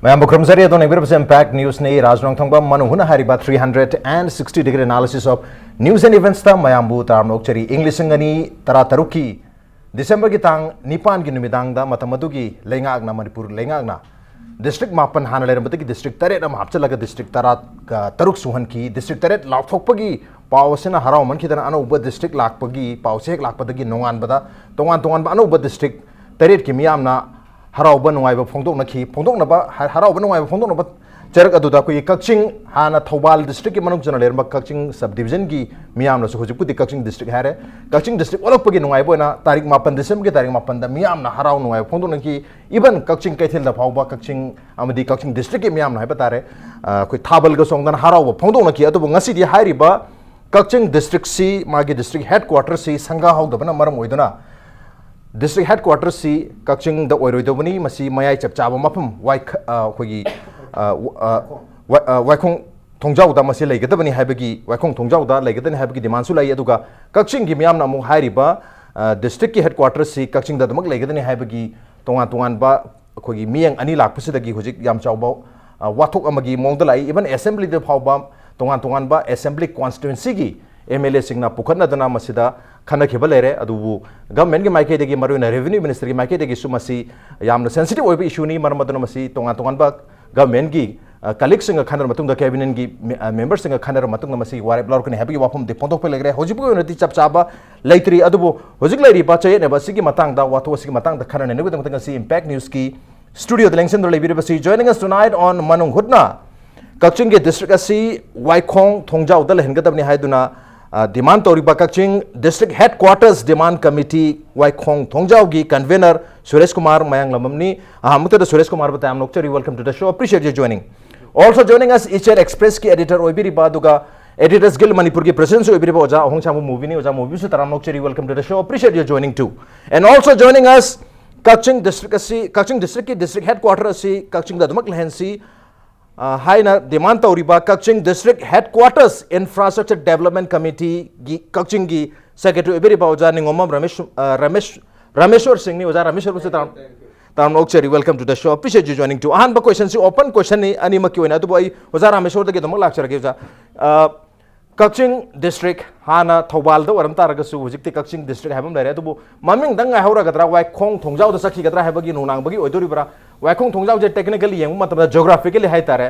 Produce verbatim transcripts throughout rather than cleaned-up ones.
ꯃꯌꯥꯝꯕꯨ ꯈꯨꯔꯨꯝꯖꯔꯤ꯫ ꯑꯗꯣꯝꯅ ꯌꯦꯡꯕꯤꯔꯤꯕꯁꯤ Impact Newsꯅꯤ꯫ ꯔꯥꯖ ꯅꯣꯡꯊꯣꯡꯕꯝ ꯃꯅꯨꯡ ꯍꯨꯠꯅ ꯍꯥꯏꯔꯤꯕ three hundred and sixty degree analysis of news and eventsꯇ ꯃꯌꯥꯝꯕꯨ ꯇꯔꯥꯝꯅ ꯑꯣꯛꯆꯔꯤ꯫ ꯏꯪ ꯂꯤꯁꯤꯡ ꯑꯅꯤ ꯇꯔꯥ ꯇꯔꯨꯛꯀꯤ ꯗꯤꯁꯦꯝꯕꯔꯒꯤ ꯇꯥꯡ ꯅꯤꯄꯥꯟꯒꯤ ꯅꯨꯃꯤꯗꯥꯡꯗ ꯃꯇꯝ ꯑꯗꯨꯒꯤ ꯂꯩꯉꯥꯛꯅ, ꯃꯅꯤꯄꯨꯔ ꯂꯩꯉꯥꯛꯅ district ꯃꯥꯄꯟ, ꯍꯥꯟꯅ ꯂꯩꯔꯝꯕꯗꯒꯤ district ꯇꯔꯦꯠ ꯑꯃ ꯍꯥꯞꯆꯤꯜꯂꯒ district ꯇꯔꯥ, ꯑ, ꯇꯔꯨꯛ ꯁꯨꯍꯟꯈꯤ꯫ District ꯇꯔꯦꯠ ꯂꯥꯎꯊꯣꯛꯄꯒꯤ ꯄꯥꯎ ꯑꯁꯤꯅ ꯍꯔꯥꯎꯃꯟꯈꯤꯗꯅ ꯑꯅꯧꯕ district ꯂꯥꯛꯄꯒꯤ ꯄꯥꯎꯁꯦ ꯍꯦꯛ ꯂꯥꯛꯄꯗꯒꯤ ꯅꯣꯡꯉꯥꯟꯕꯗ ꯇꯣꯉꯥꯟ ꯇꯣꯉꯥꯟꯕ ꯑꯅꯧꯕ district ꯇꯔꯦꯠꯀꯤ ꯃꯤꯌꯥꯝꯅ ꯍꯔꯥꯎꯕ ꯅꯨꯡꯉꯥꯏꯕ ꯐꯣꯡꯗꯣꯛꯅꯈꯤ꯫ ꯐꯣꯡꯗꯣꯛꯅꯕ, ꯍ-, ꯍꯔꯥꯎꯕ ꯅꯨꯡꯉꯥꯏꯕ ꯐꯣꯡꯗꯣꯛꯅꯕ ꯆꯔꯛ ꯑꯗꯨꯗ ꯑꯩꯈꯣꯏꯒꯤ ꯀꯛꯆꯤꯡ, ꯍꯥꯟꯅ ꯊꯧꯕꯥꯜ districtꯀꯤ ꯃꯅꯨꯡ ꯆꯟꯅ ꯂꯩꯔꯝꯕ ꯀꯛꯆꯤꯡ sub divisionꯒꯤ ꯃꯤꯌꯥꯝꯅꯁꯨ ꯍꯧꯖꯤꯛꯄꯨꯗꯤ ꯀꯛꯆꯤꯡ district ꯍꯥꯏꯔꯦ꯫ ꯀꯛꯆꯤꯡ district ꯑꯣꯜꯂꯛꯄꯒꯤ ꯅꯨꯡꯉꯥꯏꯕ ꯑꯣꯏꯅ ꯇꯥꯔꯤꯛ ꯃꯥꯄꯟ, ꯗꯤꯁꯦꯝꯕꯔꯒꯤ ꯇꯥꯔꯤꯛ ꯃꯥꯄꯟꯗ ꯃꯤꯌꯥꯝꯅ ꯍꯔꯥꯎ ꯅꯨꯡꯉꯥꯏꯕ ꯐꯣꯡꯗꯣꯛꯅꯈꯤ꯫ Even ꯀꯛꯆꯤꯡ ꯀꯩꯊꯦꯜꯗ ꯐꯥꯎꯕ ꯀꯛꯆꯤꯡ ꯑꯃꯗꯤ ꯀꯛꯆꯤꯡ districtꯀꯤ ꯃꯤꯌꯥꯝꯅ ꯍꯥꯏꯕ ꯇꯥꯔꯦ, ꯑ, ꯑꯩꯈꯣꯏ ꯊꯥꯕꯜꯒ ꯆꯣꯡꯗꯅ ꯍꯔꯥꯎꯕ ꯐꯣꯡꯗꯣꯛꯅꯈꯤ꯫ ꯑꯗꯨꯕꯨ ꯉꯁꯤꯗꯤ ꯍꯥꯏꯔꯤꯕ ꯀꯛꯆꯤꯡ districtꯁꯤ, ꯃꯥꯒꯤ district headquarterꯁꯤ ꯁꯪꯒꯥꯍꯧꯗꯕꯅ ꯃꯔꯝ ꯑꯣꯏꯗꯨꯅ district headquarterꯁꯤ ꯀꯛꯆꯤꯡꯗ ꯑꯣꯏꯔꯣꯏꯗꯧꯕꯅꯤ꯫ ꯃꯁꯤ ꯃꯌꯥꯏ ꯆꯞ ꯆꯥꯕ ꯃꯐꯝ ꯋꯥꯏꯈ-, ꯑ, ꯑꯩꯈꯣꯏꯒꯤ, ꯑ, ꯋ-, ꯑ, ꯋꯥꯏ-, ꯑ, ꯋꯥꯏꯈꯣꯡ ꯊꯣꯡꯖꯥꯎꯗ ꯃꯁꯤ ꯂꯩꯒꯗꯕꯅꯤ ꯍꯥꯏꯕꯒꯤ, ꯋꯥꯏꯈꯣꯡ ꯊꯣꯡꯖꯥꯎꯗ ꯂꯩꯒꯗꯕꯅꯤ ꯍꯥꯏꯕꯒꯤ demandꯁꯨ ꯂꯩ꯫ ꯑꯗꯨꯒ ꯀꯛꯆꯤꯡꯒꯤ ꯃꯤꯌꯥꯝꯅ ꯑꯃꯨꯛ ꯍꯥꯏꯔꯤꯕ, ꯑ, districtꯀꯤ headquarterꯁꯤ ꯀꯛꯆꯤꯡꯗ ꯑꯗꯨꯃꯛ ꯂꯩꯒꯗꯕꯅꯤ ꯍꯥꯏꯕꯒꯤ ꯇꯣꯉꯥꯟ ꯇꯣꯉꯥꯟꯕ ꯑꯩꯈꯣꯏꯒꯤ ꯃꯤꯠꯌꯦꯡ ꯑꯅꯤ ꯂꯥꯛꯄꯁꯤꯗꯒꯤ ꯍꯧꯖꯤꯛ ꯌꯥꯝ ꯆꯥꯎꯕ, ꯑ, ꯋꯥꯊꯣꯛ ꯑꯃꯒꯤ ꯃꯑꯣꯡꯗ ꯂꯥꯛꯏ꯫ Even assemblyꯗ ꯐꯥꯎꯕ ꯇꯣꯉꯥꯟ ꯇꯣꯉꯥꯟꯕ assembly constituencyꯒꯤ MLAꯁꯤꯡꯅ ꯄꯨꯈꯠꯅꯗꯅ ꯃꯁꯤꯗ ꯈꯟꯅꯈꯤꯕ ꯂꯩꯔꯦ꯫ ꯑꯗꯨꯕꯨ governmentꯀꯤ ꯃꯥꯏꯀꯩꯗꯒꯤ, ꯃꯔꯨꯑꯣꯏꯅ revenue ministerꯒꯤ ꯃꯥꯏꯀꯩꯗꯒꯤꯁꯨ ꯃꯁꯤ ꯌꯥꯝꯅ sensitive ꯑꯣꯏꯕ issueꯅꯤ꯫ ꯃꯔꯝ ꯑꯗꯨꯅ ꯃꯁꯤ ꯇꯣꯉꯥꯟ ꯇꯣꯉꯥꯟꯕ governmentꯀꯤ, ꯑ, colleagueꯁꯤꯡꯒ ꯈꯟꯅꯔꯕ ꯃꯇꯨꯡꯗ, cabinetꯀꯤ ꯃꯦ-, ꯑ, memberꯁꯤꯡꯒ ꯈꯟꯅꯔꯕ ꯃꯇꯨꯡꯗ ꯃꯁꯤ ꯋꯥꯔꯦꯞ ꯂꯧꯔꯛꯀꯅꯤ ꯍꯥꯏꯕꯒꯤ ꯋꯥꯐꯝꯗꯤ ꯐꯣꯡꯗꯣꯛꯄ ꯂꯩꯈ꯭ꯔꯦ꯫ ꯍꯧꯖꯤꯛ ꯐꯥꯎꯒꯤ ꯑꯣꯏꯅꯗꯤ ꯆꯞ ꯆꯥꯕ ꯂꯩꯇ꯭ꯔꯤ꯫ ꯑꯗꯨꯕꯨ ꯍꯧꯖꯤꯛ ꯂꯩꯔꯤꯕ ꯆꯌꯦꯠꯅꯕ ꯑꯁꯤꯒꯤ ꯃꯇꯥꯡꯗ, ꯋꯥꯊꯣꯛ ꯑꯁꯤꯒꯤ ꯃꯇꯥꯡꯗ ꯈꯟꯅ ꯅꯩꯅꯕꯒꯤꯗꯃꯛꯇ ꯉꯁꯤ Impact Newsꯀꯤ studioꯗ ꯂꯦꯡꯁꯤꯟꯗꯨꯅ ꯂꯩꯕꯤꯔꯤꯕꯁꯤ, joining us tonight on ꯃꯅꯨꯡ ꯍꯨꯠꯅ, ꯀꯛꯆꯤꯡꯒꯤ district ꯑꯁꯤ ꯋꯥꯏꯈꯣꯡ ꯊꯣꯡꯖꯥꯎꯗ ꯂꯩꯍꯟꯒꯗꯕꯅꯤ ꯍꯥꯏꯗꯨꯅ, ꯑ, demand ꯇꯧꯔꯤꯕ ꯀꯛꯆꯤꯡ district headquarters demand committee ꯋꯥꯏꯈꯣꯡ ꯊꯣꯡꯖꯥꯎꯒꯤ convener Suresh Kumar ꯃꯌꯥꯡꯂꯝꯕꯝꯅꯤ꯫ ꯑꯍꯥꯟꯕꯃꯛꯇꯗ Suresh ꯀꯨꯃꯥꯔꯕꯨ ꯇꯌꯥꯝꯅ ꯑꯣꯛꯆꯔꯤ꯫ Welcome to the show. Appreciate your joining. Also joining us, Ichel Expressꯀꯤ editor ꯑꯣꯏꯕꯤꯔꯤꯕ, ꯑꯗꯨꯒ Editors Guild ꯃꯅꯤꯄꯨꯔꯒꯤ presidentꯁꯨ ꯑꯣꯏꯕꯤꯔꯤꯕ ꯑꯣꯖꯥ ꯑꯍꯣꯡꯁꯥꯡꯕ ꯃꯨꯕꯤꯅꯤ꯫ ꯑꯣꯖꯥ ꯃꯨꯕꯤꯁꯨ ꯇꯔꯥꯝꯅ ꯑꯣꯛꯆꯔꯤ꯫ Welcome to the show. Appreciate your joining too. And also joining us, Kakching district ꯑꯁꯤ, ꯀꯛꯆꯤꯡ districtꯀꯤ district headquarter ꯑꯁꯤ ꯀꯛꯆꯤꯡꯗ ꯑꯗꯨꯃꯛ ꯂꯩꯍꯟꯁꯤ, ꯑ, ꯍꯥꯏꯅ demand ꯇꯧꯔꯤꯕ ꯀꯛꯆꯤꯡ district headquarters infrastructure development committeeꯒꯤ ꯀꯛꯆꯤꯡꯒꯤ secretary ꯑꯣꯏꯕꯤꯔꯤꯕ ꯑꯣꯖꯥ ꯅꯤꯉꯣꯝꯕꯝ ꯔꯃꯦꯁ, ꯑ, ꯔꯃꯦꯁ, ꯔꯃꯦꯁ꯭ꯋꯔ ꯁꯤꯡꯅꯤ꯫ ꯑꯣꯖꯥ ꯔꯃꯦꯁ꯭ꯋꯔꯕꯨꯁꯨ ꯇꯔꯥꯝ-, ꯇꯥꯝꯅ ꯑꯣꯛꯆꯔꯤ, welcome to the show, appreciate you joining too. ꯑꯍꯥꯟꯕ question ꯁꯤ open question ꯅꯤ ꯑꯅꯤꯃꯛꯀꯤ ꯑꯣꯏꯅ, ꯑꯗꯨꯕꯨ ꯑꯩ ꯑꯣꯖꯥ ꯔꯥꯃꯦꯁꯣꯔꯗꯒꯤ ꯑꯗꯨꯃꯛ ꯂꯥꯛꯆꯔꯒꯦ ꯑꯣꯖꯥ꯫ ꯑ, ꯀꯛꯆꯤꯡ district ꯍꯥꯟꯅ ꯊꯧꯕꯥꯜꯗ ꯑꯣꯏꯔꯝ ꯇꯥꯔꯒꯁꯨ ꯍꯧꯖꯤꯛꯇꯤ ꯀꯛꯆꯤꯡ district ꯍꯥꯏꯕ ꯑꯃ ꯂꯩꯔꯦ, ꯑꯗꯨꯕꯨ ꯃꯃꯤꯡꯗꯪ ꯉꯥꯏꯍꯧꯔꯒꯗ꯭ꯔꯥ, ꯋꯥꯏꯈꯣꯡ ꯊꯣꯡꯖꯥꯎꯗ ꯆꯠꯈꯤꯒꯗ꯭ꯔꯥ ꯍꯥꯏꯕꯒꯤ ꯅꯨꯡꯅꯥꯡꯕꯒꯤ ꯑꯣꯏꯗꯣꯔꯤꯕ꯭ꯔꯥ? ꯋꯥꯏꯈꯣꯡ ꯊꯣꯡꯖꯥꯎꯁꯦ technically ꯌꯦꯡꯕ ꯃꯇꯝꯗ geographically ꯍꯥꯏꯇꯥꯔꯦ,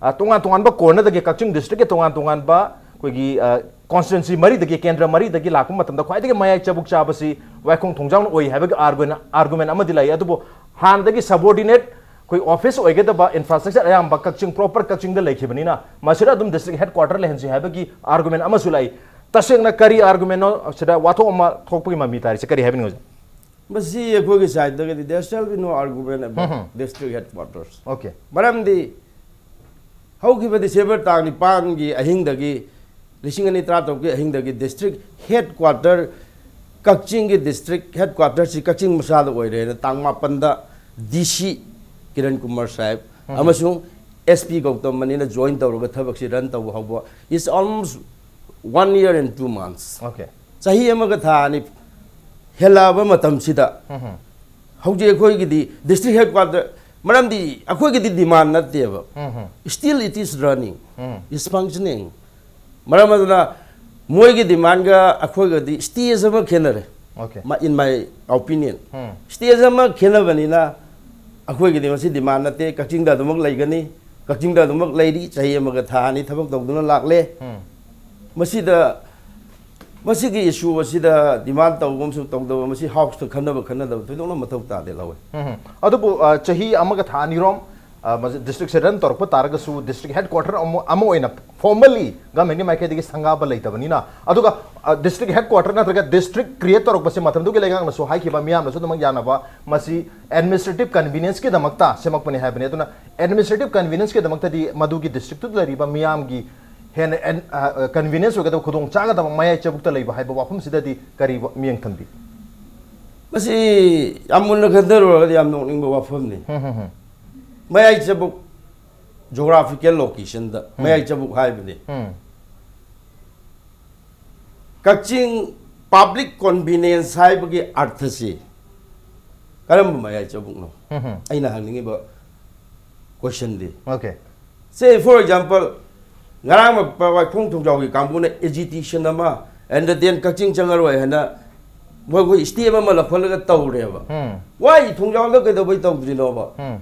ꯑ, ꯇꯣꯉꯥꯟ ꯇꯣꯉꯥꯟꯕ corner ꯗꯒꯤ, ꯀꯛꯆꯤꯡ district ꯀꯤ ꯇꯣꯉꯥꯟ ꯇꯣꯉꯥꯟꯕ ꯑꯩꯈꯣꯏꯒꯤ, ꯑ, constituency ꯃꯔꯤꯗꯒꯤ, ꯀꯦꯟꯗ꯭ꯔ ꯃꯔꯤꯗꯒꯤ ꯂꯥꯛꯄ ꯃꯇꯝꯗ ꯈ꯭ꯋꯥꯏꯗꯒꯤ ꯃꯌꯥꯏ ꯆꯕꯨꯛ ꯆꯥꯕꯁꯤ ꯋꯥꯏꯈꯣꯡ ꯊꯣꯡꯖꯥꯎꯅ ꯑꯣꯏ ꯍꯥꯏꯕꯒꯤ argument, argument ꯑꯃꯗꯤ ꯂꯩ꯫ ꯑꯗꯨꯕꯨ ꯍꯥꯟꯅꯗꯒꯤ subordinate ꯑꯩꯈꯣꯏ office ꯑꯣꯏꯒꯗꯕ infrastructure ꯑꯌꯥꯝꯕ ꯀꯛꯆꯤꯡ, proper ꯀꯛꯆꯤꯡꯗ ꯂꯩꯈꯤꯕꯅꯤꯅ ꯃꯁꯤꯗ ꯑꯗꯨꯝ district headquarter ꯂꯩꯍꯟꯁꯤ ꯍꯥꯏꯕꯒꯤ argument ꯑꯃꯁꯨ ꯂꯩ꯫ ꯇꯁꯦꯡꯅ ꯀꯔꯤ argument ꯅꯣ ꯁꯤꯗ ꯋꯥꯊꯣꯛ ꯑꯃ ꯊꯣꯛꯄꯒꯤ ꯃꯃꯤ ꯇꯥꯔꯤꯁꯦ, ꯀꯔꯤ ꯍꯥꯏꯕꯤꯅꯤꯡꯉꯤ ꯑꯣꯖꯥ? ꯃꯁꯤ ꯑꯩꯈꯣꯏꯒꯤ side ꯗꯒꯤꯗꯤ there shall be no argument about um. district headquarters. Okay. ꯃꯔꯝꯗꯤ ꯍꯧꯈꯤꯕ December ꯇꯥꯡ ꯅꯤꯄꯥꯟꯒꯤ ꯑꯍꯤꯡꯗꯒꯤ, ꯂꯤꯁꯤꯡ ꯑꯅꯤ ꯇꯔꯥꯇꯔꯨꯛꯀꯤ ꯑꯍꯤꯡꯗꯒꯤ district headquarter, ꯀꯛꯆꯤꯡꯒꯤ district headquarter ꯁꯤ ꯀꯛꯆꯤꯡ ꯃꯆꯥꯗ ꯑꯣꯏꯔꯦꯅ ꯇꯥꯡ ꯃꯥꯄꯟꯗ D C ꯀꯤꯔꯟ ꯀꯨꯃꯥꯔ ꯁꯥꯍꯦꯕ ꯎꯝ꯫ ꯑꯃꯁꯨꯡ S P ꯒꯧꯇꯝ ꯃꯅꯤꯅ join ꯇꯧꯔꯒ ꯊꯕꯛꯁꯤ run ꯇꯧꯕ ꯍꯧꯕ. It's almost one year and two months. Okay. ꯆꯍꯤ ꯑꯃꯒ ꯊꯥ ꯑꯅꯤ ꯍꯦꯜꯂꯛꯑꯕ ꯃꯇꯝꯁꯤꯗ ꯎꯝ꯫ ꯍꯧꯖꯤꯛ ꯑꯩꯈꯣꯏꯒꯤꯗꯤ district headquarter, ꯃꯔꯝꯗꯤ ꯑꯩꯈꯣꯏꯒꯤꯗꯤ demand ꯅꯠꯇꯦꯕ, ꯎꯝ꯫ still it is running, um. is functioning. ꯃꯔꯝ ꯑꯗꯨꯅ ꯃꯣꯏꯒꯤ demand ꯒ ꯑꯩꯈꯣꯏꯒꯗꯤ stage ꯑꯃ ꯈꯦꯠꯅꯔꯦ, Okay. ꯃ-, in my opinion. Um. Stage ꯑꯃ ꯈꯦꯠꯅꯕꯅꯤꯅ ꯑꯩꯈꯣꯏꯒꯤꯗꯤ ꯃꯁꯤ demand ꯅꯠꯇꯦ, ꯀꯛꯆꯤꯡꯗ ꯑꯗꯨꯃꯛ ꯂꯩꯒꯅꯤ, ꯀꯛꯆꯤꯡꯗ ꯑꯗꯨꯃꯛ ꯂꯩꯔꯤ, ꯆꯍꯤ ꯑꯃꯒ ꯊꯥ ꯑꯅꯤ ꯊꯕꯛ ꯇꯧꯗꯨꯅ ꯂꯥꯛꯂꯦ꯫ ꯎꯝ꯫ ꯃꯁꯤꯗ, ꯃꯁꯤꯒꯤ issue ꯑꯁꯤꯗ demand ꯇꯧꯕ ꯑꯃꯁꯨꯡ ꯇꯧꯗꯕ, ꯃꯁꯤ house ꯇ ꯈꯟꯅꯕ ꯈꯟꯅꯗꯕ ꯊꯣꯏꯗꯣꯛꯅ ꯃꯊꯧ ꯇꯥꯗꯦ ꯂꯧꯋꯦ꯫ ꯎꯝ꯫ ꯑꯗꯨꯕꯨ, ꯑ, ꯆꯍꯤ ꯑꯃꯒ ꯊꯥ ꯑꯅꯤꯔꯣꯝ, ꯑ, ꯃꯁꯤ district ꯁꯦ run ꯇꯧꯔꯛꯄ ꯇꯥꯔꯒꯁꯨ district headquarter ꯑꯃ, ꯑꯃ ꯑꯣꯏꯅ formally government ꯀꯤ ꯃꯥꯏꯀꯩꯗꯒꯤ ꯁꯪꯒꯥꯕ ꯂꯩꯇꯕꯅꯤꯅ, ꯑꯗꯨꯒ, ꯑ, district headquarter ꯅꯠꯇ꯭ꯔꯒ district create ꯇꯧꯔꯛꯄꯁꯦ ꯃꯇꯝꯗꯨꯒꯤ ꯂꯩꯉꯥꯛꯅꯁꯨ ꯍꯥꯏꯈꯤꯕ ꯃꯤꯌꯥꯝꯅꯁꯨ ꯑꯗꯨꯃꯛ ꯌꯥꯅꯕ, ꯃꯁꯤ administrative convenience ꯀꯤꯗꯃꯛꯇ ꯁꯦꯝꯃꯛꯄꯅꯤ ꯍꯥꯏꯕꯅꯤ꯫ ꯑꯗꯨꯅ administrative convenience ꯀꯤꯗꯃꯛꯇꯗꯤ ꯃꯗꯨꯒꯤ district ꯇꯨꯗ ꯂꯩꯔꯤꯕ ꯃꯤꯌꯥꯝꯒꯤ ꯍꯦꯟꯅ ꯑꯦꯟ-, ꯑ, ꯑ, convenience ꯑꯣꯏꯒꯗꯕ, ꯈꯨꯗꯣꯡ ꯆꯥꯒꯗꯕ ꯃꯌꯥꯏ ꯆꯕꯨꯛꯇ ꯂꯩꯕ ꯍꯥꯏꯕ ꯋꯥꯐꯝꯁꯤꯗꯗꯤ ꯀꯔꯤ ꯋꯥ-, ꯃꯤꯠꯌꯦꯡ ꯊꯝꯕꯤ? ꯃꯁꯤ ꯌꯥꯝ ꯃꯨꯟꯅ ꯈꯟꯊꯔꯨꯔꯒꯗꯤ ꯌꯥꯝ ꯅꯣꯛꯅꯤꯡꯕ ꯋꯥꯐꯝꯅꯤ꯫ ꯍꯝ, ꯍꯝ, ꯍꯝ꯫ ꯃꯌꯥꯏ ꯆꯕꯨꯛ geographical location ꯗ, ꯎꯝ꯫ ꯃꯌꯥꯏ ꯆꯕꯨꯛ ꯍꯥꯏꯕꯅꯤ꯫ ꯎꯝ꯫ ꯀꯛꯆꯤꯡ public convenience ꯍꯥꯏꯕꯒꯤ ꯑꯔꯊꯁꯤ ꯀꯔꯝꯕ ꯃꯌꯥꯏ ꯆꯕꯨꯛꯅꯣ? ꯑꯩꯅ ꯍꯪꯅꯤꯡꯉꯤꯕ question D. Okay. Say, for example, ꯉꯔꯥꯡ ꯃ-, ꯄ-, ꯋꯥꯏꯈꯣꯡ ꯊꯣꯡꯖꯥꯎꯒꯤ ꯀꯥꯡꯕꯨꯅ agitation ꯑꯃ, and then ꯀꯛꯆꯤꯡ ꯆꯪꯉꯔꯣꯏ ꯍꯥꯏꯅ ꯃꯣꯏ, ꯑꯩꯈꯣꯏ stem ꯑꯃ ꯂꯧꯈꯠꯂꯒ ꯇꯧꯔꯦꯕ꯫ ꯎꯝ. Why ꯊꯣꯡꯖꯥꯎꯗ ꯀꯩꯗꯧꯕꯩ ꯇꯧꯗ꯭ꯔꯤꯅꯣꯕ? ꯎꯝ.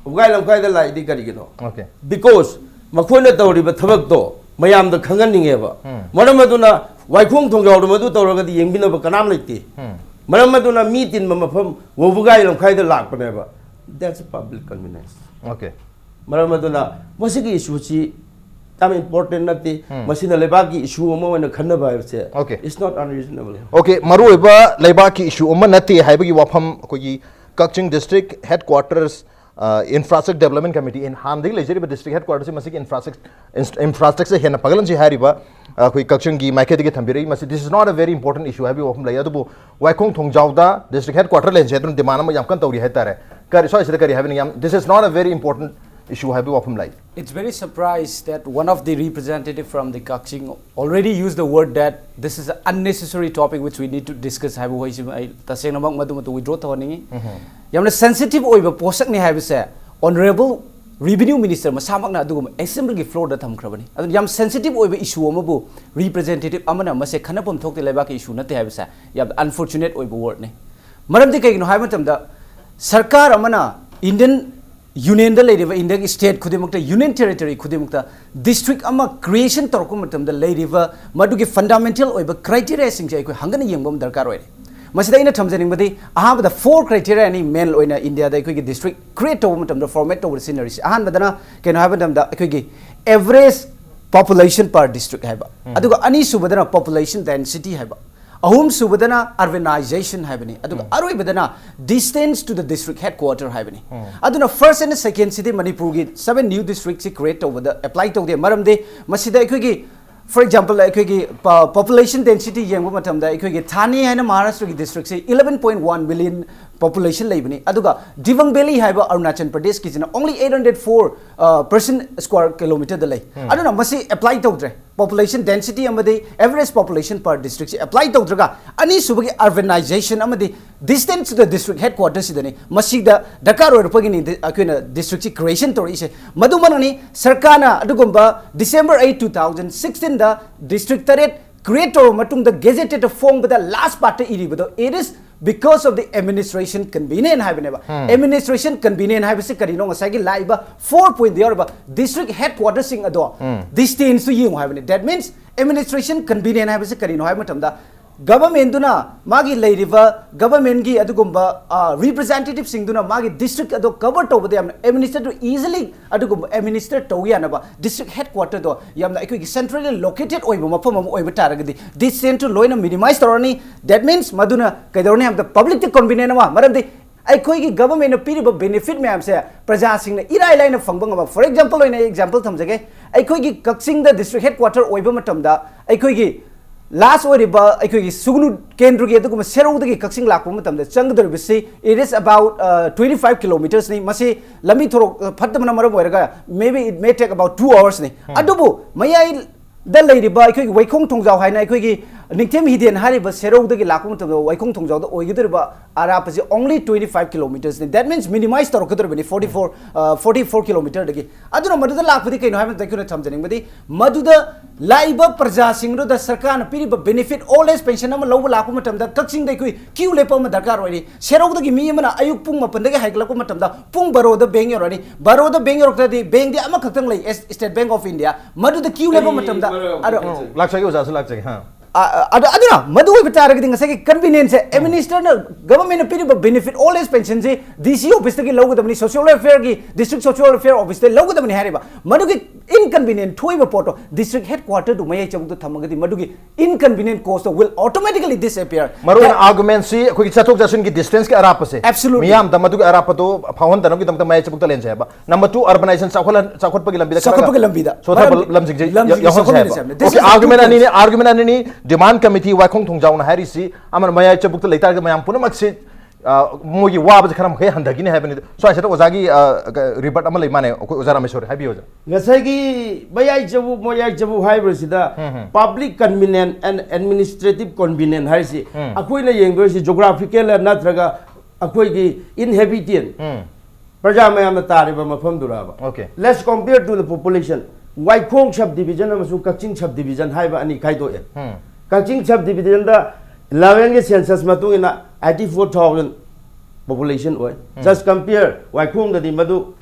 ꯎꯒꯥꯏ ꯂꯝꯈꯥꯏꯗ ꯂꯥꯛꯏꯗꯤ ꯀꯔꯤꯒꯤꯅꯣ? Okay. Because ꯃꯈꯣꯏꯅ ꯇꯧꯔꯤꯕ ꯊꯕꯛꯇꯣ ꯃꯌꯥꯝꯗ ꯈꯪꯍꯟꯅꯤꯡꯉꯦꯕ꯫ ꯎꯝ. ꯃꯔꯝ ꯑꯗꯨꯅ ꯋꯥꯏꯈꯣꯡ ꯊꯣꯡꯖꯥꯎꯗ ꯃꯗꯨ ꯇꯧꯔꯒꯗꯤ ꯌꯦꯡꯕꯤꯅꯕ ꯀꯅꯥꯝ ꯂꯩꯇꯦ꯫ ꯎꯝ. ꯃꯔꯝ ꯑꯗꯨꯅ ꯃꯤ ꯇꯤꯟꯕ ꯃꯐꯝ ꯋꯧꯕꯒꯥꯏ ꯂꯝꯈꯥꯏꯗ ꯂꯥꯛꯄꯅꯦꯕ꯫ That's a public convenience. Okay. ꯃꯔꯝ ꯑꯗꯨꯅ ꯃꯁꯤꯒꯤ issue ꯁꯤ ꯌꯥꯝ important ꯅꯠꯇꯦ꯫ ꯎꯝ. ꯃꯁꯤꯅ ꯂꯩꯕꯥꯛꯀꯤ issue ꯑꯃ ꯑꯣꯏꯅ ꯈꯟꯅꯕ ꯍꯥꯏꯕꯁꯦ, Okay. It's not unreasonable. Okay, ꯃꯔꯨꯑꯣꯏꯕ ꯂꯩꯕꯥꯛꯀꯤ issue ꯑꯃ ꯅꯠꯇꯦ ꯍꯥꯏꯕꯒꯤ ꯋꯥꯐꯝ ꯑꯩꯈꯣꯏꯒꯤ ꯀꯛꯆꯤꯡ district headquarters, uh, infrastructure development committee, ꯍꯥꯟꯅꯗꯒꯤ ꯂꯩꯖꯔꯤꯕ district headquarters ꯁꯤ ꯃꯁꯤꯒꯤ infrastructure, ins-, infrastructure ꯍꯦꯟꯅ ꯐꯒꯠꯍꯟꯁꯤ ꯍꯥꯏꯔꯤꯕ, ꯑ, ꯑꯩꯈꯣꯏ ꯀꯛꯆꯤꯡꯒꯤ ꯃꯥꯏꯀꯩꯗꯒꯤ ꯊꯝꯕꯤꯔꯛꯏ꯫ ꯃꯁꯤ, this is not a very important issue ꯍꯥꯏꯕꯒꯤ ꯋꯥꯐꯝ ꯂꯩ꯫ ꯑꯗꯨꯕꯨ ꯋꯥꯏꯈꯣꯡ ꯊꯣꯡꯖꯥꯎꯗ district headquarter ꯂꯩꯍꯟꯁꯤ ꯍꯥꯏꯗꯨꯅ demand ꯑꯃ ꯌꯥꯝ ꯀꯟꯅ ꯇꯧꯔꯤ ꯍꯥꯏꯇꯥꯔꯦ꯫ ꯀꯔꯤ, ꯁ꯭ꯋꯥꯏꯁꯤꯗ ꯀꯔꯤ ꯍꯥꯏꯕꯅꯤ? ꯌꯥꯝ, this is not a very important issue ꯍꯥꯏꯕꯒꯤ ꯋꯥꯐꯝ ꯂꯩ꯫ It's very surprised that one of the representative from the Kakching already used the word that this is an unnecessary topic which we need to discuss ꯍꯥꯏꯕ ꯋꯥꯍꯩꯁꯤ ꯑꯩ ꯇꯁꯦꯡꯅꯃꯛ ꯃꯗꯨꯃꯇ withdraw ꯇꯧꯍꯟꯅꯤꯡꯉꯤ꯫ ꯌꯥꯝꯅ sensitive ꯑꯣꯏꯕ ꯄꯣꯠꯁꯛꯅꯤ ꯍꯥꯏꯕꯁꯦ Honourable Revenue Minister ꯃꯁꯥꯃꯛꯅ ꯑꯗꯨꯒꯨꯝꯕ assembly ꯒꯤ floor ꯗ ꯊꯝꯈ꯭ꯔꯕꯅꯤ꯫ ꯑꯗꯨꯅ ꯌꯥꯝ sensitive ꯑꯣꯏꯕ issue ꯑꯃꯕꯨ representative ꯑꯃꯅ ꯃꯁꯦ ꯈꯟꯅꯐꯝ ꯊꯣꯛꯇꯦ, ꯂꯩꯕꯥꯛꯀꯤ issue ꯅꯠꯇꯦ ꯍꯥꯏꯕꯁꯦ ꯌꯥꯝ unfortunate ꯑꯣꯏꯕ word ꯅꯤ꯫ ꯃꯔꯝꯗꯤ ꯀꯩꯒꯤꯅꯣ ꯍꯥꯏꯕ ꯃꯇꯝꯗ ꯁꯔꯀꯥꯔ ꯑꯃꯅ Indian Union ꯗ ꯂꯩꯔꯤꯕ India ꯒꯤ state ꯈꯨꯗꯤꯡꯃꯛꯇ, Union Territory ꯈꯨꯗꯤꯡꯃꯛꯇ district ꯑꯃ creation ꯇꯧꯔꯛꯄ ꯃꯇꯝꯗ ꯂꯩꯔꯤꯕ ꯃꯗꯨꯒꯤ fundamental ꯑꯣꯏꯕ criteria ꯁꯤꯡꯁꯦ ꯑꯩꯈꯣꯏ ꯍꯪꯒꯠꯅ ꯌꯦꯡꯕ ꯑꯃ ꯗꯔꯀꯥꯔ ꯑꯣꯏꯔꯦ꯫ ꯃꯁꯤꯗ ꯑꯩꯅ ꯊꯝꯖꯅꯤꯡꯕꯗꯤ ꯑꯍꯥꯟꯕꯗ four criteria ꯅꯤ main ꯑꯣꯏꯅ India ꯗ ꯑꯩꯈꯣꯏꯒꯤ district create ꯇꯧꯕ ꯃꯇꯝꯗ, format ꯇꯧꯕꯗ ꯁꯤꯖꯤꯟꯅꯔꯤꯁꯤ꯫ ꯑꯍꯥꯟꯕꯗꯅ ꯀꯩꯅꯣ ꯍꯥꯏꯕ ꯃꯇꯝꯗ ꯑꯩꯈꯣꯏꯒꯤ average population per district ꯍꯥꯏꯕ, ꯑꯗꯨꯒ ꯑꯅꯤꯁꯨꯕꯗꯅ population density ꯍꯥꯏꯕ, ꯑꯍꯨꯝꯁꯨꯕꯗꯅ urbanization ꯍꯥꯏꯕꯅꯤ, ꯑꯗꯨꯒ ꯑꯔꯣꯏꯕꯗꯅ distance to the district headquarter ꯍꯥꯏꯕꯅꯤ꯫ ꯑꯗꯨꯅ first and second ꯁꯤꯗꯤ ꯃꯅꯤꯄꯨꯔꯒꯤ seven new district ꯁꯤ create ꯇꯧꯕꯗ apply ꯇꯧꯗꯦ꯫ ꯃꯔꯝꯗꯤ ꯃꯁꯤꯗ ꯑꯩꯈꯣꯏꯒꯤ, for example, ꯑꯩꯈꯣꯏꯒꯤ ꯄ-, population density ꯌꯦꯡꯕ ꯃꯇꯝꯗ ꯑꯩꯈꯣꯏꯒꯤ ꯊꯥꯅꯦ ꯍꯥꯏꯅ ꯃꯍꯥꯔꯥꯁꯇ꯭ꯔꯒꯤ district ꯁꯤ eleven point one million population ꯂꯩꯕꯅꯤ, ꯑꯗꯨꯒ ꯗꯤꯕꯪ ꯚꯦꯂꯤ ꯍꯥꯏꯕ Arunachal ꯄ꯭ꯔꯗꯦꯁꯀꯤꯁꯤꯅ only eight hundred four percent square kilometer ꯗ ꯂꯩ꯫ ꯑꯗꯨꯅ ꯃꯁꯤ apply ꯇꯧꯗ꯭ꯔꯦ, population density ꯑꯃꯗꯤ average population per district ꯁꯤ apply ꯇꯧꯗ꯭ꯔꯒ, ꯑꯅꯤꯁꯨꯕꯒꯤ urbanization ꯑꯃꯗꯤ distance to the district headquarter ꯁꯤꯗꯅꯤ꯫ ꯃꯁꯤꯗ ꯗꯔꯀꯥꯔ ꯑꯣꯏꯔꯛꯄꯒꯤꯅꯤ ꯗꯤ-, ꯑꯩꯈꯣꯏꯅ district ꯁꯤ creation ꯇꯧꯔꯛꯏꯁꯦ꯫ ꯃꯗꯨꯃꯛꯅꯅꯤ ꯁꯔꯀꯥꯔꯅ ꯑꯗꯨꯒꯨꯝꯕ December eight two thousand sixteen ꯗ district ꯇꯔꯦꯠ create ꯇꯧꯔꯕ ꯃꯇꯨꯡꯗ gazetted ꯐꯣꯡꯕꯗ last part ꯇ ꯏꯔꯤꯕꯗꯣ, "It is because of the administration convenient" ꯍꯥꯏꯕꯅꯦꯕ꯫ Administration convenient ꯍꯥꯏꯕꯁꯤ ꯀꯔꯤꯅꯣ? ꯉꯁꯥꯏꯒꯤ ꯂꯥꯛꯏꯕ four point ꯗ ꯌꯥꯎꯔꯤꯕ district headquarter ꯁꯤꯡ ꯑꯗꯣ distance ꯇꯨ ꯌꯦꯡꯉꯨ ꯍꯥꯏꯕꯅꯤ꯫ That means administration convenient ꯍꯥꯏꯕꯁꯤ ꯀꯔꯤꯅꯣ ꯍꯥꯏꯕ ꯃꯇꯝꯗ, government ꯇꯨꯅ ꯃꯥꯒꯤ ꯂꯩꯔꯤꯕ government ꯀꯤ ꯑꯗꯨꯒꯨꯝꯕ, ꯑ, representative ꯁꯤꯡꯗꯨꯅ ꯃꯥꯒꯤ district ꯑꯗꯣ cover ꯇꯧꯕꯗ ꯌꯥꯝꯅ administrative easily ꯑꯗꯨꯒꯨꯝꯕ administer ꯇꯧ ꯌꯥꯅꯕ district headquarter ꯗꯣ ꯌꯥꯝꯅ ꯑꯩꯈꯣꯏꯒꯤ centrally located ꯑꯣꯏꯕ ꯃꯐꯝ ꯑꯃ ꯑꯣꯏꯕ ꯇꯥꯔꯒꯗꯤ distance ꯇꯨ ꯂꯣꯏꯅ minimize ꯇꯧꯔꯅꯤ꯫ That means ꯃꯗꯨꯅ ꯀꯩꯗꯧꯔꯅꯤ ꯍꯥꯏꯕꯗ public ꯇ convenient ꯑꯃ, ꯃꯔꯝꯗꯤ ꯑꯩꯈꯣꯏꯒꯤ government ꯅ ꯄꯤꯔꯤꯕ benefit ꯃꯌꯥꯝꯁꯦ ꯄ꯭ꯔꯖꯥꯁꯤꯡꯅ ꯏꯔꯥꯏ ꯂꯥꯏꯅ ꯐꯪꯕ ꯉꯝꯕ꯫ For example ꯑꯣꯏꯅ ꯑꯩ example ꯊꯝꯖꯒꯦ, ꯑꯩꯈꯣꯏꯒꯤ ꯀꯛꯆꯤꯡꯗ district headquarter ꯑꯣꯏꯕ ꯃꯇꯝꯗ ꯑꯩꯈꯣꯏꯒꯤ last ꯑꯣꯏꯔꯤꯕ ꯑꯩꯈꯣꯏꯒꯤ ꯁꯨꯒꯅꯨ ꯀꯦꯟꯗ꯭ꯔꯒꯤ ꯑꯗꯨꯒꯨꯝꯕ ꯁꯦꯔꯧꯗꯒꯤ ꯀꯛꯆꯤꯡ ꯂꯥꯛꯄ ꯃꯇꯝꯗ ꯆꯪꯒꯗꯧꯔꯤꯕꯁꯤ, it is about, uh, twenty five kilometers ꯅꯤ꯫ ꯃꯁꯤ ꯂꯝꯕꯤ ꯊꯣꯔꯣꯛ, ꯑ, ꯐꯠꯇꯕꯅ ꯃꯔꯝ ꯑꯣꯏꯔꯒ maybe it may take about two hours ꯅꯤ꯫ ꯑꯗꯨꯕꯨ ꯃꯌꯥꯏꯗ ꯂꯩꯔꯤꯕ ꯑꯩꯈꯣꯏꯒꯤ ꯋꯥꯏꯈꯣꯡ ꯊꯣꯡꯖꯥꯎ ꯍꯥꯏꯅ ꯑꯩꯈꯣꯏꯒꯤ ꯅꯤꯡꯊꯦꯝ ꯍꯤꯗꯦꯟ ꯍꯥꯏꯔꯤꯕ ꯁꯦꯔꯧꯗꯒꯤ ꯂꯥꯛꯄ ꯃꯇꯝꯗ ꯋꯥꯏꯈꯣꯡ ꯊꯣꯡꯖꯥꯎꯗ ꯑꯣꯏꯒꯗꯧꯔꯤꯕ ꯑꯔꯥꯞꯄꯁꯤ only twenty five kilometers ꯅꯤ꯫ That means minimize ꯇꯧꯔꯛꯀꯗꯧꯔꯤꯕꯅꯤ forty four, ꯑ, forty four kilometer ꯗꯒꯤ꯫ ꯑꯗꯨꯅ ꯃꯗꯨꯗ ꯂꯥꯛꯄꯗꯤ ꯀꯩꯅꯣ ꯍꯥꯏꯕ ꯃꯇꯝꯗ ꯑꯩꯈꯣꯏꯅ ꯊꯝꯖꯅꯤꯡꯕꯗꯤ, ꯃꯗꯨꯗ ꯂꯥꯛꯏꯕ ꯄ꯭ꯔꯖꯥꯁꯤꯡꯗꯨꯗ ꯁꯔꯀꯥꯔꯅ ꯄꯤꯔꯤꯕ benefit, old age pension ꯑꯃ ꯂꯧꯕ ꯂꯥꯛꯄ ꯃꯇꯝꯗ ꯀꯛꯆꯤꯡꯗ ꯑꯩꯈꯣꯏ queue ꯂꯦꯞꯄ ꯑꯃ ꯗꯔꯀꯥꯔ ꯑꯣꯏꯔꯤ꯫ ꯁꯦꯔꯧꯗꯒꯤ ꯃꯤ ꯑꯃꯅ ꯑꯌꯨꯛ ꯄꯨꯡ ꯃꯥꯄꯟꯗꯒꯤ ꯍꯥꯏꯒꯠꯂꯛꯄ ꯃꯇꯝꯗ ꯄꯨꯡ ꯕꯥꯔꯣꯗ bank ꯌꯧꯔꯛꯑꯅꯤ꯫ ꯕꯥꯔꯣꯗ bank ꯌꯧꯔꯛꯇ꯭ꯔꯗꯤ bank ꯗꯤ ꯑꯃꯈꯛꯇꯪ ꯂꯩ, ꯑꯦꯁ-, State Bank of India꯫ ꯃꯗꯨꯗ queue ꯂꯦꯞꯄ ꯑꯩ ꯃꯇꯝꯗ ꯃꯔꯛ ꯑꯃ ꯑꯗꯣ ꯀꯛꯆꯤꯡ ꯂꯥꯛꯆꯒꯦ, ꯑꯣꯖꯥꯁꯨ ꯂꯥꯛꯆꯒꯦ꯫ ꯍꯥ꯫ ꯑ, ꯑ, ꯑꯗꯨ, ꯑꯗꯨꯅ ꯃꯗꯨ ꯑꯣꯏꯕ ꯇꯥꯔꯒꯗꯤ ꯉꯁꯥꯏꯒꯤ convenience ꯁꯦ administer ꯅ, government ꯅ ꯄꯤꯔꯤꯕ benefit, old age pension ꯁꯤ D C office ꯇꯒꯤ ꯂꯧꯒꯗꯕꯅꯤ, social welfare ꯒꯤ, district social welfare office ꯇꯒꯤ ꯂꯧꯒꯗꯕꯅꯤ ꯍꯥꯏꯔꯤꯕ꯫ ꯃꯗꯨꯒꯤ inconvenient ꯊꯣꯛꯏꯕ ꯄꯣꯠꯇꯣ district headquarter ꯗꯨ ꯃꯌꯥꯏ ꯆꯕꯨꯛꯇ ꯊꯝꯃꯒꯗꯤ ꯃꯗꯨꯒꯤ inconvenient cost to will automatically disappear꯫ ꯃꯔꯨꯑꯣꯏꯅ That argument ꯁꯤ ꯑꯩꯈꯣꯏꯒꯤ ꯆꯠꯊꯣꯛ ꯆꯠꯁꯤꯟꯒꯤ distance ꯀꯤ ꯑꯔꯥꯞꯄꯁꯦ꯫ Absolutely꯫ ꯃꯤꯌꯥꯝꯗ ꯃꯗꯨꯒꯤ ꯑꯔꯥꯞꯄꯗꯣ ꯐꯥꯎꯍꯟꯗꯅꯕꯒꯤꯗꯃꯛꯇ ꯃꯌꯥꯏ ꯆꯕꯨꯛꯇ ꯂꯦꯟꯁꯦ ꯍꯥꯏꯕ꯫ Number two, urbanization ꯆꯥꯎꯈꯠꯍꯟ-, ꯆꯥꯎꯈꯠꯄꯒꯤ ꯂꯝꯕꯤꯗ ꯈꯔ ꯆꯥꯎꯈꯠꯄꯒꯤ ꯂꯝꯕꯤꯗ꯫ ꯁꯣꯊꯕ ꯃꯔꯝꯗꯤ ꯂꯝꯁꯤꯡꯁꯦ ꯂꯝꯁꯤꯡꯁꯦ ꯌꯥꯎꯍꯟꯁꯦ ꯆꯥꯎꯈꯠꯃꯤꯟꯅꯁꯦ ꯍꯥꯏꯕ꯫ ꯍꯥꯏꯕꯅꯤ꯫ This Okay, is the argument two ꯑꯅꯤꯅꯤ, points꯫ Argument ꯑꯅꯤꯅꯤ, demand committee ꯋꯥꯏꯈꯣꯡ ꯊꯣꯡꯖꯥꯎꯅ ꯍꯥꯏꯔꯤꯁꯤ ꯑꯃꯅ ꯃꯌꯥꯏ ꯆꯕꯨꯛꯇ ꯂꯩꯇꯥꯔꯒꯗꯤ ꯃꯌꯥꯝ ꯄꯨꯝꯅꯃꯛꯁꯤ ꯑ, ꯃꯣꯏꯒꯤ ꯋꯥꯕꯁꯦ ꯈꯔ ꯃꯈꯩ ꯍꯟꯊꯈꯤꯅꯤ ꯍꯥꯏꯕꯅꯤ꯫ ꯁ꯭ꯋꯥꯏꯁꯤꯗ ꯑꯣꯖꯥꯒꯤ, ꯑ, ꯀ-, rebut ꯑꯃ ꯂꯩ ꯃꯥꯅꯦ, ꯑꯩꯈꯣꯏ ꯑꯣꯖꯥ ꯔꯥꯃꯦꯁꯣꯔꯤ, ꯍꯥꯏꯕꯤꯌꯨ ꯑꯣꯖꯥ꯫ ꯉꯁꯥꯏꯒꯤ ꯃꯌꯥꯏ ꯆꯕꯨꯛ, ꯃꯌꯥꯏ ꯆꯕꯨꯛ ꯍꯥꯏꯕꯁꯤꯗ ꯎꯝ, ꯎꯝ꯫ Public convenience and administrative convenience ꯍꯥꯏꯔꯤꯁꯤ ꯎꯝ꯫ ꯑꯩꯈꯣꯏꯅ ꯌꯦꯡꯗꯣꯏꯁꯤ geographical ꯅꯠꯇ꯭ꯔꯒ ꯑꯩꯈꯣꯏꯒꯤ inhabitant, ꯎꯝ꯫ ꯄ꯭ꯔꯖꯥ ꯃꯌꯥꯝꯅ ꯇꯥꯔꯤꯕ ꯃꯐꯝꯗꯨꯔꯕ? Okay. Let's compare to the population. ꯋꯥꯏꯈꯣꯡ subdivision ꯑꯃꯁꯨꯡ ꯀꯛꯆꯤꯡ subdivision ꯍꯥꯏꯕ ꯑꯅꯤ ꯈꯥꯏꯗꯣꯛꯑꯦ꯫ ꯎꯝ꯫ ꯀꯛꯆꯤꯡ subdivision ꯗ eleven ꯒꯤ census ꯃꯇꯨꯡ ꯏꯟꯅ eighty four thousand population ꯑꯣꯏ꯫ ꯎꯝ꯫ Just compare, ꯋꯥꯏꯈꯣꯡꯗꯗꯤ ꯃꯗꯨ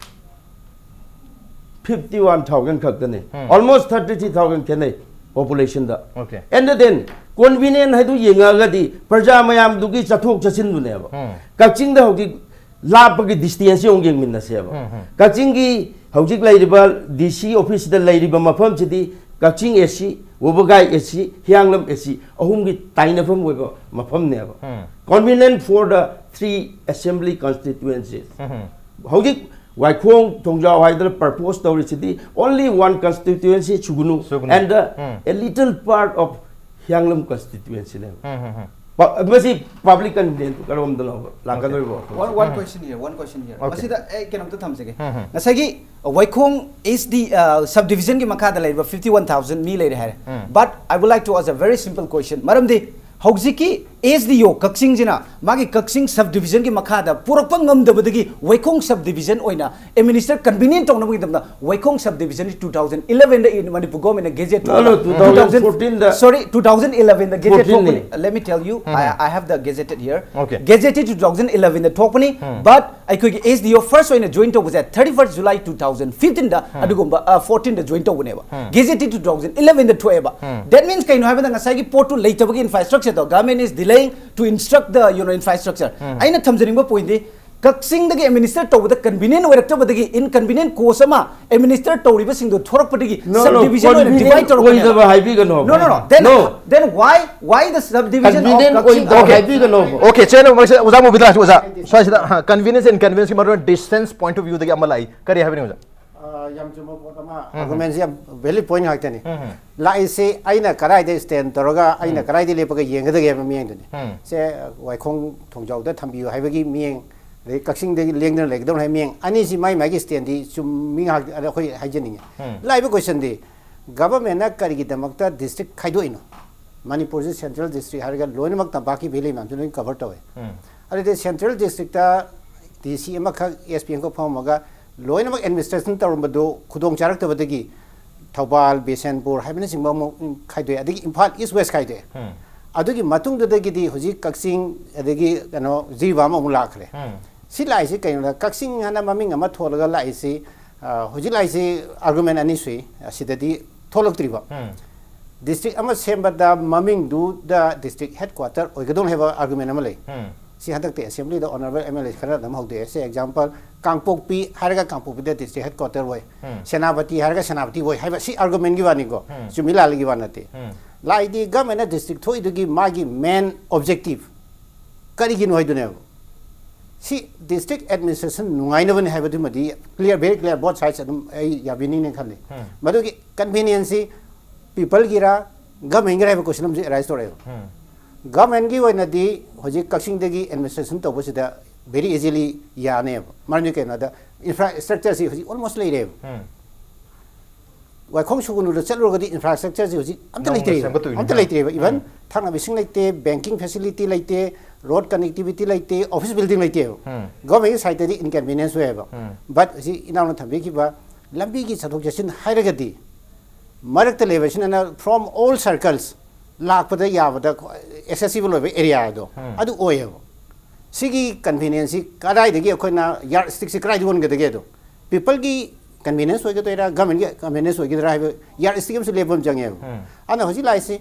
fifty one thousand ꯈꯛꯇꯅꯤ꯫ ꯎꯝ꯫ Almost thirty three thousand ꯈꯦꯠꯅꯩ population the. Okay. And then convenient ꯍꯥꯏꯗꯨ ꯌꯦꯡꯉꯛꯑꯒꯗꯤ ꯄ꯭ꯔꯖꯥ ꯃꯌꯥꯝꯗꯨꯒꯤ ꯆꯠꯊꯣꯛ ꯆꯠꯁꯤꯟꯗꯨꯅꯦꯕ꯫ ꯎꯝ꯫ ꯀꯛꯆꯤꯡꯗ ꯍꯧꯖꯤꯛ ꯂꯥꯞꯄꯒꯤ distance ꯑꯃꯨꯛ ꯌꯦꯡꯃꯤꯟꯅꯁꯦꯕ꯫ ꯎꯝ, ꯎꯝ꯫ ꯀꯛꯆꯤꯡꯒꯤ ꯍꯧꯖꯤꯛ ꯂꯩꯔꯤꯕ D C office ꯁꯤꯗ ꯂꯩꯔꯤꯕ ꯃꯐꯝꯁꯤꯗꯤ ꯀꯛꯆꯤꯡ A C, ꯋꯥꯕꯒꯥꯏ A C, ꯍꯤꯌꯥꯡꯂꯝ A C ꯑꯍꯨꯝꯒꯤ ꯇꯥꯏꯅꯐꯝ ꯑꯣꯏꯕ ꯃꯐꯝꯅꯦꯕ꯫ ꯎꯝ꯫ Convenient for the three assembly constituencies. ꯎꯝ, ꯎꯝ꯫ ꯍꯧꯖꯤꯛ ꯋꯥꯏꯈꯣꯡ ꯊꯣꯡꯖꯥꯎ ꯍꯥꯏꯗꯅ propose ꯇꯧꯔꯤꯁꯤꯗꯤ only one constituency ꯁꯨꯒꯅꯨ, ꯁꯨꯒꯅꯨ꯫ And the, um. A little part of ꯍꯤꯌꯥꯡꯂꯝ constituency ꯅꯦꯕ꯫ ꯎꯝ, ꯎꯝ, ꯎꯝ꯫ ꯄ-, ꯃꯁꯤ public convenience ꯀꯔꯣꯝꯗꯅꯣ ꯂꯥꯛꯀꯗꯧꯔꯤꯕ ꯋꯥꯐꯝꯁꯦ? One, one question here, one question here. Okay. ꯃꯁꯤꯗ ꯑꯩ ꯀꯩꯅꯣꯝꯇ ꯊꯝꯖꯒꯦ꯫ ꯎꯝ, ꯎꯝ꯫ ꯉꯁꯥꯏꯒꯤ ꯋꯥꯏꯈꯣꯡ S D, ꯑ, subdivision ꯒꯤ ꯃꯈꯥꯗ ꯂꯩꯔꯤꯕ fifty one thousand ꯃꯤ ꯂꯩꯔꯦ ꯍꯥꯏꯔꯦ꯫ ꯎꯝ꯫ But I would like to ask a very simple question. ꯃꯔꯝꯗꯤ ꯍꯧꯖꯤꯛꯀꯤ S D O ꯀꯛꯆꯤꯡꯁꯤꯅ ꯃꯥꯒꯤ ꯀꯛꯆꯤꯡ subdivision ꯒꯤ ꯃꯈꯥꯗ ꯄꯨꯔꯛꯄ ꯉꯝꯗꯕꯗꯒꯤ ꯋꯥꯏꯈꯣꯡ subdivision ꯑꯣꯏꯅ administer convenient ꯇꯧꯅꯕꯒꯤꯗꯃꯛꯇ ꯋꯥꯏꯈꯣꯡ subdivision two thousand eleven the in Manipur government ꯅ gazette No, no, ꯊꯣꯛꯑꯒ two thousand fourteen ꯗ sorry, two thousand eleven ꯗ gazette fourteen ꯅꯤ꯫ ꯊꯣꯛꯄꯅꯤ꯫ Let me tell you, I, I have the gazetted here. Okay. Gazetted two thousand eleven the ꯊꯣꯛꯄꯅꯤ꯫ But ꯑꯩꯈꯣꯏꯒꯤ S D O first ꯑꯣꯏꯅ join ꯇꯧꯕꯁꯦ thirty first July two thousand fifteen ꯗ, ꯑꯗꯨꯒꯨꯝꯕ, ꯑ, fourteen ꯗ join ꯇꯧꯕꯅꯦꯕ꯫ Gazetted two thousand eleven ꯗ ꯊꯣꯛꯑꯦꯕ꯫ That means ꯀꯩꯅꯣ ꯍꯥꯏꯕꯗ ꯉꯁꯥꯏꯒꯤ ꯄꯣꯠꯇꯨ ꯂꯩꯇꯕꯒꯤ infrastructure ꯗꯣ, government is delaying to instruct the, you know, infrastructure. ꯑꯩꯅ ꯊꯝꯖꯅꯤꯡꯕ point ꯗꯤ ꯀꯛꯆꯤꯡꯗꯒꯤ administer ꯇꯧꯕꯗ convenient ꯑꯣꯏꯔꯛꯇꯕꯗꯒꯤ inconvenient cause ꯑꯃ administer ꯇꯧꯔꯤꯕꯁꯤꯡꯗꯣ ꯊꯣꯔꯛꯄꯗꯒꯤ No, no, subdivision ꯑꯣꯏꯅ convenient divide ꯇꯧꯔꯛꯄꯅꯦꯕ꯫ ꯑꯣꯏꯗꯕ ꯍꯥꯏꯕꯤꯒꯅꯣ꯫ No, no, no. Then, No. then why, why the subdivision of Convenient Kakching? ꯑꯣꯏꯗꯕ Okay. ꯍꯥꯏꯕꯤꯒꯅꯣ꯫ Okay, ꯆꯦꯅ ꯃꯁꯤ ꯑꯣꯖꯥ ꯃꯣꯕꯤꯗꯥꯁ ꯑꯣꯖꯥ꯫ ꯁ꯭ꯋꯥꯏꯁꯤꯗ, ꯍꯥ, convenience and inconvenience ꯀꯤ ꯃꯔꯨꯑꯣꯏꯅ distance point of view ꯗꯒꯤ ꯑꯃ ꯂꯥꯛꯏ꯫ ꯀꯔꯤ ꯍꯥꯏꯕꯤꯅꯤꯡꯉꯤ ꯑꯣꯖꯥ? ꯑ, ꯌꯥꯝ ꯆꯨꯝꯕ ꯄꯣꯠ ꯑꯃ, ꯑꯥꯔꯒꯨꯃꯦꯟꯁꯤ ꯌꯥꯝ ꯚꯦꯂꯤꯗ ꯄꯣꯏꯟ ꯉꯥꯛꯇꯅꯤ꯫ ꯎꯝ꯫ ꯂꯥꯛꯏꯁꯤ ꯑꯩꯅ ꯀꯗꯥꯏꯗ ꯁ꯭ꯇꯦꯟ ꯇꯧꯔꯒ, ꯑꯩꯅ ꯎꯝ꯫ ꯀꯗꯥꯏꯗ ꯂꯦꯞꯄꯒ ꯌꯦꯡꯒꯗꯒꯦ ꯍꯥꯏꯕ ꯃꯤꯠꯌꯦꯡꯗꯨꯅꯤ꯫ ꯎꯝ꯫ ꯁꯦ, ꯋꯥꯏꯈꯣꯡ ꯊꯣꯡꯖꯥꯎꯗ ꯊꯝꯕꯤꯌꯨ ꯍꯥꯏꯕꯒꯤ ꯃꯤꯠꯌꯦꯡ, ꯑꯗꯩ ꯀꯛꯆꯤꯡꯗꯒꯤ ꯂꯦꯡꯗꯅ ꯂꯩꯒꯗꯧꯅꯤ ꯍꯥꯏꯕ ꯃꯤꯠꯌꯦꯡ, ꯑꯅꯤꯁꯤ ꯃꯥꯏ ꯃꯥꯏꯒꯤ ꯁ꯭ꯇꯦꯟꯗꯤ ꯆꯨꯝꯃꯤ ꯉꯥꯏꯍꯥꯛ ꯑꯩꯈꯣꯏ ꯍꯥꯏꯖꯅꯤꯡꯉꯤ꯫ ꯎꯝ꯫ ꯂꯥꯛꯏꯕ ꯀꯣꯏꯁꯟꯗꯤ, ꯒꯚꯔꯟꯃꯦꯟꯠꯅ ꯀꯔꯤꯒꯤꯗꯃꯛꯇ ꯗꯤꯁꯇ꯭ꯔꯤꯛ ꯈꯥꯏꯗꯣꯛꯏꯅꯣ? ꯃꯅꯤꯄꯨꯔꯁꯤ ꯁꯦꯟꯇ꯭ꯔꯦꯜ ꯗꯤꯁꯇ꯭ꯔꯤꯛ ꯍꯥꯏꯔꯒ ꯂꯣꯏꯅꯃꯛ ꯇꯝꯄꯥꯛꯀꯤ ꯚꯦꯂꯤ ꯃꯌꯥꯝꯁꯤ ꯂꯣꯏꯅ ꯀꯚꯔ ꯇꯧꯋꯦ꯫ ꯎꯝ꯫ ꯑꯗꯨꯗꯤ ꯁꯦꯟꯇ꯭ꯔꯦꯜ ꯗꯤꯁꯇ꯭ꯔꯤꯛꯇ ꯗꯤ ꯁꯤ ꯑꯃꯈꯛ, ꯑꯦꯁ ꯄꯤ ꯑꯃꯈꯛ ꯐꯝꯃꯒ ꯂꯣꯏꯅꯃꯛ ꯑꯦꯗꯃꯤꯅꯤꯁꯇ꯭ꯔꯦꯁꯟ ꯇꯧꯔꯝꯕꯗꯨ ꯈꯨꯗꯣꯡ ꯆꯥꯔꯛꯇꯕꯗꯒꯤ ꯊꯧꯕꯥꯜ, ꯕꯤꯁꯦꯟꯄꯨꯔ ꯍꯥꯏꯕꯅꯆꯤꯡꯕ ꯑꯃꯨꯛ ꯈꯥꯏꯗꯣꯛꯑꯦ, ꯑꯗꯒꯤ ꯏꯝꯐꯥꯜ ꯏꯁ ꯋꯦꯁ ꯈꯥꯏꯗꯣꯛꯑꯦ꯫ ꯎꯝ꯫ ꯑꯗꯨꯒꯤ ꯃꯇꯨꯡꯗꯨꯗꯒꯤꯗꯤ ꯍꯧꯖꯤꯛ ꯀꯛꯆꯤꯡ, ꯑꯗꯒꯤ ꯀꯩꯅꯣ, ꯖꯤꯔꯤꯕꯥꯝ ꯑꯃꯨꯛ ꯂꯥꯛꯈ꯭ꯔꯦ꯫ ꯎꯝ꯫ ꯁꯤ ꯂꯥꯛꯏꯁꯤ ꯀꯩꯅꯣꯗ, ꯀꯛꯆꯤꯡ ꯍꯥꯏꯅ ꯃꯃꯤꯡ ꯑꯃ ꯊꯣꯜꯂꯒ ꯂꯥꯛꯏꯁꯤ, ꯑ, ꯍꯧꯖꯤꯛ ꯂꯥꯛꯏꯁꯤ ꯑꯥꯔꯒꯨꯃꯦꯟ ꯑꯅꯤ ꯁꯨꯏ, ꯑꯁꯤꯗꯗꯤ ꯊꯣꯛꯂꯛꯇ꯭ꯔꯤꯕ꯫ ꯎꯝ꯫ ꯗꯤꯁꯇ꯭ꯔꯤꯛ ꯑꯃ ꯁꯦꯝꯕꯗ ꯃꯃꯤꯡꯗꯨꯗ ꯗꯤꯁꯇ꯭ꯔꯤꯛ ꯍꯦꯗ ꯀ꯭ꯋꯥꯇꯔ ꯑꯣꯏꯒꯗꯧꯅꯦ ꯍꯥꯏꯕ ꯑꯥꯔꯒꯨꯃꯦꯟ ꯑꯃ ꯂꯩ꯫ ꯎꯝ꯫ ꯁꯤ ꯍꯟꯗꯛꯇꯤ ꯑꯦꯁꯦꯝꯕ꯭ꯂꯤꯗ ꯑꯣꯅꯔꯦꯕꯜ ꯑꯦꯝ ꯑꯦꯜ ꯑꯦ ꯈꯔ ꯑꯗꯨꯝ ꯍꯧꯗꯣꯛꯑꯦ꯫ ꯁꯤ ꯑꯦꯛꯖꯥꯝꯄꯜ, ꯀꯥꯡꯄꯣꯛꯄꯤ ꯍꯥꯏꯔꯒ ꯀꯥꯡꯄꯣꯛꯄꯤꯗ ꯗꯤꯁꯇ꯭ꯔꯤꯛ ꯍꯦꯗ ꯀ꯭ꯋꯥꯇꯔ ꯑꯣꯏ, ꯎꯝ꯫ ꯁꯦꯅꯥꯄꯇꯤ ꯍꯥꯏꯔꯒ ꯁꯦꯅꯥꯄꯇꯤ ꯑꯣꯏ ꯍꯥꯏꯕ ꯁꯤ ꯑꯥꯔꯒꯨꯃꯦꯟꯒꯤ ꯋꯥꯅꯤꯀꯣ, ꯎꯝ꯫ ꯆꯨꯝꯃꯤ ꯂꯥꯜꯂꯤꯒꯤ ꯋꯥ ꯅꯠꯇꯦ꯫ ꯎꯝ꯫ ꯂꯥꯛꯏꯗꯤ ꯒꯚꯔꯟꯃꯦꯟꯠꯅ ꯗꯤꯁꯇ꯭ꯔꯤꯛ ꯊꯣꯛꯏꯗꯨꯒꯤ ꯃꯥꯒꯤ ꯃꯦꯟ ꯑꯣꯕꯖꯦꯛꯇꯤꯚ ꯀꯔꯤꯒꯤꯅꯣ ꯍꯥꯏꯗꯨꯅꯦꯕ꯫ ꯁꯤ ꯗꯤꯁꯇ꯭ꯔꯤꯛ ꯑꯦꯗꯃꯤꯅꯤꯁꯇ꯭ꯔꯦꯁꯟ ꯅꯨꯡꯉꯥꯏꯅꯕꯅꯤ ꯍꯥꯏꯕꯗꯨꯃꯗꯤ clear, very clear, both sides ꯑꯗꯨꯝ ꯑꯩ ꯌꯥꯕꯤꯅꯤꯡꯉꯦ ꯈꯜꯂꯤ꯫ ꯎꯝ꯫ ꯃꯗꯨꯒꯤ ꯀꯟꯚꯤꯅꯤꯌꯦꯟꯁꯁꯤ ꯄꯤꯄꯜꯒꯤꯔꯥ, ꯒꯚꯔꯟꯃꯦꯟꯠꯀꯤꯔꯥ ꯍꯥꯏꯕ ꯀꯣꯏꯁꯟ ꯑꯃꯁꯨ ꯑꯦꯔꯥꯏꯁ ꯇꯧꯔꯛꯑꯦꯕ꯫ ꯎꯝ꯫ ꯒꯚꯔꯟꯃꯦꯟꯠꯀꯤ ꯑꯣꯏꯅꯗꯤ ꯍꯧꯖꯤꯛ ꯀꯛꯆꯤꯡꯗꯒꯤ ꯑꯦꯗꯃꯤꯅꯤꯁꯇ꯭ꯔꯦꯁꯟ ꯇꯧꯕꯁꯤꯗ very easily ꯌꯥꯅꯦꯕ꯫ ꯃꯔꯝꯗꯤ ꯀꯩꯅꯣꯗ, ꯏꯟꯐ꯭ꯔꯥꯁ꯭ꯇ꯭ꯔꯛꯆꯔꯁꯤ ꯍꯧꯖꯤꯛ ꯑꯣꯜꯃꯣꯁ ꯂꯩꯔꯦꯕ꯫ ꯎꯝ꯫ ꯋꯥꯏꯈꯣꯡ ꯁꯨꯒꯨꯅꯨꯗ ꯆꯠꯂꯨꯔꯒꯗꯤ ꯏꯟꯐ꯭ꯔꯥꯁ꯭ꯇ꯭ꯔꯛꯆꯔꯁꯤ ꯍꯧꯖꯤꯛ ꯑꯝꯇ ꯅꯧꯅ ꯂꯩꯇ꯭ꯔꯦ꯫ ꯁꯦꯝꯒꯠꯇꯣꯏꯅꯤ꯫ ꯑꯝꯇ ꯂꯩꯇ꯭ꯔꯦꯕ꯫ ꯏꯚꯟ ꯎꯝ꯫ ꯊꯛꯅꯕ ꯏꯁꯤꯡ ꯂꯩꯇꯦ, ꯕꯦꯡꯀꯤꯡ ꯐꯦꯁꯤꯂꯤꯇꯤ ꯂꯩꯇꯦ, ꯔꯣꯗ ꯀꯅꯦꯛꯇꯤꯚꯤꯇꯤ ꯂꯩꯇꯦ, ꯑꯣꯐꯤꯁ ꯕꯤꯜꯗꯤꯡ ꯂꯩꯇꯦꯕ꯫ ꯎꯝ꯫ ꯒꯚꯔꯟꯃꯦꯟꯠꯀꯤ ꯁꯥꯏꯠꯇꯗꯤ ꯏꯟꯀꯟꯚꯤꯅꯤꯌꯦꯟꯁ ꯑꯣꯏꯌꯦꯕ꯫ ꯎꯝ꯫ ꯕꯠ ꯍꯧꯖꯤꯛ ꯏꯅꯥꯎꯅ ꯊꯝꯕꯤꯈꯤꯕ ꯂꯝꯕꯤꯒꯤ ꯆꯠꯊꯣꯛ ꯆꯠꯁꯤꯟ ꯍꯥꯏꯔꯒꯗꯤ ꯃꯔꯛꯇ ꯂꯩꯕꯁꯤꯅ from all circles ꯂꯥꯛꯄꯗ ꯌꯥꯕꯗ ꯑꯦꯛꯁꯦꯁꯤꯕꯜ ꯑꯣꯏꯕ ꯑꯦꯔꯤꯌꯥꯗꯣ ꯎꯝ꯫ ꯑꯗꯨ ꯑꯣꯏꯌꯦꯕ꯫ ꯁꯤꯒꯤ ꯀꯟꯚꯤꯅꯤꯌꯦꯟꯁꯁꯤ ꯀꯗꯥꯏꯗꯒꯤ ꯑꯩꯈꯣꯏꯅ ꯌꯥꯔꯗ ꯁ꯭ꯇꯤꯛꯁꯤ ꯀꯗꯥꯏꯗ ꯌꯣꯟꯒꯗꯒꯦ ꯑꯗꯣ? ꯄꯤꯄꯜꯒꯤ ꯀꯟꯚꯤꯅꯤꯌꯦꯟꯁ ꯑꯣꯏꯒꯗꯣꯏꯔꯥ, ꯒꯚꯔꯟꯃꯦꯟꯠꯀꯤ ꯀꯟꯚꯤꯅꯤꯌꯦꯟꯁ ꯑꯣꯏꯒꯗ꯭ꯔꯥ ꯍꯥꯏꯕ ꯌꯥꯔꯗ ꯁ꯭ꯇꯤꯛ ꯑꯃꯁꯨ ꯂꯦꯞꯄ ꯑꯃ ꯆꯪꯉꯦꯕ꯫ ꯎꯝ꯫ ꯑꯗꯨꯅ ꯍꯧꯖꯤꯛ ꯂꯥꯛꯏꯁꯤ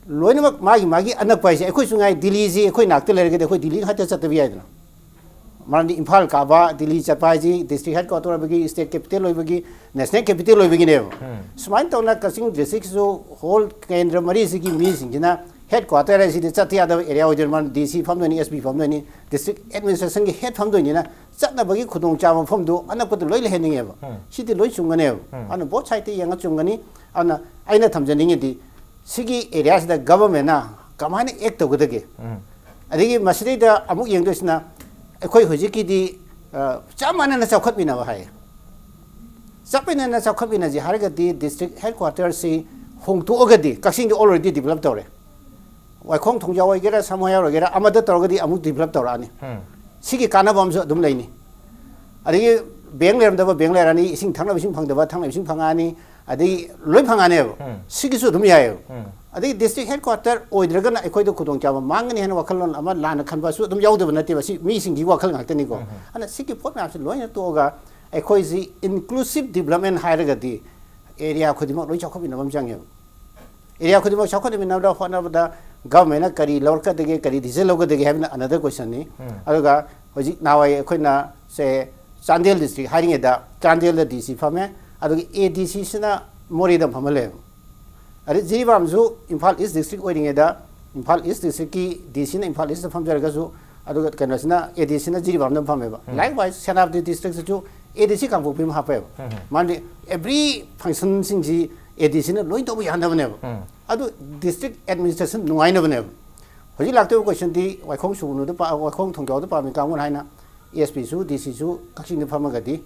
ꯂꯣꯏꯅꯃꯛ ꯃꯥꯒꯤ ꯃꯥꯒꯤ ꯑꯅꯛꯄ ꯍꯥꯏꯁꯦ, ꯑꯩꯈꯣꯏꯁꯨ ꯉꯥꯏ, ꯗꯤꯜꯂꯤꯁꯤ ꯑꯩꯈꯣꯏ ꯅꯥꯛꯇ ꯂꯩꯔꯒꯗꯤ ꯑꯩꯈꯣꯏ ꯗꯤꯜꯂꯤ ꯉꯥꯛꯇ ꯆꯠꯇꯕ ꯌꯥꯏꯗꯅ꯫ ꯃꯔꯝꯗꯤ ꯏꯝꯐꯥꯜ ꯀꯥꯕ, ꯗꯤꯜꯂꯤ ꯆꯠꯄ ꯍꯥꯏꯁꯤ ꯗꯤꯁꯇ꯭ꯔꯤꯛ ꯍꯦꯗ ꯀ꯭ꯋꯥꯇꯔ ꯑꯣꯏꯕꯒꯤ, ꯁ꯭ꯇꯦꯠ ꯀꯦꯄꯤꯇꯦꯜ ꯑꯣꯏꯕꯒꯤ, ꯅꯦꯁꯅꯦꯜ ꯀꯦꯄꯤꯇꯦꯜ ꯑꯣꯏꯕꯒꯤꯅꯦꯕ꯫ ꯎꯝ꯫ ꯁꯨꯃꯥꯏꯅ ꯇꯧꯅ ꯀꯛꯆꯤꯡ ꯗꯤꯁꯇ꯭ꯔꯤꯛꯁꯤꯁꯨ ꯍꯣꯜ ꯀꯦꯟꯗ꯭ꯔ ꯃꯔꯤꯁꯤꯒꯤ ꯃꯤꯁꯤꯡꯁꯤꯅ ꯍꯦꯗ ꯀ꯭ꯋꯥꯇꯔ ꯍꯥꯏꯁꯤꯗꯤ ꯆꯠꯇ ꯌꯥꯗꯕ ꯑꯦꯔꯤꯌꯥ ꯑꯣꯏꯗꯣꯏꯅꯤ꯫ ꯃꯥꯅ ꯗꯤ ꯁꯤ ꯐꯝꯗꯣꯏꯅꯤ, ꯑꯦꯁ ꯄꯤ ꯐꯝꯗꯣꯏꯅꯤ, ꯗꯤꯁꯇ꯭ꯔꯤꯛ ꯑꯦꯗꯃꯤꯅꯤꯁꯇ꯭ꯔꯦꯁꯟꯒꯤ ꯍꯦꯗ ꯐꯝꯗꯣꯏꯅꯤꯅ, ꯆꯠꯅꯕꯒꯤ ꯈꯨꯗꯣꯡꯆꯥꯕ ꯃꯐꯝꯗꯨ ꯑꯅꯛꯄꯗ ꯂꯣꯏ ꯂꯩꯍꯟꯅꯤꯡꯉꯦꯕ꯫ ꯎꯝ꯫ ꯁꯤꯗꯤ ꯂꯣꯏ ꯆꯨꯝꯒꯅꯦꯕ꯫ ꯎꯝ꯫ ꯑꯗꯨꯅ ꯕꯣꯠ ꯁꯥꯏꯗꯇ ꯌꯦꯡꯉ ꯆꯨꯝꯒꯅꯤ꯫ ꯑꯗꯨꯅ ꯑꯩꯅ ꯊꯝꯖꯅꯤꯡꯉꯤꯗꯤ, ꯁꯤꯒꯤ ꯑꯦꯔꯤꯌꯥꯁꯤꯗ ꯒꯚꯔꯟꯃꯦꯟꯅ ꯀꯃꯥꯏꯅ ꯑꯦꯛ ꯇꯧꯒꯗꯒꯦ? ꯎꯝ꯫ ꯑꯗꯒꯤ ꯃꯁꯤꯗꯩꯗ ꯑꯃꯨꯛ ꯌꯦꯡꯗꯣꯏꯁꯤꯅ, ꯑꯩꯈꯣꯏ ꯍꯧꯖꯤꯛꯀꯤꯗꯤ, ꯑ, ꯆꯞ ꯃꯥꯟꯅꯅ ꯆꯥꯎꯈꯠꯃꯤꯟꯅꯕ ꯍꯥꯏꯌꯦ꯫ ꯆꯞ ꯃꯥꯟꯅꯅ ꯆꯥꯎꯈꯠꯃꯤꯟꯅꯁꯤ ꯍꯥꯏꯔꯒꯗꯤ ꯗꯤꯁꯇ꯭ꯔꯤꯛ ꯍꯦꯗ ꯀ꯭ꯋꯥꯇꯔꯁꯤ ꯍꯣꯡꯗꯣꯛꯑꯒꯗꯤ, ꯀꯛꯆꯤꯡꯗꯤ ꯑꯣꯜꯔꯦꯗꯤ ꯗꯤꯕꯂꯞ ꯇꯧꯔꯦ꯫ ꯋꯥꯏꯈꯣꯡ ꯊꯣꯡꯖꯥꯎ ꯑꯣꯏꯒꯦꯔꯥ, ꯁꯃꯨꯍꯌꯥꯔ ꯑꯣꯏꯒꯦꯔꯥ, ꯑꯃꯗ ꯇꯧꯔꯒꯗꯤ ꯑꯃꯨꯛ ꯗꯤꯕꯂꯞ ꯇꯧꯔꯛꯑꯅꯤ꯫ ꯎꯝ꯫ ꯁꯤꯒꯤ ꯀꯥꯟꯅꯕ ꯑꯃꯁꯨ ꯑꯗꯨꯝ ꯂꯩꯅꯤ꯫ ꯑꯗꯒꯤ ꯕꯦꯡ ꯂꯩꯔꯝꯗꯕ ꯕꯦꯡ ꯂꯩꯔꯛꯑꯅꯤ, ꯏꯁꯤꯡ ꯊꯛꯅꯕ ꯏꯁꯤꯡ ꯐꯪꯗꯕ ꯊꯛꯅꯕ ꯏꯁꯤꯡ ꯐꯪꯉꯛꯑꯅꯤ, ꯑꯗꯒꯤ ꯂꯣꯏ ꯐꯪꯉꯛꯑꯅꯦꯕ꯫ ꯎꯝ꯫ ꯁꯤꯒꯤꯁꯨ ꯑꯗꯨꯝ ꯌꯥꯏꯑꯕ꯫ ꯎꯝ꯫ ꯑꯗꯒꯤ ꯗꯤꯁꯇ꯭ꯔꯤꯛ ꯍꯦꯗ ꯀ꯭ꯋꯥꯇꯔ ꯑꯣꯏꯗ꯭ꯔꯒꯅ ꯑꯩꯈꯣꯏꯗ ꯈꯨꯗꯣꯡꯆꯥꯕ ꯃꯥꯡꯒꯅꯤ ꯍꯥꯏꯅ ꯋꯥꯈꯜꯂꯣꯟ ꯑꯃ ꯂꯥꯟꯅ ꯈꯟꯕꯁꯨ ꯑꯗꯨꯝ ꯌꯥꯎꯗꯕ ꯅꯠꯇꯦꯕ꯫ ꯁꯤ ꯃꯤꯁꯤꯡꯒꯤ ꯋꯥꯈꯜ ꯉꯥꯛꯇꯅꯤꯀꯣ꯫ ꯎꯝ꯫ ꯑꯗꯨꯅ ꯁꯤꯒꯤ ꯄꯣꯠ ꯃꯌꯥꯝꯁꯤ ꯂꯣꯏꯅ ꯇꯣꯛꯑꯒ ꯑꯩꯈꯣꯏꯁꯤ ꯏꯟꯀ꯭ꯂꯨꯁꯤꯞ ꯗꯤꯕꯂꯞꯃꯦꯟ ꯍꯥꯏꯔꯒꯗꯤ ꯑꯦꯔꯤꯌꯥ ꯈꯨꯗꯤꯡꯃꯛ ꯂꯣꯏ ꯆꯥꯎꯈꯠꯃꯤꯟꯅꯕ ꯑꯃ ꯆꯪꯉꯦꯕ꯫ ꯑꯦꯔꯤꯌꯥ ꯈꯨꯗꯤꯡꯃꯛ ꯆꯥꯎꯈꯠꯃꯤꯟꯅꯕꯗ ꯍꯣꯠꯅꯕꯗ ꯒꯚꯔꯟꯃꯦꯟꯅ ꯀꯔꯤ ꯂꯧꯔꯛꯀꯗꯒꯦ, ꯀꯔꯤ ꯗꯤꯁꯤꯖꯟ ꯂꯧꯒꯗꯒꯦ ꯍꯥꯏꯕꯅ another questionꯅꯤ꯫ ꯎꯝ꯫ ꯑꯗꯨꯒ ꯍꯧꯖꯤꯛ ꯅꯍꯥꯟꯋꯥꯏ ꯑꯩꯈꯣꯏꯅ ꯁꯦ ꯆꯥꯟꯗꯦꯜ ꯗꯤꯁꯇ꯭ꯔꯤꯛ ꯍꯥꯏꯔꯤꯉꯩꯗ ꯆꯥꯟꯗꯦꯜꯗ ꯗꯤ ꯁꯤ ꯐꯝꯃꯦ, ꯑꯗꯨꯒ ꯑꯦ ꯗꯤ ꯁꯤꯁꯤꯅ ꯃꯣꯔꯦꯗ ꯐꯝꯍꯜꯂꯦꯕ꯫ ꯑꯗꯩ ꯖꯤꯔꯤꯕꯥꯝꯁꯨ ꯏꯝꯐꯥꯜ ꯏꯁ ꯗꯤꯁꯇ꯭ꯔꯤꯛ ꯑꯣꯏꯔꯤꯉꯩꯗ ꯏꯝꯐꯥꯜ ꯏꯁ ꯗꯤꯁꯇ꯭ꯔꯤꯛꯀꯤ ꯗꯤ ꯁꯤꯅ ꯏꯝꯐꯥꯜ ꯏꯁꯇ ꯐꯝꯖꯔꯒꯁꯨ, ꯑꯗꯨꯒ ꯀꯩꯅꯣꯁꯤꯅ, ꯑꯦ ꯗꯤ ꯁꯤꯅ ꯖꯤꯔꯤꯕꯥꯝꯗ ꯐꯝꯃꯦꯕ꯫ ꯎꯝ꯫ Likewise ꯁꯦꯅꯥꯄꯇꯤ ꯗꯤꯁꯇ꯭ꯔꯤꯛꯇꯁꯨ ꯑꯦ ꯗꯤ ꯁꯤ ꯀꯥꯡꯄꯣꯛꯄꯤ ꯑꯃ ꯍꯥꯞꯄꯦꯕ꯫ ꯎꯝ꯫ ꯃꯔꯝꯗꯤ every functionꯁꯤꯡꯁꯤ ꯑꯦ ꯗꯤ ꯁꯤꯅ ꯂꯣꯏ ꯇꯧꯕ ꯌꯥꯅꯕꯅꯦꯕ꯫ ꯎꯝ꯫ ꯑꯗꯨ ꯗꯤꯁꯇ꯭ꯔꯤꯛ ꯑꯦꯗꯃꯤꯅꯤꯁꯇ꯭ꯔꯦꯁꯟ ꯅꯨꯡꯉꯥꯏꯅꯕꯅꯦꯕ꯫ ꯍꯧꯖꯤꯛ ꯂꯥꯛꯇꯣꯏꯕ questionꯗꯤ ꯋꯥꯏꯈꯣꯡ ꯁꯨꯒꯅꯨꯗ ꯄꯥ-, ꯋꯥꯏꯈꯣꯡ ꯊꯣꯡꯖꯥꯎꯗ ꯄꯥꯝꯃꯤ ꯀꯥꯡꯕꯨꯅ ꯍꯥꯏꯅ ꯑꯦꯁ ꯄꯤꯁꯨ ꯗꯤ ꯁꯤꯁꯨ ꯀꯛꯆꯤꯡꯗ ꯐꯝꯃꯒꯗꯤ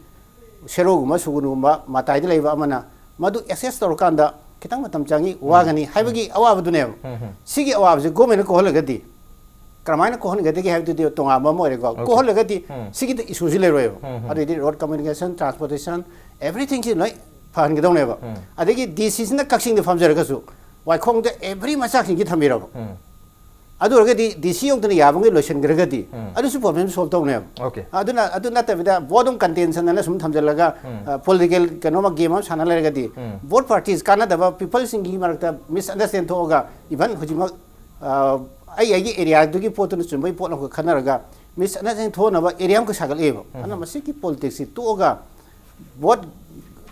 ꯁꯦꯔꯧꯒꯨꯝꯕ ꯁꯨꯒꯅꯨꯒꯨꯝꯕ ꯃꯇꯥꯏꯗ ꯂꯩꯕ ꯑꯃꯅ ꯃꯗꯨ ꯑꯦꯛꯁꯦꯁ ꯇꯧꯔꯀꯥꯟꯗ ꯈꯤꯇꯪ ꯃꯇꯝ ꯆꯪꯉꯤ, ꯎꯝ꯫ ꯋꯥꯒꯅꯤ ꯍꯥꯏꯕꯒꯤ ꯑꯋꯥꯕꯗꯨꯅꯦꯕ꯫ ꯎꯝ, ꯎꯝ꯫ ꯁꯤꯒꯤ ꯑꯋꯥꯕꯁꯤ ꯒꯣꯔꯃꯦꯟꯅ ꯀꯣꯛꯍꯜꯂꯒꯗꯤ ꯀꯔꯝꯍꯥꯏꯅ ꯀꯣꯛꯍꯟꯒꯗꯒꯦ ꯍꯥꯏꯕꯗꯨꯗꯤ ꯇꯣꯉꯥꯟꯕ ꯑꯃ ꯑꯣꯏꯔꯦꯀꯣ꯫ Okay꯫ ꯀꯣꯛꯍꯜꯂꯒꯗꯤ ꯎꯝ꯫ ꯁꯤꯒꯤꯗ ꯏꯁꯨꯁꯤ ꯂꯩꯔꯣꯏꯕ꯫ ꯎꯝ, ꯎꯝ꯫ ꯑꯗꯨꯗꯤ ꯔꯣꯗ ꯀꯝꯃ꯭ꯌꯨꯅꯤꯀꯦꯁꯟ, ꯇ꯭ꯔꯥꯟꯁꯄꯣꯔꯇꯦꯁꯟ, everythingꯁꯤ ꯂꯣꯏ ꯐꯍꯟꯒꯗꯧꯅꯦꯕ꯫ ꯎꯝ꯫ ꯑꯗꯒꯤ ꯗꯤ ꯁꯤꯁꯤꯅ ꯀꯛꯆꯤꯡꯗ ꯐꯝꯖꯔꯒꯁꯨ ꯋꯥꯏꯈꯣꯡꯗ every ꯃꯆꯥꯛꯁꯤꯡꯁꯤ ꯊꯝꯕꯤꯔꯕ꯫ ꯎꯝ꯫ ꯑꯗꯨ ꯑꯣꯏꯔꯒꯗꯤ ꯗꯤ ꯁꯤ ꯌꯧꯗꯅ ꯌꯥꯕꯉꯩ ꯂꯣꯏꯁꯤꯟꯈ꯭ꯔꯒꯗꯤ ꯎꯝ꯫ ꯑꯗꯨꯁꯨ problem solve ꯇꯧꯅꯦꯕ꯫ Okay꯫ ꯑꯗꯨꯅ, ꯑꯗꯨ ꯅꯠꯇꯕꯤꯗ ꯕꯣꯠ ꯑꯃ ꯀꯟꯇꯦꯟꯁꯟ ꯑꯅ ꯁꯨꯝ ꯊꯝꯖꯤꯜꯂꯒ, ꯎꯝ꯫ ꯑ, political ꯀꯩꯅꯣꯃ game ꯑꯃ ꯁꯥꯟꯅ ꯂꯩꯔꯒꯗꯤ ꯎꯝ꯫ Both parties ꯀꯥꯟꯅꯗꯕ peopleꯁꯤꯡꯒꯤ ꯃꯔꯛꯇ misunderstand ꯊꯣꯛꯑꯒ even ꯍꯧꯖꯤꯛꯃꯛ, ꯑ, ꯑꯩ ꯑꯩꯒꯤ areaꯗꯨꯒꯤ ꯄꯣꯠꯇꯨꯅ ꯆꯨꯝꯕꯒꯤ ꯄꯣꯠ ꯑꯃꯈꯛ ꯈꯟꯅꯔꯒ misunderstand ꯊꯣꯛꯅꯕ area ꯑꯃꯈꯛ ꯁꯥꯒꯠꯂꯛꯑꯦꯕ꯫ ꯎꯝ꯫ ꯑꯗꯨꯅ ꯃꯁꯤꯒꯤ politicsꯁꯤ ꯇꯣꯛꯑꯒ both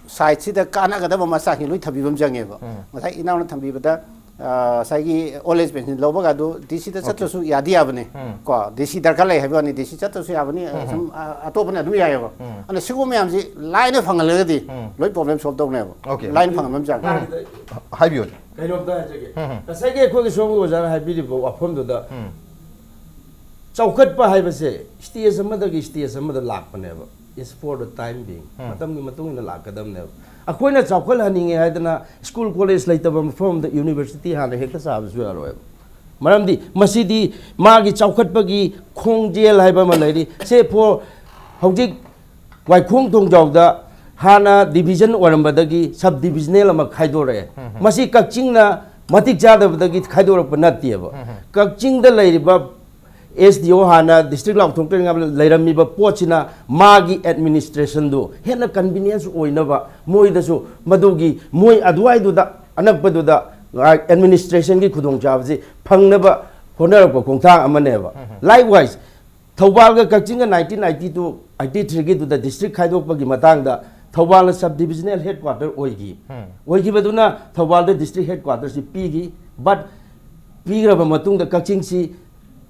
sideꯁꯤꯗ ꯀꯥꯟꯅꯒꯗꯕ ꯃꯆꯥꯛꯁꯤ ꯂꯣꯏ ꯊꯝꯕꯤꯕ ꯑꯃ ꯆꯪꯉꯦꯕ꯫ ꯎꯝ꯫ ꯉꯁꯥꯏ ꯏꯅꯥꯎꯅ ꯊꯝꯕꯤꯕꯗ ꯑ, ꯉꯁꯥꯏꯒꯤ ꯑꯣꯜ ꯑꯦꯖ ꯄꯦꯟꯁꯤꯟ ꯂꯧꯕꯒ ꯑꯗꯨ ꯗꯤ ꯁꯤꯗ ꯆꯠꯇ꯭ꯔꯁꯨ ꯌꯥꯗꯤ ꯌꯥꯕꯅꯤ꯫ ꯎꯝ꯫ ꯀꯣ, ꯗꯤ ꯁꯤ ꯗꯔꯀꯥꯔ ꯂꯩ ꯍꯥꯏꯕ ꯋꯥꯅꯤ, ꯗꯤ ꯁꯤ ꯆꯠꯇ꯭ꯔꯁꯨ ꯌꯥꯕꯅꯤ꯫ ꯎꯝ꯫ ꯁꯨꯝ, ꯑ, ꯑꯇꯣꯞꯄꯅ ꯑꯗꯨꯝ ꯌꯥꯏꯑꯕ꯫ ꯎꯝ꯫ ꯑꯗꯨꯅ ꯁꯤꯒꯨꯝꯕ ꯃꯌꯥꯝꯁꯤ ꯂꯥꯏꯅ ꯐꯪꯍꯜꯂꯒꯗꯤ ꯎꯝ꯫ ꯂꯣꯏ ꯄ꯭ꯔꯣꯕ꯭ꯂꯦꯝ ꯁꯣꯜꯕ ꯇꯧꯅꯦꯕ꯫ ꯑꯣꯀꯦ꯫ ꯂꯥꯏꯅ ꯐꯪꯍꯟꯕ ꯑꯃ ꯆꯪꯉꯦ꯫ ꯎꯝ꯫ ꯍꯥꯏꯕꯤꯌꯨ꯫ ꯀꯩꯅꯣꯝꯇ ꯍꯥꯏꯖꯒꯦ꯫ ꯎꯝ꯫ ꯉꯁꯥꯏꯒꯤ ꯑꯩꯈꯣꯏꯒꯤ ꯁꯣꯝꯒꯤ ꯑꯣꯖꯥꯅ ꯍꯥꯏꯕꯤꯔꯤꯕ ꯋꯥꯐꯝꯗꯨꯗ ꯎꯝ꯫ ꯆꯥꯎꯈꯠꯄ ꯍꯥꯏꯕꯁꯦ ꯁ꯭ꯇꯦꯖ ꯑꯃꯗꯒꯤ ꯁ꯭ꯇꯦꯖ ꯑꯃꯗ ꯂꯥꯛꯄꯅꯦꯕ꯫ It's for the time being. ꯎꯝ꯫ ꯃꯇꯝꯒꯤ ꯃꯇꯨꯡ ꯏꯟꯅ ꯂꯥꯛꯀꯗꯕꯅꯦꯕ꯫ ꯑꯩꯈꯣꯏꯅ ꯆꯥꯎꯈꯠꯍꯟꯅꯤꯡꯉꯦ ꯍꯥꯏꯗꯅ ꯁ꯭ꯀꯨꯜ ꯀꯣꯂꯦꯖ ꯂꯩꯇꯕ ꯃꯐꯝ ꯑꯃꯗ ꯌꯨꯅꯤꯚꯔꯁꯤꯇꯤ ꯍꯥꯟꯅ ꯍꯦꯛꯇ ꯁꯥꯕꯁꯨ ꯌꯥꯔꯣꯏꯕ꯫ ꯃꯔꯝꯗꯤ ꯃꯁꯤꯗꯤ ꯃꯥꯒꯤ ꯆꯥꯎꯈꯠꯄꯒꯤ ꯈꯣꯡꯖꯦꯜ ꯍꯥꯏꯕ ꯑꯃ ꯂꯩꯔꯤ꯫ ꯁꯦ ꯐꯣꯔ ꯍꯧꯖꯤꯛ ꯋꯥꯏꯈꯣꯡ ꯊꯣꯡꯖꯥꯎꯗ ꯍꯥꯟꯅ ꯗꯤꯕꯤꯖꯟ ꯑꯣꯏꯔꯝꯕꯗꯒꯤ ꯁꯕ ꯗꯤꯕꯤꯖꯅꯦꯜ ꯑꯃ ꯈꯥꯏꯗꯣꯔꯛꯑꯦ꯫ ꯎꯝ꯫ ꯃꯁꯤ ꯀꯛꯆꯤꯡꯅ ꯃꯇꯤꯛ ꯆꯥꯗꯕꯗꯒꯤ ꯈꯥꯏꯗꯣꯔꯛꯄ ꯅꯠꯇꯦꯕ꯫ ꯎꯝ꯫ ꯀꯛꯆꯤꯡꯗ ꯂꯩꯔꯤꯕ ꯑꯦꯁ ꯗꯤ ꯑꯣ ꯍꯥꯟꯅ ꯗꯤꯁꯇ꯭ꯔꯤꯛ ꯂꯥꯎꯊꯣꯛꯇ꯭ꯔꯤꯉꯩꯗ ꯂꯩꯔꯝꯃꯤꯕ ꯄꯣꯠꯁꯤꯅ ꯃꯥꯒꯤ ꯑꯦꯗꯃꯤꯅꯤꯁꯇ꯭ꯔꯦꯁꯟꯗꯨ ꯍꯦꯟꯅ ꯀꯟꯚꯤꯅꯤꯌꯦꯟꯁ ꯑꯣꯏꯅꯕ ꯃꯣꯏꯗꯁꯨ ꯃꯗꯨꯒꯤ ꯃꯣꯏ ꯑꯗꯨꯋꯥꯏꯗꯨꯗ ꯑꯅꯛꯄꯗꯨꯗ ꯑꯦꯗꯃꯤꯅꯤꯁꯇ꯭ꯔꯦꯁꯟꯒꯤ ꯈꯨꯗꯣꯡꯆꯥꯕꯁꯤ ꯐꯪꯅꯕ ꯍꯣꯠꯅꯔꯛꯄ ꯈꯣꯡꯊꯥꯡ ꯑꯃꯅꯦꯕ꯫ ꯎꯝ꯫ Likewise, ꯊꯧꯕꯥꯜꯒ ꯀꯛꯆꯤꯡꯒ ꯅꯥꯏꯟꯇꯤꯟ ꯑꯥꯏꯇꯤ ꯇꯨ ꯑꯥꯏꯇꯤ ꯊ꯭ꯔꯤꯒꯤꯗꯨꯗ ꯗꯤꯁꯇ꯭ꯔꯤꯛ ꯈꯥꯏꯗꯣꯛꯄꯒꯤ ꯃꯇꯥꯡꯗ ꯊꯧꯕꯥꯜꯅ ꯁꯕ ꯗꯤꯕꯤꯖꯅꯦꯜ ꯍꯦꯗ ꯀ꯭ꯋꯥꯇꯔ ꯑꯣꯏꯈꯤ꯫ ꯎꯝ꯫ ꯑꯣꯏꯈꯤꯕꯗꯨꯅ ꯊꯧꯕꯥꯜꯗ ꯗꯤꯁꯇ꯭ꯔꯤꯛ ꯍꯦꯗ ꯀ꯭ꯋꯥꯇꯔꯁꯤ ꯄꯤꯈꯤ꯫ But ꯄꯤꯈ꯭ꯔꯕ ꯃꯇꯨꯡꯗ ꯀꯛꯆꯤꯡꯁꯤ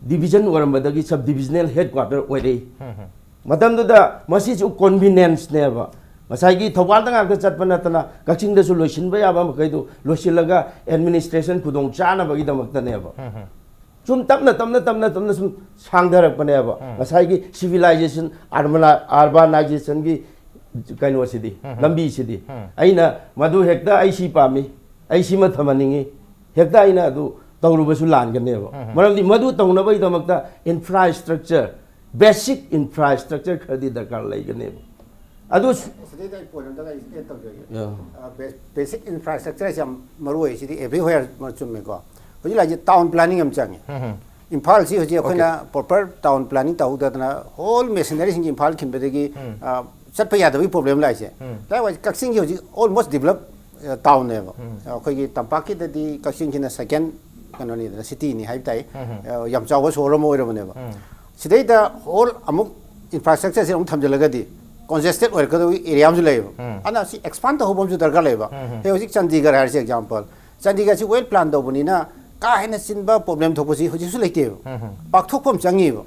division ꯑꯣꯏꯔꯝꯕꯗꯒꯤ sub divisional head quarter ꯑꯣꯏꯔꯛꯏ꯫ ꯎꯝ, ꯎꯝ꯫ ꯃꯇꯝꯗꯨꯗ ꯃꯁꯤꯁꯨ ꯀꯣꯟꯚꯤꯅꯦꯟꯁꯅꯦꯕ꯫ ꯉꯁꯥꯏꯒꯤ ꯊꯧꯕꯥꯜꯗ ꯉꯥꯛꯇ ꯆꯠꯄ ꯅꯠꯇꯅ ꯀꯛꯆꯤꯡꯗꯁꯨ ꯂꯣꯏꯁꯤꯟꯕ ꯌꯥꯕ ꯃꯈꯩꯗꯨ ꯂꯣꯏꯁꯤꯜꯂꯒ ꯑꯦꯗꯃꯤꯅꯤꯁꯇ꯭ꯔꯦꯁꯟ ꯈꯨꯗꯣꯡ ꯆꯥꯅꯕꯒꯤꯗꯃꯛꯇꯅꯦꯕ꯫ ꯎꯝ, ꯎꯝ꯫ ꯁꯨꯝ ꯇꯞꯅ, ꯇꯞꯅ, ꯇꯞꯅ, ꯇꯞꯅ ꯁꯨꯝ ꯁꯥꯡꯊꯔꯛꯄꯅꯦꯕ꯫ ꯎꯝ꯫ ꯉꯁꯥꯏꯒꯤ ꯁꯤꯚꯤꯂꯥꯏꯖꯦꯁꯟ, ꯑꯔꯕꯅꯥ-, ꯑꯔꯕꯥꯅꯥꯏꯖꯦꯁꯟꯒꯤ ꯀꯩꯅꯣꯁꯤꯗꯤ, ꯎꯝ꯫ ꯂꯝꯕꯤꯁꯤꯗꯤ꯫ ꯎꯝ꯫ ꯑꯩꯅ ꯃꯗꯨ ꯍꯦꯛꯇ ꯑꯩ ꯁꯤ ꯄꯥꯝꯃꯤ, ꯑꯩ ꯁꯤꯃ ꯊꯝꯍꯟꯅꯤꯡꯉꯤ, ꯍꯦꯛꯇ ꯑꯩꯅ ꯑꯗꯨ ꯇꯧꯔꯨꯕꯁꯨ ꯂꯥꯟꯒꯅꯦꯕ꯫ ꯎꯝ꯫ ꯃꯔꯝꯗꯤ ꯃꯗꯨ ꯇꯧꯅꯕꯒꯤꯗꯃꯛꯇ ꯏꯟꯐ꯭ꯔꯥꯁ꯭ꯇ꯭ꯔꯛꯆꯔ, ꯕꯦꯁꯤꯛ ꯏꯟꯐ꯭ꯔꯥꯁ꯭ꯇ꯭ꯔꯛꯆꯔ ꯈꯔꯗꯤ ꯗꯔꯀꯥꯔ ꯂꯩꯒꯅꯦꯕ꯫ ꯑꯗꯨ ꯁꯤꯗꯩꯗ ꯑꯩ ꯄꯣꯏꯟ ꯑꯝꯇꯒ ꯑꯩ ꯑꯦꯗ ꯇꯧꯖꯒꯦ꯫ ꯌꯥ꯫ ꯑ, ꯕꯦ-, ꯕꯦꯁꯤꯛ ꯏꯟꯐ꯭ꯔꯥꯁ꯭ꯇ꯭ꯔꯛꯆꯔꯁꯦ ꯌꯥꯝ ꯃꯔꯨ ꯑꯣꯏ꯫ ꯁꯤꯗꯤ ꯑꯦꯚ꯭ꯔꯤꯋꯦꯌꯔ ꯆꯨꯝꯃꯦꯀꯣ꯫ ꯍꯧꯖꯤꯛ ꯂꯥꯛꯏꯁꯦ ꯇꯥꯎꯟ ꯄ꯭ꯂꯥꯅꯤꯡ ꯌꯥꯝ ꯆꯪꯉꯦ꯫ ꯎꯝ, ꯎꯝ꯫ ꯏꯝꯐꯥꯜꯁꯤ ꯍꯧꯖꯤꯛ ꯑꯩꯈꯣꯏꯅ ꯑꯣꯀꯦ꯫ ꯄ꯭ꯔꯣꯄꯔ ꯇꯥꯎꯟ ꯄ꯭ꯂꯥꯅꯤꯡ ꯇꯧꯍꯧꯗꯗꯅ ꯍꯣꯜ ꯃꯦꯁꯤꯅꯔꯤꯁꯤꯡꯁꯦ ꯏꯝꯐꯥꯜ ꯈꯤꯟꯕꯗꯒꯤ, ꯎꯝ꯫ ꯑ, ꯆꯠꯄ ꯌꯥꯗꯕꯒꯤ ꯄ꯭ꯔꯣꯕ꯭ꯂꯦꯝ ꯂꯥꯛꯏꯁꯦ꯫ ꯎꯝ꯫ Likewise, ꯀꯛꯆꯤꯡꯁꯤ ꯍꯧꯖꯤꯛ ꯑꯣꯜꯃꯣꯁ ꯗꯤꯕꯂꯞ, ꯑ, ꯇꯥꯎꯟꯅꯦꯕ꯫ ꯎꯝ꯫ ꯑꯩꯈꯣꯏꯒꯤ ꯇꯝꯄꯥꯛꯀꯤꯗꯗꯤ ꯀꯛꯆꯤꯡꯁꯤꯅ ꯁꯦꯀꯦꯟ ꯀꯩꯅꯣꯅꯤꯗꯅ, ꯁꯤꯇꯤꯅꯤ ꯍꯥꯏꯕ ꯇꯥꯏ꯫ ꯎꯝ꯫ ꯑ, ꯌꯥꯝ ꯆꯥꯎꯕ ꯁꯣꯍꯣꯔ ꯑꯃ ꯑꯣꯏꯔꯕꯅꯦꯕ꯫ ꯎꯝ꯫ ꯁꯤꯗꯩꯗ ꯍꯣꯜ ꯑꯃꯨꯛ ꯏꯟꯐ꯭ꯔꯥꯁ꯭ꯇ꯭ꯔꯛꯆꯔꯁꯦ ꯑꯃꯨꯛ ꯊꯝꯖꯤꯜꯂꯒꯗꯤ ꯀꯣꯟꯖꯦꯁꯇꯦꯠ ꯑꯣꯏꯔꯛꯀꯗꯕꯒꯤ ꯑꯦꯔꯤꯌꯥ ꯑꯃꯁꯨ ꯂꯩꯌꯦꯕ꯫ ꯎꯝ꯫ ꯑꯗꯨꯅ ꯁꯤ ꯑꯦꯛꯁꯄꯥꯟ ꯇꯧꯍꯧꯕ ꯑꯃꯁꯨ ꯗꯔꯀꯥꯔ ꯂꯩꯌꯦꯕ꯫ ꯎꯝ, ꯎꯝ꯫ ꯍꯦ, ꯍꯧꯖꯤꯛ ꯆꯥꯟꯗꯤꯒꯔ ꯍꯥꯏꯔꯁꯤ ꯑꯦꯛꯖꯥꯝꯄꯜ, ꯆꯥꯟꯗꯤꯒꯔꯁꯤ ꯋꯦꯜ ꯄ꯭ꯂꯥꯟ ꯇꯧꯕꯅꯤꯅ ꯀꯥ ꯍꯦꯟꯅ ꯆꯤꯟꯕ ꯄ꯭ꯔꯣꯕ꯭ꯂꯦꯝ ꯊꯣꯛꯄꯁꯤ ꯍꯧꯖꯤꯛꯁꯨ ꯂꯩꯇꯦꯕ꯫ ꯄꯥꯛꯊꯣꯛꯄ ꯑꯃ ꯆꯪꯉꯤꯕ꯫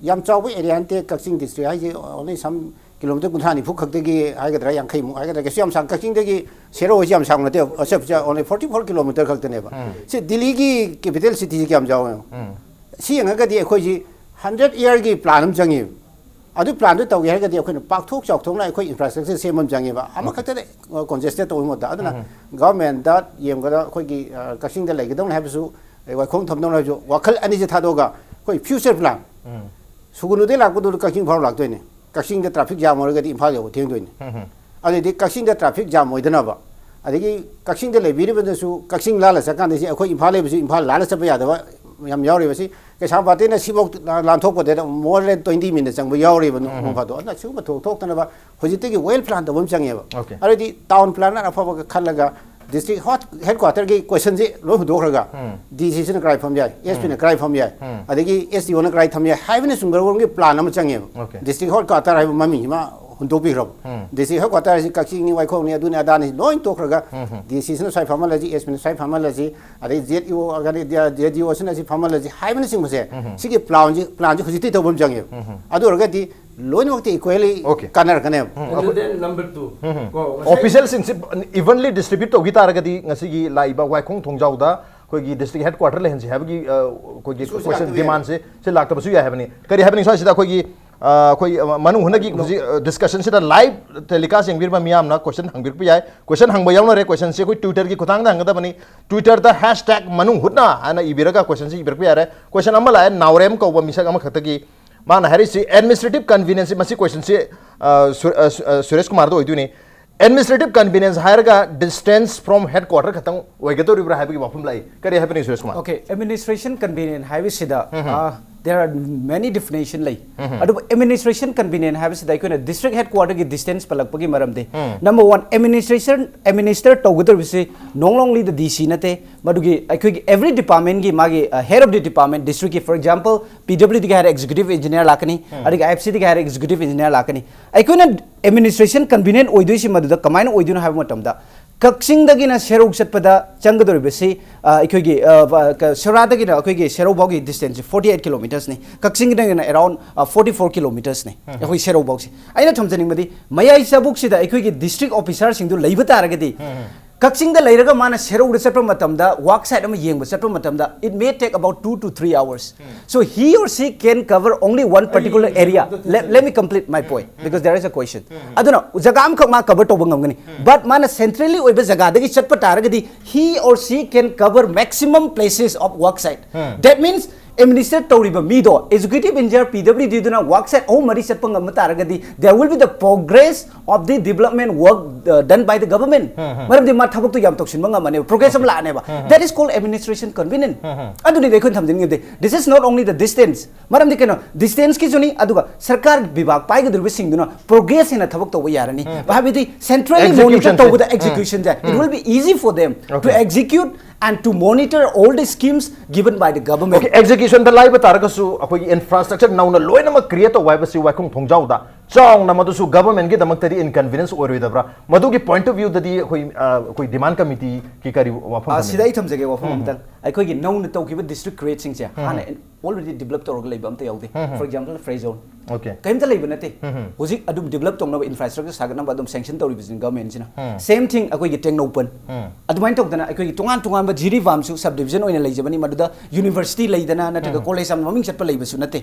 ꯌꯥꯝ ꯆꯥꯎꯕ ꯑꯦꯔꯤꯌꯥ ꯅꯠꯇꯦ ꯀꯛꯆꯤꯡ ꯗꯤꯁꯇ꯭ꯔꯤꯛ ꯍꯥꯏꯁꯦ, ꯑꯣꯟꯂꯤ ꯁꯝ ꯀꯤꯂꯣꯃꯤꯇꯔ ꯀꯨꯟꯊ꯭ꯔꯥ ꯅꯤꯐꯨ ꯈꯛꯇꯒꯤ ꯍꯥꯏꯒꯗ꯭ꯔꯥ, ꯌꯥꯡꯈꯩꯃꯨꯛ ꯍꯥꯏꯒꯗ꯭ꯔꯥ, ꯀꯩꯁꯨ ꯌꯥꯝ ꯁꯥꯡ, ꯀꯛꯆꯤꯡꯗꯒꯤ ꯁꯦꯔꯧ ꯍꯥꯏꯁꯤ ꯌꯥꯝ ꯁꯥꯡꯕ ꯅꯠꯇꯦꯕ, ꯑꯣꯟꯂꯤ ꯐꯣꯔꯇꯤ ꯐꯣꯔ ꯀꯤꯂꯣꯃꯤꯇꯔ ꯈꯛꯇꯅꯦꯕ꯫ ꯁꯤ ꯗꯤꯜꯂꯤꯒꯤ ꯀꯦꯄꯤꯇꯦꯜ ꯁꯤꯇꯤꯁꯤ ꯀꯌꯥꯝ ꯆꯥꯎꯋꯦ? ꯁꯤ ꯌꯦꯡꯉꯒꯗꯤ ꯑꯩꯈꯣꯏꯁꯤ ꯍꯟꯗ꯭ꯔꯦꯠ ꯏꯌꯥꯔꯒꯤ ꯄ꯭ꯂꯥꯟ ꯑꯃ ꯆꯪꯉꯦꯕ꯫ ꯑꯗꯨ ꯄ꯭ꯂꯥꯟꯗꯨ ꯇꯧꯒꯦ ꯍꯥꯏꯔꯒꯗꯤ ꯑꯩꯈꯣꯏꯅ ꯄꯥꯛꯊꯣꯛ ꯆꯥꯎꯊꯣꯛꯅ ꯑꯩꯈꯣꯏ ꯏꯟꯐ꯭ꯔꯥꯁ꯭ꯇ꯭ꯔꯛꯆꯔ ꯁꯦꯝꯕ ꯑꯃ ꯆꯪꯉꯦꯕ꯫ ꯑꯃꯈꯛꯇꯗ ꯀꯣꯟꯁꯦꯟꯇ꯭ꯔꯦꯠ ꯇꯧꯕ ꯃꯍꯨꯠꯇ꯫ ꯑꯗꯨꯅ ꯒꯚꯔꯟꯃꯦꯟꯠꯇ ꯌꯦꯡꯕꯗ ꯑꯩꯈꯣꯏꯒꯤ, ꯑ, ꯀꯛꯆꯤꯡꯗ ꯂꯩꯒꯗꯧꯅꯤ ꯍꯥꯏꯕꯁꯨ, ꯑꯩ ꯋꯥꯏꯈꯣꯡ ꯊꯝꯗꯧꯅꯤ ꯍꯥꯏꯕꯁꯨ, ꯋꯥꯈꯜ ꯑꯅꯤꯁꯦ ꯊꯥꯗꯣꯛꯑꯒ ꯑꯩꯈꯣꯏ ꯐ꯭ꯌꯨꯆꯔ ꯄ꯭ꯂꯥꯟ, ꯁꯨꯒꯨꯅꯨꯗꯩ ꯂꯥꯛꯄꯗꯨ ꯀꯛꯆꯤꯡ ꯐꯥꯎ ꯂꯥꯛꯇꯣꯏꯅꯦ꯫ ꯀꯛꯆꯤꯡꯗ ꯇ꯭ꯔꯥꯐꯤꯛ ꯖꯥꯝ ꯑꯣꯏꯔꯒꯗꯤ ꯏꯝꯐꯥꯜ ꯌꯧꯕ ꯊꯦꯡꯗꯣꯏꯅꯤ꯫ ꯑꯗꯨꯗꯤ ꯀꯛꯆꯤꯡꯗ ꯇ꯭ꯔꯥꯐꯤꯛ ꯖꯥꯝ ꯑꯣꯏꯗꯅꯕ, ꯑꯗꯒꯤ ꯀꯛꯆꯤꯡꯗ ꯂꯩꯕꯤꯔꯤꯕꯅꯁꯨ ꯀꯛꯆꯤꯡ ꯂꯥꯜꯂ ꯆꯠꯀꯥꯟꯗ ꯁꯤ ꯑꯩꯈꯣꯏ ꯏꯝꯐꯥꯜ ꯂꯩꯕꯁꯨ ꯏꯝꯐꯥꯜ ꯂꯥꯜꯂ ꯆꯠꯄ ꯌꯥꯗꯕ ꯌꯥꯝ ꯌꯥꯎꯔꯤꯕ꯫ ꯁꯤ ꯀꯩꯁꯥꯝꯄꯥꯠꯇꯩꯅ ꯁꯤꯐꯥꯎ ꯂꯥꯟꯊꯣꯛꯄꯗ more than twenty minute ꯆꯪꯕ ꯌꯥꯎꯔꯤꯕ ꯅꯣꯡ ꯐꯥꯗꯣꯛ꯫ ꯑꯗꯨꯅ ꯁꯤꯒꯨꯝꯕ ꯊꯣꯛ-, ꯊꯣꯛꯇꯅꯕ ꯍꯧꯖꯤꯛꯇꯒꯤ ꯋꯦꯜ ꯄ꯭ꯂꯥꯟ ꯇꯧꯕ ꯑꯃ ꯆꯪꯉꯦꯕ꯫ Okay. ꯑꯗꯨꯗꯤ ꯇꯥꯎꯟ ꯄ꯭ꯂꯥꯅꯔ ꯑꯐꯕꯒ ꯈꯜꯂꯒ ꯗꯤꯁꯇ꯭ꯔꯤꯛ ꯍꯣꯠ-, ꯍꯦꯗꯀ꯭ꯋꯥꯇꯔꯒꯤ ꯀꯣꯏꯁꯟꯁꯦ ꯂꯣꯏ ꯍꯨꯟꯗꯣꯛꯈ꯭ꯔꯒ, ꯗꯤ ꯁꯤꯁꯤꯅ ꯀꯗꯥꯏ ꯐꯝ ꯌꯥꯏ, ꯑꯦꯁ ꯄꯤꯅ ꯀꯗꯥꯏ ꯐꯝ ꯌꯥꯏ, ꯑꯗꯒꯤ ꯑꯦꯁ ꯗꯤ ꯑꯣꯅ ꯀꯗꯥꯏ ꯊꯝ ꯌꯥꯏ ꯍꯥꯏꯕꯅꯆꯤꯡꯕꯔꯣꯝꯒꯤ ꯄ꯭ꯂꯥꯟ ꯑꯃ ꯆꯪꯉꯦꯕ꯫ Okay. ꯗꯤꯁꯇ꯭ꯔꯤꯛ ꯍꯦꯗꯀ꯭ꯋꯥꯇꯔ ꯍꯥꯏꯕ ꯃꯃꯤꯡꯁꯤꯃ ꯍꯨꯟꯗꯣꯛꯄꯤꯈ꯭ꯔꯕ꯫ ꯗꯤꯁꯇ꯭ꯔꯤꯛ ꯍꯦꯗꯀ꯭ꯋꯥꯇꯔꯁꯤ ꯀꯛꯆꯤꯡꯅꯤ, ꯋꯥꯏꯈꯣꯡꯅꯤ, ꯑꯗꯨꯅꯤ ꯑꯗꯥꯅꯤ ꯂꯣꯏ ꯇꯣꯛꯈ꯭ꯔꯒ, ꯗꯤ ꯁꯤꯁꯤꯅ ꯁ꯭ꯋꯥꯏ ꯐꯝꯍꯜꯂꯁꯤ, ꯑꯦꯁ ꯄꯤꯅ ꯁ꯭ꯋꯥꯏ ꯐꯝꯍꯜꯂꯁꯤ, ꯑꯗꯩ ꯖꯦꯠ ꯏ ꯑꯣ, ꯖꯦꯠ ꯗꯤ ꯑꯣꯁꯤꯅ ꯁꯤ ꯐꯝꯍꯜꯂꯁꯤ ꯍꯥꯏꯕꯅꯆꯤꯡꯕꯁꯦ, ꯁꯤꯒꯤ ꯄ꯭ꯂꯥꯟꯁꯤ, ꯄ꯭ꯂꯥꯟꯁꯤ ꯍꯧꯖꯤꯛꯇꯤ ꯇꯧꯕ ꯑꯃ ꯆꯪꯉꯦꯕ꯫ ꯑꯗꯨ ꯑꯣꯏꯔꯒꯗꯤ ꯂꯣꯏꯅꯃꯛꯇꯤ equally Okay. ꯀꯥꯟꯅꯔꯛꯀꯅꯦꯕ꯫ And then number two. ꯀꯣ, ꯉꯁꯥꯏ ꯑꯣꯐꯤꯁꯤꯌꯦꯜꯁꯤꯡꯁꯤ evenly distribute ꯇꯧꯈꯤ ꯇꯥꯔꯒꯗꯤ ꯉꯁꯤꯒꯤ ꯂꯥꯛꯏꯕ ꯋꯥꯏꯈꯣꯡ ꯊꯣꯡꯖꯥꯎꯗ ꯑꯩꯈꯣꯏꯒꯤ ꯗꯤꯁꯇ꯭ꯔꯤꯛ ꯍꯦꯗꯀ꯭ꯋꯥꯇꯔ ꯂꯩꯍꯟꯁꯤ ꯍꯥꯏꯕꯒꯤ, ꯑ, ꯑꯩꯈꯣꯏꯒꯤ ꯏꯁꯨꯁꯤ ꯀꯣꯏꯁꯟ ꯂꯥꯛꯇꯕ ꯌꯥꯏ꯫ ꯗꯤꯃꯥꯟꯁꯦ ꯁꯤ ꯂꯥꯛꯇꯕꯁꯨ ꯌꯥꯏ ꯍꯥꯏꯕꯅꯤ꯫ ꯀꯔꯤ ꯍꯥꯏꯕꯅꯤ ꯁ꯭ꯋꯥꯏꯁꯤꯗ ꯑꯩꯈꯣꯏꯒꯤ, ꯑ, ꯑꯩꯈꯣꯏ, ꯑ, ꯃꯅꯨꯡ ꯍꯨꯠꯅꯒꯤ ꯍꯧꯖꯤꯛ, ꯑ, ꯗꯤꯁꯀꯁꯟꯁꯤꯗ ꯂꯥꯏꯚ ꯇꯦꯂꯤꯀꯥꯁ ꯌꯦꯡꯕꯤꯔꯤꯕ ꯃꯤꯌꯥꯝꯅ ꯀꯣꯏꯁꯟ ꯍꯪꯕꯤꯔꯛꯄ ꯌꯥꯏ꯫ ꯀꯣꯏꯁꯟ ꯍꯪꯕ ꯌꯥꯎꯅꯔꯦ꯫ ꯀꯣꯏꯁꯟꯁꯤ ꯑꯩꯈꯣꯏ Twitter-ꯒꯤ ꯈꯨꯠꯊꯥꯡꯗ ꯍꯪꯒꯗꯕꯅꯤ꯫ Twitter-ꯗ hashtag ꯃꯅꯨꯡ ꯍꯨꯠꯅ ꯍꯥꯏꯅ ꯏꯕꯤꯔꯒ ꯀꯣꯏꯁꯟꯁꯤ ꯏꯕꯤꯔꯛꯄ ꯌꯥꯔꯦ꯫ ꯀꯣꯏꯁꯟ ꯑꯃ ꯂꯥꯛꯑꯦ, ꯅꯥꯎꯔꯦꯝ ꯀꯧꯕ ꯃꯤꯁꯛ ꯑꯃꯈꯛꯇꯒꯤ꯫ ꯃꯥꯅ ꯍꯥꯏꯔꯤꯁꯤ administrative convenience, ꯃꯁꯤ ꯀꯣꯏꯁꯟꯁꯤ, ꯑ, ꯁꯨ-, ꯑ, ꯁꯨ-, ꯑ, ꯁꯨꯔꯦꯁ ꯀꯨꯃꯥꯔꯗ ꯑꯣꯏꯗꯣꯏꯅꯤ꯫ Administrative convenience ꯍꯥꯏꯔꯒ distance from headquarter ꯈꯛꯇꯪ ꯑꯣꯏꯒꯗꯧꯔꯤꯕ꯭ꯔꯥ ꯍꯥꯏꯕꯒꯤ ꯋꯥꯐꯝ ꯂꯥꯛꯏ꯫ ꯀꯔꯤ ꯍꯥꯏꯕꯅꯤ, Suresh Kumar? Okay, administration convenient ꯍꯥꯏꯕꯁꯤꯗ, ꯎꯝ꯫ ꯑ, there are many definition ꯂꯩ꯫ ꯎꯝ꯫ ꯑꯗꯨꯕꯨ administration convenient ꯍꯥꯏꯕꯁꯤꯗ ꯑꯩꯈꯣꯏꯅ district headquarter-ꯒꯤ distance ꯄꯜꯂꯛꯄꯒꯤ ꯃꯔꯝꯗꯤ, ꯎꯝ꯫ Number one, administration, administer ꯇꯧꯒꯗꯧꯔꯤꯕꯁꯤ not only the D C ꯅꯠꯇꯦ, ꯃꯗꯨꯒꯤ ꯑꯩꯈꯣꯏꯒꯤ every department-ꯒꯤ ꯃꯥꯒꯤ, ꯑ, head of the department, district-ꯀꯤ, for example, P W D-ꯒꯤ ꯍꯥꯏꯔ executive engineer ꯂꯥꯛꯀꯅꯤ, ꯎꯝ꯫ ꯑꯗꯒꯤ I F C-ꯗꯒꯤ ꯍꯥꯏꯔ executive engineer ꯂꯥꯛꯀꯅꯤ꯫ ꯑꯩꯈꯣꯏꯅ administration convenient ꯑꯣꯏꯗꯣꯏꯁꯤ ꯃꯗꯨꯗ ꯀꯃꯥꯏꯅ ꯑꯣꯏꯗꯣꯏꯅꯣ ꯍꯥꯏꯕ ꯃꯇꯝꯗ, ꯀꯛꯆꯤꯡꯗꯒꯤꯅ ꯁꯦꯔꯧ ꯆꯠꯄꯗ ꯆꯪꯒꯗꯧꯔꯤꯕꯁꯤ, ꯑ, ꯑꯩꯈꯣꯏꯒꯤ, ꯑ, ꯕ-, ꯀ-, ꯁꯦꯔꯥꯗꯒꯤꯅ ꯑꯩꯈꯣꯏꯒꯤ ꯁꯦꯔꯧ ꯐꯥꯎꯒꯤ distance forty eight kilometres ꯅꯤ꯫ ꯀꯛꯆꯤꯡꯗꯒꯤꯅ around, ꯑ, forty four kilometres ꯅꯤ, ꯑꯩꯈꯣꯏ ꯁꯦꯔꯧ ꯐꯥꯎꯁꯤ꯫ ꯑꯩꯅ ꯊꯝꯖꯅꯤꯡꯕꯗꯤ, ꯃꯌꯥꯏ ꯆꯕꯨꯛꯁꯤꯗ ꯑꯩꯈꯣꯏꯒꯤ district officerꯁꯤꯡꯗꯨ ꯂꯩꯕ ꯇꯥꯔꯒꯗꯤ, ꯀꯛꯆꯤꯡꯗ ꯂꯩꯔꯒ ꯃꯥꯅ ꯁꯦꯔꯧꯗ ꯆꯠꯄ ꯃꯇꯝꯗ, work site ꯑꯃ ꯌꯦꯡꯕ ꯆꯠꯄ ꯃꯇꯝꯗ, it may take about two to three hours. So he or she can cover only one particular area. Let, let me complete my point, because there is a question. ꯑꯗꯨꯅ ꯖꯒꯥ ꯑꯃꯈꯛ ꯃꯥ cover ꯇꯧꯕ ꯉꯝꯒꯅꯤ꯫ But ꯃꯥꯅ centrally ꯑꯣꯏꯕ ꯖꯒꯥꯗꯒꯤ ꯆꯠꯄ ꯇꯥꯔꯒꯗꯤ, he or she can cover maximum places of work site. That means, administer ꯇꯧꯔꯤꯕ ꯃꯤꯗꯣ, executive engineer, P W D ꯗꯨꯅ work site ꯑꯍꯨꯝ ꯃꯔꯤ ꯆꯠꯄ ꯉꯝꯕ ꯇꯥꯔꯒꯗꯤ, there will be the progress of the development work, uh, done by the government. ꯃꯔꯝꯗꯤ ꯃꯥ ꯊꯕꯛꯇꯣ ꯌꯥꯝ ꯇꯧꯁꯤꯟꯕ ꯉꯝꯃꯅꯦꯕ, progress ꯑꯃ ꯂꯥꯛꯑꯅꯦꯕ꯫ That is called administration convenient. ꯑꯗꯨꯅꯤꯗꯤ ꯑꯩꯈꯣꯏꯅ ꯊꯝꯖꯅꯤꯡꯉꯤꯗꯤ, this is not only the distance. ꯃꯔꯝꯗꯤ ꯀꯩꯅꯣ, distanceꯀꯤꯁꯨꯅꯤ, ꯑꯗꯨꯒ ꯁꯔꯀꯥꯔ ꯕꯤꯚꯥꯒ ꯄꯥꯏꯒꯗꯧꯔꯤꯕꯁꯤꯡꯗꯨꯅ progress ꯍꯦꯟꯅ ꯊꯕꯛ ꯇꯧꯕ ꯌꯥꯔꯅꯤ꯫ ꯍꯥꯏꯕꯗꯤ centrally monitor executionꯁꯦ꯫ ꯇꯧꯕꯗ executionꯁꯦ, it will be easy for them to execute and to monitor all the schemes given by the government. Okay, executionꯗ ꯂꯥꯏꯕ ꯇꯥꯔꯒꯁꯨ, ꯑꯩꯈꯣꯏꯒꯤ infrastructure ꯅꯧꯅ ꯂꯣꯏꯅꯃꯛ create ꯇꯧꯕ ꯍꯥꯏꯕꯁꯤ ꯋꯥꯏꯈꯣꯡ ꯊꯣꯡꯖꯥꯎꯗ ꯆꯥꯎꯅ, ꯃꯗꯨꯁꯨ governmentꯒꯤꯗꯃꯛꯇꯗꯤ inconvenience ꯑꯣꯏꯔꯣꯏꯗꯕ꯭ꯔꯥ? ꯃꯗꯨꯒꯤ point of viewꯗꯗꯤ ꯑꯩꯈꯣꯏ, ꯑ, ꯑꯩꯈꯣꯏ demand committeeꯒꯤ ꯀꯔꯤ ꯋꯥꯐꯝ ꯑ, ꯊꯝꯕꯤꯒꯦ? ꯁꯤꯗ ꯑꯩ ꯊꯝꯖꯒꯦ ꯋꯥꯐꯝ ꯑꯃꯇꯪ꯫ ꯑꯩꯈꯣꯏꯒꯤ ꯅꯧꯅ ꯇꯧꯈꯤꯕ district createꯁꯤꯡꯁꯦ ꯍꯥꯟꯅ already develop ꯇꯧꯔꯒ ꯂꯩꯕ ꯑꯝꯇ ꯌꯥꯎꯗꯦ꯫ For example, Free Zone꯫ Okay. ꯀꯩꯝꯇ ꯂꯩꯕ ꯅꯠꯇꯦ꯫ ꯍꯧꯖꯤꯛ ꯑꯗꯨꯝ develop ꯇꯧꯅꯕ, infrastructure ꯁꯥꯒꯠꯅꯕ ꯑꯗꯨꯝ sanction ꯇꯧꯔꯤꯕꯁꯤꯅ governmentꯁꯤꯅ꯫ Same thing ꯑꯩꯈꯣꯏꯒꯤ ꯇꯦꯡꯅꯧꯄꯜ꯫ ꯑꯗꯨꯃꯥꯏꯅ ꯇꯧꯗꯅ ꯑꯩꯈꯣꯏꯒꯤ ꯇꯣꯉꯥꯟ ꯇꯣꯉꯥꯟꯕ ꯖꯤꯔꯤꯕꯥꯝꯁꯨ subdivision ꯑꯣꯏꯅ ꯂꯩꯖꯕꯅꯤ, ꯃꯗꯨꯗ university ꯂꯩꯗꯅ ꯅꯠꯇ꯭ꯔꯒ college ꯌꯥꯝꯅ ꯃꯃꯤꯡ ꯆꯠꯄ ꯂꯩꯕꯁꯨ ꯅꯠꯇꯦ꯫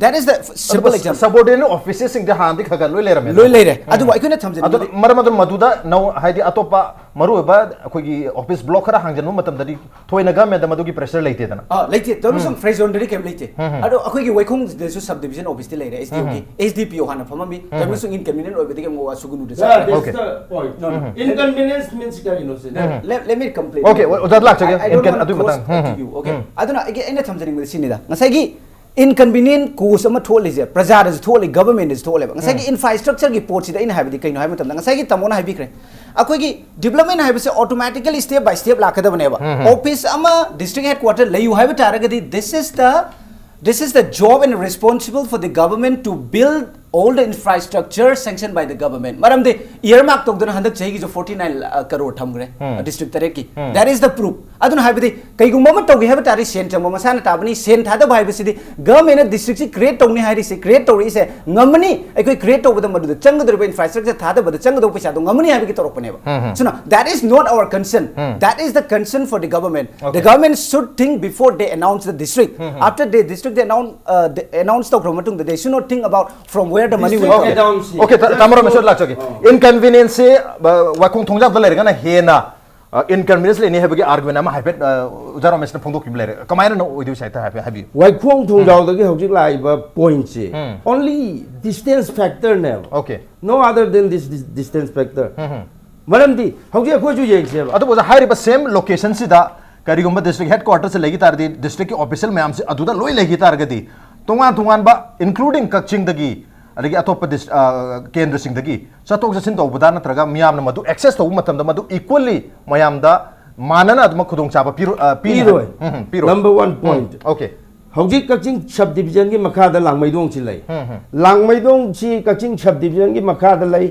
That is the simple ꯑꯗꯨꯒ example. Subordinate officesꯁꯤꯡꯗꯤ ꯍꯥꯟꯅꯗꯤ ꯈꯔ ꯈꯔ ꯂꯣꯏ ꯂꯩꯔꯝꯃꯦ꯫ ꯂꯣꯏ ꯂꯩꯔꯦ꯫ ꯑꯗꯨꯕꯨ ꯑꯩꯈꯣꯏꯅ ꯊꯝꯖꯅꯤꯡꯕꯗꯤ ꯑꯗꯨ ꯃꯔꯝ ꯑꯗꯨꯅ ꯃꯗꯨꯗ ꯅꯧ-, ꯍꯥꯏꯗꯤ ꯑꯇꯣꯞꯄ ꯃꯔꯨꯑꯣꯏꯕ ꯑꯩꯈꯣꯏꯒꯤ office block ꯈꯔ ꯍꯥꯡꯖꯟꯕ ꯃꯇꯝꯗꯗꯤ ꯊꯣꯏꯅ governmentꯇ ꯃꯗꯨꯒꯤ pressure ꯂꯩꯇꯦꯗꯅ꯫ ꯑꯥ, ꯂꯩꯇꯦ꯫ ꯇꯧꯔꯤꯕꯁꯨ Free Zoneꯗꯗꯤ ꯀꯩꯝ ꯂꯩꯇꯦ꯫ ꯑꯗꯣ ꯑꯩꯈꯣꯏꯒꯤ ꯋꯥꯏꯈꯣꯡꯗꯁꯨ subdivision officeꯇꯤ ꯂꯩꯔꯦ, SDOꯒꯤ꯫ SDPO ꯍꯥꯟꯅ ꯐꯝꯃꯝꯃꯤ꯫ ꯇꯧꯔꯤꯕꯁꯨ inconvenient ꯑꯣꯏꯕꯗꯒꯤ ꯑꯃꯨꯛ ꯋꯥ ꯁꯨꯒꯅꯨꯗ Sir, ꯆꯠꯈ꯭ꯔꯦ꯫ This is Okay. the point. No, no. Inconvenience means ꯀꯔꯤꯅꯣ ꯁꯤꯅꯦ? Let, let me complete. Okay, ꯑꯣꯖꯥ ꯂꯥꯛꯆꯒꯦ꯫ I don't Inconvenience want ꯑꯗꯨꯒꯤ close ꯃꯇꯥꯡ꯫ Up to you. Okay. ꯑꯗꯨꯅ ꯑꯩꯒꯤ, ꯑꯩꯅ ꯊꯝꯖꯅꯤꯡꯕꯗꯤ ꯁꯤꯅꯤꯗ꯫ ꯉꯁꯥꯏꯒꯤ inconvenient cause ꯑꯃ ꯊꯣꯛꯍꯜꯂꯤꯁꯦ, ꯄ꯭ꯔꯖꯥꯗꯁꯨ ꯊꯣꯛꯍꯜꯂꯤ, governmentꯗꯁꯨ ꯊꯣꯛꯍꯜꯂꯦꯕ꯫ ꯉꯁꯥꯏꯒꯤ infrastructureꯒꯤ ꯄꯣꯠꯁꯤꯗ ꯑꯩꯅ ꯍꯥꯏꯕꯗꯤ ꯀꯩꯅꯣ ꯍꯥꯏꯕ ꯃꯇꯝꯗ, ꯉꯁꯥꯏꯒꯤ ꯇꯥꯃꯣꯅ ꯍꯥꯏꯕꯤꯈ꯭ꯔꯦ, ꯑꯩꯈꯣꯏꯒꯤ development ꯍꯥꯏꯕꯁꯦ automatically step by step ꯂꯥꯛꯀꯗꯕꯅꯦꯕ꯫ Office ꯑꯃ district headquarter ꯂꯩꯌꯨ ꯍꯥꯏꯕ ꯇꯥꯔꯒꯗꯤ, this is the, this is the job and responsible for the government to build All the infrastructure sanctioned by the government. ꯃꯔꯝꯗꯤ earmark ꯇꯧꯗꯅ ꯍꯟꯗꯛ ꯆꯍꯤꯒꯤꯁꯨ forty nine crore ꯊꯝꯈ꯭ꯔꯦ, district ꯇꯔꯦꯠꯀꯤ. That is the proof. ꯑꯗꯨꯅ ꯍꯥꯏꯕꯗꯤ ꯀꯩꯒꯨꯝꯕ ꯑꯃ ꯇꯧꯒꯦ ꯍꯥꯏꯕ ꯇꯥꯔꯗꯤ ꯁꯦꯟ ꯆꯪꯕ ꯃꯁꯥꯅ ꯇꯥꯕꯅꯤ. ꯁꯦꯟ ꯊꯥꯗꯕ ꯍꯥꯏꯕꯁꯤꯗꯤ government ꯅ district ꯁꯤ create ꯇꯧꯅꯤ ꯍꯥꯏꯔꯤꯁꯦ, create ꯇꯧꯔꯛꯏꯁꯦ ꯉꯝꯃꯅꯤ, ꯑꯩꯈꯣꯏ create ꯇꯧꯕꯗ ꯃꯗꯨꯗ ꯆꯪꯒꯗꯧꯔꯤꯕ infrastructure ꯊꯥꯗꯕꯗ ꯆꯪꯒꯗꯧꯕ ꯄꯩꯁꯥꯗꯣ ꯉꯝꯃꯅꯤ ꯍꯥꯏꯕꯒꯤ ꯇꯧꯔꯛꯄꯅꯦꯕ. So now, that is not our concern. That is the concern for the government. The government should think before they announce the district. After they district they announce, uh, they announce ꯇꯧꯈ꯭ꯔꯕ ꯃꯇꯨꯡꯗ, they should not think about from where the money will come. Okay, ꯇꯥ- ꯇꯥꯃꯣ ꯔꯣꯃꯦꯁ ꯍꯣꯏ ꯂꯥꯛꯆꯒꯦ. Inconvenience ꯁꯦ, ꯑ, ꯋꯥꯏꯈꯣꯡ ꯊꯣꯡꯖꯥꯎꯗ ꯂꯩꯔꯒꯅ ꯍꯦꯟꯅ, ꯑ, inconvenience ꯂꯩꯅꯤ ꯍꯥꯏꯕꯒꯤ argument ꯑꯃ ꯍꯥꯏꯐꯦꯠ, ꯑ, ꯑꯣꯖꯥ ꯔꯣꯃꯦꯁꯅ ꯐꯣꯡꯗꯣꯛꯈꯤꯕ ꯂꯩꯔꯦ. ꯀꯃꯥꯏꯅ ꯑꯣꯏꯗꯣꯏꯁꯦ ꯍꯥꯏꯐꯦꯠ ꯍꯥꯏꯕꯤꯌꯨ. ꯋꯥꯏꯈꯣꯡ ꯊꯣꯡꯖꯥꯎꯗꯒꯤ ꯍꯧꯖꯤꯛ ꯂꯥꯛꯏꯕ point ꯁꯦ only distance factor ꯅꯦꯕ. Okay. No other than this, this distance factor. ꯃꯔꯝꯗꯤ ꯍꯧꯖꯤꯛ ꯑꯩꯈꯣꯏꯁꯨ ꯌꯦꯡꯁꯦꯕ. ꯑꯗꯨꯕꯨ ꯑꯣꯖꯥ, ꯍꯥꯏꯔꯤꯕ same location ꯁꯤꯗ ꯀꯔꯤꯒꯨꯝꯕ district headquarters ꯁꯦ ꯂꯩꯈꯤ ꯇꯥꯔꯗꯤ, district ꯀꯤ official ꯃꯌꯥꯝꯁꯦ ꯑꯗꯨꯗ ꯂꯣꯏ ꯂꯩꯈꯤ ꯇꯥꯔꯒꯗꯤ, ꯇꯣꯉꯥꯟ ꯇꯣꯉꯥꯟꯕ, including ꯀꯛꯆꯤꯡꯗꯒꯤ, ꯑꯗꯒꯤ ꯑꯇꯣꯞꯄ ꯗꯤꯁ-, ꯑ, ꯀꯦꯟꯗ꯭ꯔꯁꯤꯡꯗꯒꯤ ꯆꯠꯊꯣꯛ ꯆꯠꯁꯤꯟ ꯇꯧꯕꯗ ꯅꯠꯇ꯭ꯔꯒ ꯃꯤꯌꯥꯝꯅ ꯃꯗꯨ access ꯇꯧꯕ ꯃꯇꯝꯗ ꯃꯗꯨ equally ꯃꯌꯥꯝꯗ ꯃꯥꯟꯅꯅ ꯑꯗꯨꯃꯛ ꯈꯨꯗꯣꯡꯆꯥꯕ ꯄꯤꯔꯣ-, ꯑ, ꯄꯤꯅꯤ ꯍꯥꯏꯕ? ꯄꯤꯔꯣꯏ. ꯎꯝ, ꯎꯝ, ꯄꯤꯔꯣꯏ. Number one point. Okay. ꯍꯧꯖꯤꯛ ꯀꯛꯆꯤꯡ sub division ꯒꯤ ꯃꯈꯥꯗ ꯂꯥꯡꯃꯩꯗꯣꯡꯁꯤ ꯂꯩ. ꯂꯥꯡꯃꯩꯗꯣꯡꯁꯤ ꯀꯛꯆꯤꯡ sub division ꯒꯤ ꯃꯈꯥꯗ ꯂꯩ.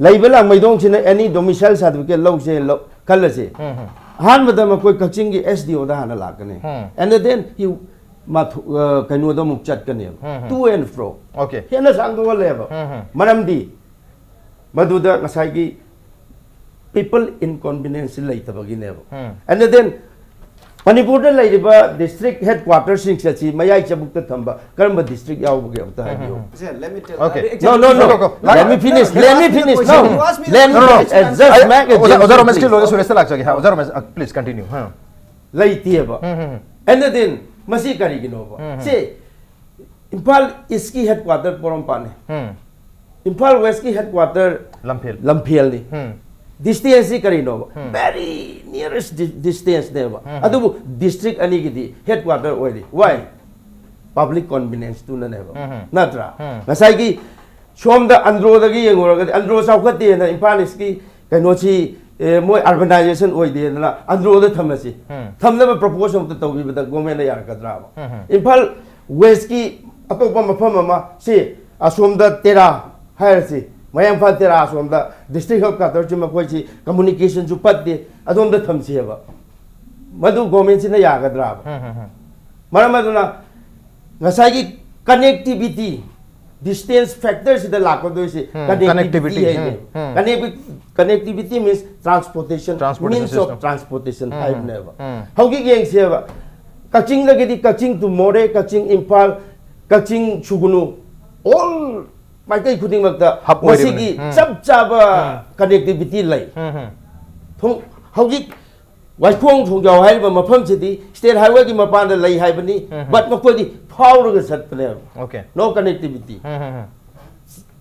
ꯂꯩꯕ ꯂꯥꯡꯃꯩꯗꯣꯡꯁꯤꯅ any domicile certificate ꯂꯧꯁꯦ ꯂꯧ- ꯈꯜꯂꯁꯦ. ꯑꯍꯥꯟꯕꯗ ꯃꯈꯣꯏ ꯀꯛꯆꯤꯡꯒꯤ S D O ꯗ ꯍꯥꯟꯅ ꯂꯥꯛꯀꯅꯤ. And then he ꯃꯥ ꯊꯣ- ꯑ, ꯀꯩꯅꯣꯗ ꯑꯃꯨꯛ ꯆꯠꯀꯅꯦꯕ. To and fro. Okay. ꯍꯦꯟꯅ ꯁꯥꯡꯗꯣꯛꯍꯜꯂꯦꯕ. ꯃꯔꯝꯗꯤ ꯃꯗꯨꯗ ꯉꯁꯥꯏꯒꯤ people inconvenience ꯁꯤ ꯂꯩꯇꯕꯒꯤꯅꯦꯕ. And then ꯃꯅꯤꯄꯨꯔꯗ ꯂꯩꯔꯤꯕ district headquarters ꯁꯤꯡꯁꯦ ꯁꯤ ꯃꯌꯥꯏ ꯆꯕꯨꯛꯇ ꯊꯝꯕ ꯀꯔꯝꯕ district ꯌꯥꯎꯕꯒꯦ ꯑꯝꯇ ꯍꯥꯏꯕꯤꯌꯨ. Let me tell Okay. you. No, no, no. Go, go, go. Let me finish. Let me finish. No. You asked me Let the me No, no, no. finish. Just make a ꯑꯣꯖꯥ, ꯑꯣꯖꯥ judgment, ꯔꯣꯃꯦꯁꯀꯤ please. ꯂꯣꯏꯔꯒ ꯁꯨꯔꯦꯁꯇ ꯂꯥꯛꯆꯒꯦ. ꯍꯥ, ꯑꯣꯖꯥ ꯔꯣꯃꯦꯁ, ꯑ, please continue. ꯍꯥ. ꯂꯩꯇꯦꯕ. And then ꯃꯁꯤ ꯀꯔꯤꯒꯤꯅꯣꯕ? ꯁꯤ ꯏꯝꯐꯥꯜ East ꯀꯤ headquarter ꯄꯣꯔꯣꯝꯄꯥꯠꯅꯤ. ꯏꯝꯐꯥꯜ West ꯀꯤ headquarter ꯂꯝꯐꯦꯜ. ꯂꯝꯐꯦꯜꯅꯤ. Distance ꯁꯤ ꯀꯔꯤꯅꯣꯕ? Very nearest di- distance ꯅꯦꯕ. ꯑꯗꯨꯕꯨ district ꯑꯅꯤꯒꯤꯗꯤ headquarter ꯑꯣꯏꯔꯤ. Why? Public convenience ꯇꯨꯅꯅꯦꯕ. ꯅꯠꯇ꯭ꯔꯥ? ꯉꯁꯥꯏꯒꯤ ꯁꯣꯝꯗ ꯑꯟꯗ꯭ꯔꯣꯗꯒꯤ ꯌꯦꯡꯉꯨꯔꯒꯗꯤ ꯑꯟꯗ꯭ꯔꯣ ꯆꯥꯎꯈꯠꯇꯦꯅ ꯏꯝꯐꯥꯜ East ꯀꯤ ꯀꯩꯅꯣꯁꯤ, ꯑꯦ, ꯃꯣꯏ urbanization ꯑꯣꯏꯗꯦꯗꯅ ꯑꯟꯗ꯭ꯔꯣꯗ ꯊꯝꯃꯁꯤ꯫ ꯊꯝꯅꯕ propose ꯑꯃꯇ ꯇꯧꯕꯤꯕꯗ government ꯅ ꯌꯥꯔꯛꯀꯗ꯭ꯔꯥꯕ? ꯏꯝꯐꯥꯜ West ꯀꯤ ꯑꯇꯣꯞꯄ ꯃꯐꯝ ꯑꯃ ꯁꯤ ꯑꯁꯣꯝꯗ ꯇꯦꯔꯥ ꯍꯥꯏꯔꯁꯤ, ꯃꯌꯥꯡ ꯏꯝꯐꯥꯜ ꯇꯦꯔꯥ ꯑꯁꯣꯝꯗ district headquarterꯁꯤ ꯃꯈꯣꯏꯁꯤ communicationꯁꯨ ꯐꯠꯇꯦ, ꯑꯗꯣꯝꯗ ꯊꯝꯁꯦꯕ꯫ ꯃꯗꯨ governmentꯁꯤꯅ ꯌꯥꯒꯗ꯭ꯔꯥꯕ? ꯎꯝ, ꯎꯝ, ꯎꯝ꯫ ꯃꯔꯝ ꯑꯗꯨꯅ ꯉꯁꯥꯏꯒꯤ connectivity, distance factorꯁꯤꯗ ꯂꯥꯛꯀꯗꯣꯏꯁꯤ ꯎꯝ, connectivity connectivity, ꯍꯥꯏꯅꯦ꯫ ꯎꯝ, ꯎꯝ꯫ Connecti- connectivity means transportation, transportation means of system, transportation ꯎꯝ, ꯎꯝ, ꯍꯥꯏꯕꯅꯦꯕ꯫ ꯎꯝ꯫ ꯍꯧꯖꯤꯛ ꯌꯦꯡꯁꯦꯕ, ꯀꯛꯆꯤꯡꯗꯒꯤꯗꯤ ꯀꯛꯆꯤꯡ to ꯃꯣꯔꯦ, ꯀꯛꯆꯤꯡ ꯏꯝꯐꯥꯜ, ꯀꯛꯆꯤꯡ ꯁꯨꯒꯨꯅꯨ, all ꯃꯥꯏꯀꯩ ꯈꯨꯗꯤꯡꯃꯛꯇ hub ꯑꯣꯏꯔꯤꯕꯅꯤ꯫ ꯃꯁꯤꯒꯤ ꯎꯝ꯫ ꯆꯞ ꯆꯥꯕ ꯎꯝ꯫ Connectivity ꯂꯩ꯫ ꯎꯝ, ꯎꯝ꯫ ꯊꯣꯡ-, ꯍꯧꯖꯤꯛ ꯋꯥꯏꯈꯣꯡ ꯊꯣꯡꯖꯥꯎ ꯍꯥꯏꯔꯤꯕ ꯃꯐꯝꯁꯤꯗꯤ state highwayꯒꯤ ꯃꯄꯥꯟꯗ ꯂꯩ ꯍꯥꯏꯕꯅꯤ, ꯎꯝ, ꯎꯝ꯫ But ꯃꯈꯣꯏꯗꯤ ꯐꯥꯎꯔꯒ ꯆꯠꯄꯅꯦꯕ꯫ Okay꯫ No connectivity꯫ ꯎꯝ, ꯎꯝ, ꯎꯝ꯫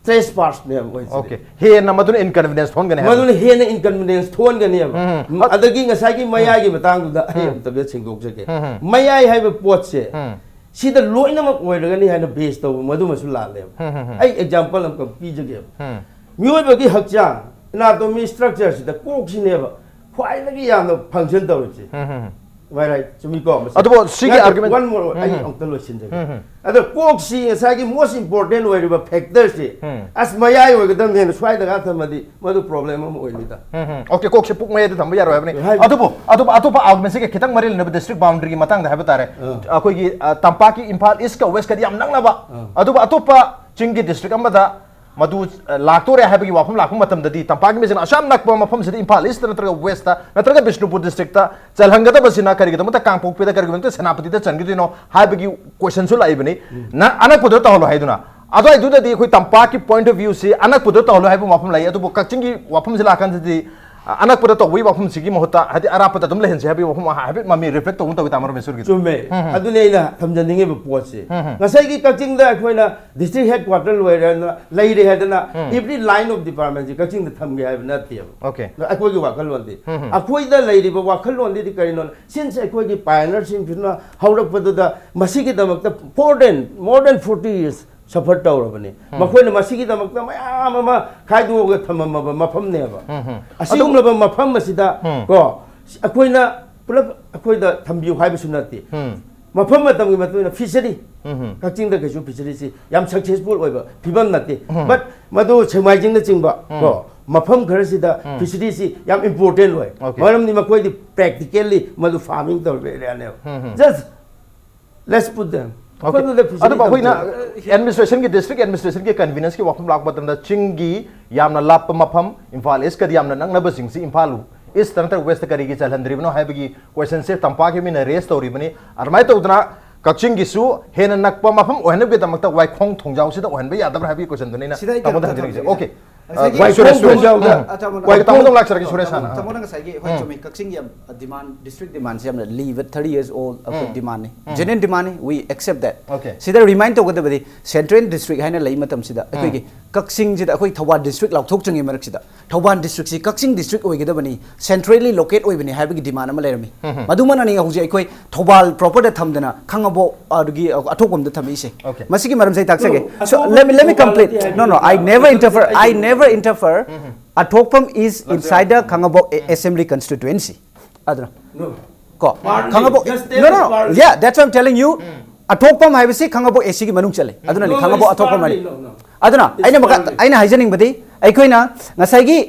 Trespassꯅꯦꯕ ꯃꯣꯏꯁꯤꯗꯤ꯫ Okay꯫ ꯍꯦꯟꯅ ꯃꯗꯨꯅ inconvenience ꯊꯣꯛꯍꯟꯒꯅꯤ ꯍꯥꯏꯕ꯫ ꯃꯗꯨꯅ ꯍꯦꯟꯅ inconvenience ꯊꯣꯛꯍꯟꯒꯅꯦꯕ꯫ ꯎꯝ, ꯎꯝ꯫ ꯑꯗꯒꯤ ꯉꯁꯥꯏꯒꯤ ꯃꯌꯥꯏꯒꯤ ꯃꯇꯥꯡꯗꯨꯗ ꯑꯩ ꯎꯝ꯫ ꯑꯝꯇꯒ ꯁꯦꯡꯗꯣꯛꯆꯒꯦ꯫ ꯎꯝ, ꯎꯝ꯫ ꯃꯌꯥꯏ ꯍꯥꯏꯕ ꯄꯣꯠꯁꯦ ꯎꯝ꯫ ꯁꯤꯗ ꯂꯣꯏꯅꯃꯛ ꯑꯣꯏꯔꯒꯅꯤ ꯍꯥꯏꯅ base ꯇꯧꯕ, ꯃꯗꯨꯃꯁꯨ ꯂꯥꯜꯂꯦꯕ꯫ ꯎꯝ, ꯎꯝ, ꯎꯝ꯫ ꯑꯩ example ꯑꯃꯈꯛ ꯄꯤꯖꯒꯦꯕ꯫ ꯎꯝ꯫ ꯃꯤꯑꯣꯏꯕꯒꯤ ꯍꯛꯆꯥꯡ, anatomy structureꯁꯤꯗ ꯀꯣꯛꯁꯤꯅꯦꯕ ꯈ꯭ꯋꯥꯏꯗꯒꯤ ꯌꯥꯝꯅ function ꯇꯧꯔꯤꯁꯦ꯫ ꯎꯝ, ꯎꯝ, ꯎꯝ꯫ Am I right? ꯆꯨꯝꯃꯤꯀꯣ? ꯃꯁꯤꯗ ꯑꯗꯨꯕꯨ ꯁꯤꯒꯤ ꯉꯥꯏꯈꯣ, argument one more, ꯑꯩ ꯎꯝ, ꯎꯝ꯫ ꯑꯝꯇ ꯂꯣꯏꯁꯤꯟꯖꯒꯦ꯫ ꯎꯝ, ꯎꯝ꯫ ꯑꯗꯣ ꯀꯣꯛꯁꯤ ꯉꯁꯥꯏꯒꯤ most important ꯑꯣꯏꯔꯤꯕ factorꯁꯤ ꯎꯝ꯫ ꯑꯁ ꯃꯌꯥꯏ ꯑꯣꯏꯒꯗꯕꯅꯦꯅ ꯁ꯭ꯋꯥꯏꯗꯒ ꯊꯝꯃꯗꯤ ꯃꯗꯨ problem ꯑꯃ ꯑꯣꯏꯅꯤꯗ꯫ ꯎꯝ, ꯎꯝ꯫ Okay, ꯀꯣꯛꯁꯦ ꯄꯨꯛ ꯃꯌꯥꯏꯗ ꯊꯝꯕ ꯌꯥꯔꯣꯏ ꯍꯥꯏꯕꯅꯤ꯫ ꯍꯥꯏ- ꯑꯗꯨꯕꯨ, ꯑꯗꯨꯕꯨ ꯑꯇꯣꯞꯄ argumentꯁꯤꯒ ꯈꯤꯇꯪ ꯃꯔꯤ ꯂꯩꯅꯕ district boundaryꯒꯤ ꯃꯇꯥꯡꯗ ꯍꯥꯏꯕ ꯇꯥꯔꯦ꯫ ꯑꯥ꯫ ꯑꯩꯈꯣꯏꯒꯤ, ꯑ, ꯇꯝꯄꯥꯛꯀꯤ ꯏꯝꯐꯥꯜ Eastꯀ Westꯀꯗꯤ ꯌꯥꯝ ꯅꯛꯅꯕ, ꯑꯥ꯫ ꯑꯗꯨꯕꯨ ꯑꯇꯣꯞꯄ ꯆꯤꯡꯒꯤ district ꯑꯃꯗ ꯃꯗꯨ, ꯑ, ꯂꯥꯛꯇꯣꯔꯦ ꯍꯥꯏꯕꯒꯤ ꯋꯥꯐꯝ ꯂꯥꯛꯄ ꯃꯇꯝꯗꯗꯤ ꯇꯝꯄꯥꯛꯀꯤ ꯃꯤꯁꯤꯡꯅ ꯑꯁꯨꯛ ꯌꯥꯝ ꯅꯛꯄ ꯃꯐꯝꯁꯤꯗ, ꯏꯝꯐꯥꯜ Eastꯇ ꯅꯠꯇ꯭ꯔꯒ Westꯇ ꯅꯠꯇ꯭ꯔꯒ ꯕꯤꯁꯅꯨꯄꯨꯔ districtꯇ ꯆꯜꯍꯟꯒꯗꯕꯁꯤꯅ ꯀꯔꯤꯒꯤꯗꯃꯛꯇ, ꯀꯥꯡꯄꯣꯛꯄꯤꯗ ꯀꯔꯤꯒꯤꯗꯃꯛꯇ ꯁꯦꯅꯥꯄꯇꯤꯗ ꯆꯟꯈꯤꯗꯣꯏꯅꯣ ꯍꯥꯏꯕꯒꯤ questionꯁꯨ ꯂꯥꯛꯏꯕꯅꯤ꯫ ꯎꯝ꯫ ꯅ-, ꯑꯅꯛꯄꯗ ꯇꯧꯍꯜꯂꯣ ꯍꯥꯏꯗꯨꯅ꯫ ꯑꯗꯨꯋꯥꯏꯗꯨꯗꯗꯤ ꯑꯩꯈꯣꯏ ꯇꯝꯄꯥꯛꯀꯤ point of viewꯁꯤ ꯑꯅꯛꯄꯗ ꯇꯧꯍꯜꯂꯣ ꯍꯥꯏꯕ ꯋꯥꯐꯝ ꯂꯩ꯫ ꯑꯗꯨꯕꯨ ꯀꯛꯆꯤꯡꯒꯤ ꯋꯥꯐꯝꯁꯤ ꯂꯥꯛꯀꯥꯟꯗꯗꯤ, ꯑ, ꯑꯅꯛꯄꯗ ꯇꯧꯕꯒꯤ ꯋꯥꯐꯝꯁꯤꯒꯤ ꯃꯍꯨꯠꯇ ꯍꯥꯏꯗꯤ ꯑꯔꯥꯞꯄꯗ ꯑꯗꯨꯝ ꯂꯩꯍꯟꯁꯦ ꯍꯥꯏꯕꯒꯤ ꯋꯥꯐꯝ ꯍꯥꯏꯐꯦꯠ ꯃꯃꯤ reflect ꯇꯧꯕ ꯇꯧꯏ, ꯇꯥꯃꯣ ꯔꯃꯦꯁꯣꯔꯒꯤꯗꯣ꯫ ꯆꯨꯝꯃꯦ꯫ ꯎꯝ, ꯎꯝ꯫ ꯑꯗꯨꯅꯦ ꯑꯩꯅ ꯊꯝꯖꯅꯤꯡꯉꯤꯕ ꯄꯣꯠꯁꯦ꯫ ꯎꯝ, ꯎꯝ꯫ ꯉꯁꯥꯏꯒꯤ ꯀꯛꯆꯤꯡꯗ ꯑꯩꯈꯣꯏꯅ district headquarter ꯂꯣꯏꯔꯦꯅ ꯂꯩꯔꯦ ꯍꯥꯏꯗꯅ ꯎꯝ꯫ Every line of departmentꯁꯦ ꯀꯛꯆꯤꯡꯗ ꯊꯝꯒꯦ ꯍꯥꯏꯕ ꯅꯠꯇꯦꯕ꯫ Okay꯫ ꯑꯩꯈꯣꯏꯒꯤ ꯋꯥꯈꯜꯂꯣꯟꯗꯤ꯫ ꯎꯝ, ꯎꯝ꯫ ꯑꯩꯈꯣꯏꯗ ꯂꯩꯔꯤꯕ ꯋꯥꯈꯜꯂꯣꯟꯗꯤ ꯀꯔꯤꯅꯣ? Since ꯑꯩꯈꯣꯏꯒꯤ pioneerꯁꯤꯡꯁꯤꯅ ꯍꯧꯔꯛꯄꯗꯨꯗ ꯃꯁꯤꯒꯤꯗꯃꯛꯇ more than, more than forty years suffer ꯇꯧꯔꯕꯅꯤ꯫ ꯎꯝ꯫ ꯃꯈꯣꯏꯅ ꯃꯁꯤꯒꯤꯗꯃꯛꯇ ꯃꯌꯥꯝ ꯑꯃ ꯈꯥꯏꯗꯣꯛꯑꯒ ꯊꯝꯃꯝꯃꯕ ꯃꯐꯝꯅꯦꯕ꯫ ꯎꯝ, ꯎꯝ꯫ ꯑꯗꯨ ꯑꯁꯤꯒꯨꯝꯂꯕ ꯃꯐꯝ ꯑꯁꯤꯗ ꯎꯝ꯫ ꯀꯣ, ꯑꯩꯈꯣꯏꯅ ꯄꯨꯂꯞ ꯑꯩꯈꯣꯏꯗ ꯊꯝꯕꯤꯌꯨ ꯍꯥꯏꯕꯁꯨ ꯅꯠꯇꯦ꯫ ꯎꯝ꯫ ꯃꯐꯝ ꯃꯇꯝꯒꯤ ꯃꯇꯨꯡ ꯏꯟꯅ fishery, ꯀꯛꯆꯤꯡꯗ ꯀꯩꯁꯨ ꯐꯤꯁꯔꯤꯁꯤ ꯌꯥꯝ ꯁꯛꯁꯦꯁꯐꯨꯜ ꯑꯣꯏꯕ ꯐꯤꯕꯝ ꯅꯠꯇꯦ꯫ ꯕꯠ ꯃꯗꯨ ꯁꯦꯛꯃꯥꯏꯖꯤꯡꯅꯆꯤꯡꯕ ꯀꯣ ꯃꯐꯝ ꯈꯔꯁꯤꯗ ꯐꯤꯁꯔꯤꯁꯤ ꯌꯥꯝ ꯏꯝꯄꯣꯔꯇꯦꯟ ꯑꯣꯏ꯫ Okay. ꯃꯔꯝꯗꯤ ꯃꯈꯣꯏꯗꯤ ꯄ꯭ꯔꯦꯛꯇꯤꯀꯦꯜꯂꯤ ꯃꯗꯨ ꯐꯥꯔꯃꯤꯡ ꯇꯧꯔꯤꯕ ꯑꯦꯔꯤꯌꯥꯅꯦꯕ꯫ Just let's put them. Okay. ꯑꯗꯨꯕꯨ ꯑꯩꯈꯣꯏꯅ ꯑꯦꯗꯃꯤꯅꯤꯁꯇ꯭ꯔꯦꯁꯟꯒꯤ, ꯗꯤꯁꯇ꯭ꯔꯤꯛ ꯑꯦꯗꯃꯤꯅꯤꯁꯇ꯭ꯔꯦꯁꯟꯒꯤ ꯀꯟꯚꯤꯅꯦꯟꯁꯀꯤ ꯋꯥꯐꯝ ꯂꯥꯛꯄ ꯃꯇꯝꯗ ꯆꯤꯡꯒꯤ ꯌꯥꯝꯅ ꯂꯥꯞꯄ ꯃꯐꯝ, ꯏꯝꯐꯥꯜ ꯏꯁꯀꯗꯤ ꯌꯥꯝꯅ ꯅꯛꯅꯕꯁꯤꯡꯁꯤ ꯏꯝꯐꯥꯜ ꯏꯁ ꯅꯠꯇ꯭ꯔꯒ ꯋꯦꯁꯇ ꯀꯔꯤꯒꯤ ꯆꯜꯍꯟꯗ꯭ꯔꯤꯕꯅꯣ ꯍꯥꯏꯕꯒꯤ ꯀꯣꯏꯁꯟꯁꯦ ꯇꯝꯄꯥꯛꯀꯤ ꯃꯤꯅ ꯔꯦꯁ ꯇꯧꯔꯤꯕꯅꯤ꯫ ꯑꯗꯨꯃꯥꯏꯅ ꯇꯧꯗꯅ ꯀꯛꯆꯤꯡꯒꯤꯁꯨ ꯍꯦꯟꯅ ꯅꯛꯄ ꯃꯐꯝ ꯑꯣꯏꯍꯟꯅꯕꯒꯤꯗꯃꯛꯇ ꯋꯥꯏꯈꯣꯡ ꯊꯣꯡꯖꯥꯎꯁꯤꯗ ꯑꯣꯏꯍꯟꯕ ꯌꯥꯗꯕ꯭ꯔꯥ ꯍꯥꯏꯕꯒꯤ ꯀꯣꯏꯁꯟꯗꯨꯅꯤꯅ ꯁꯤꯗ ꯑꯩ ꯀꯩꯅꯣ ꯇꯥꯃꯣꯗ ꯍꯪꯖꯅꯤꯡꯉꯤꯁꯦ꯫ ꯊꯝꯖꯒꯦ꯫ Okay. ꯉꯁꯥꯏꯒꯤ ꯋꯥꯏ ꯁꯨꯔꯦꯁ, ꯁꯨꯔꯦꯁ꯫ ꯊꯣꯡꯖꯥꯎꯗ ꯎꯝ. ꯑ, ꯇꯥꯃꯣ, ꯋꯥꯏ ꯇꯥꯃꯣꯗ ꯇꯥꯃꯣ, ꯑꯃꯨꯛ ꯂꯥꯛꯆꯔꯒꯦ, ꯁꯨꯔꯦꯁ ꯇꯥꯃꯣ, ꯍꯥꯟꯅ꯫ ꯇꯥꯃꯣꯅ ꯉꯁꯥꯏꯒꯤ ꯍꯣꯏ ꯎꯝ. ꯆꯨꯝꯃꯤ, ꯀꯛꯆꯤꯡꯒꯤ ꯌꯥꯝ ꯗꯤꯃꯥꯟ, ꯗꯤꯁꯇ꯭ꯔꯤꯛ ꯗꯤꯃꯥꯟꯁꯦ ꯌꯥꯝꯅ ꯂꯤꯕ ꯊꯥꯔꯇꯤ ꯌꯔꯁ ꯑꯣꯜ ꯑꯩꯈꯣꯏ ꯎꯝ. ꯗꯤꯃꯥꯟꯅꯤ꯫ ꯎꯝ. Genuine ꯗꯤꯃꯥꯟꯅꯤ, we accept date. Okay. ꯁꯤꯗ ꯔꯤꯃꯥꯏꯟ ꯇꯧꯒꯗꯕꯗꯤ ꯁꯦꯟꯇ꯭ꯔꯦꯜ ꯗꯤꯁꯇ꯭ꯔꯤꯛ ꯍꯥꯏꯅ ꯂꯩ ꯃꯇꯝꯁꯤꯗ ꯑꯩꯈꯣꯏꯒꯤ ꯀꯛꯆꯤꯡꯁꯤꯗ ꯑꯩꯈꯣꯏ ꯊꯧꯕꯥꯜ ꯗꯤꯁꯇ꯭ꯔꯤꯛ ꯂꯥꯎꯊꯣꯛꯆꯉꯩ ꯃꯔꯛꯁꯤꯗ ꯊꯧꯕꯥꯜ ꯗꯤꯁꯇ꯭ꯔꯤꯛꯁꯤ ꯀꯛꯆꯤꯡ ꯗꯤꯁꯇ꯭ꯔꯤꯛ ꯑꯣꯏꯒꯗꯕꯅꯤ, ꯁꯦꯟꯇ꯭ꯔꯦꯜꯂꯤ ꯂꯣꯀꯦꯠ ꯑꯣꯏꯕꯅꯤ ꯍꯥꯏꯕꯒꯤ ꯗꯤꯃꯥꯟ ꯑꯃ ꯂꯩꯔꯝꯃꯤ꯫ ꯃꯗꯨꯃꯛꯅꯅꯤ ꯍꯧꯖꯤꯛ ꯑꯩꯈꯣꯏ ꯊꯧꯕꯥꯜ ꯄ꯭ꯔꯣꯄꯔꯗ ꯊꯝꯗꯅ ꯈꯥꯉꯕꯣꯛ ꯑꯗꯨꯒꯤ ꯑꯊꯣꯛꯄꯝꯗ ꯊꯝꯃꯛꯏꯁꯦ꯫ Okay. ꯃꯁꯤꯒꯤ ꯃꯔꯝꯁꯦ ꯑꯩ ꯇꯥꯛꯆꯒꯦ꯫ No, So, ꯑꯊꯣꯛꯄꯝ let me, let me Thoubal complete. ꯅꯠꯇꯦ ꯍꯥꯏꯕ No, no, I ꯅꯠꯇꯦ꯫ never interfere. I ꯑꯩ never interfere. ꯑꯊꯣꯛꯄꯝ is inside the Khangabok assembly constituency. ꯑꯗꯨꯅ No. ꯀꯣ Party, Khangabok, just no, no, state no. Party. Yeah, that's what I'm telling you. ꯑꯊꯣꯛꯄꯝ ꯍꯥꯏꯕꯁꯤ ꯈꯥꯉꯕꯣꯛ ꯑꯦꯁꯤꯒꯤ ꯃꯅꯨꯡ ꯆꯜꯂꯦ꯫ ꯑꯗꯨꯅꯅꯤ No, ꯈꯥꯉꯕꯣꯛ it's ꯑꯊꯣꯛꯄꯝ Party, ꯍꯥꯏꯅꯤ꯫ no, no. ꯑꯗꯨꯅ It's ꯑꯩꯅ ꯃꯈꯥ Party. ꯑꯩꯅ ꯍꯥꯏꯖꯅꯤꯡꯕꯗꯤ ꯑꯩꯈꯣꯏꯅ ꯉꯁꯥꯏꯒꯤ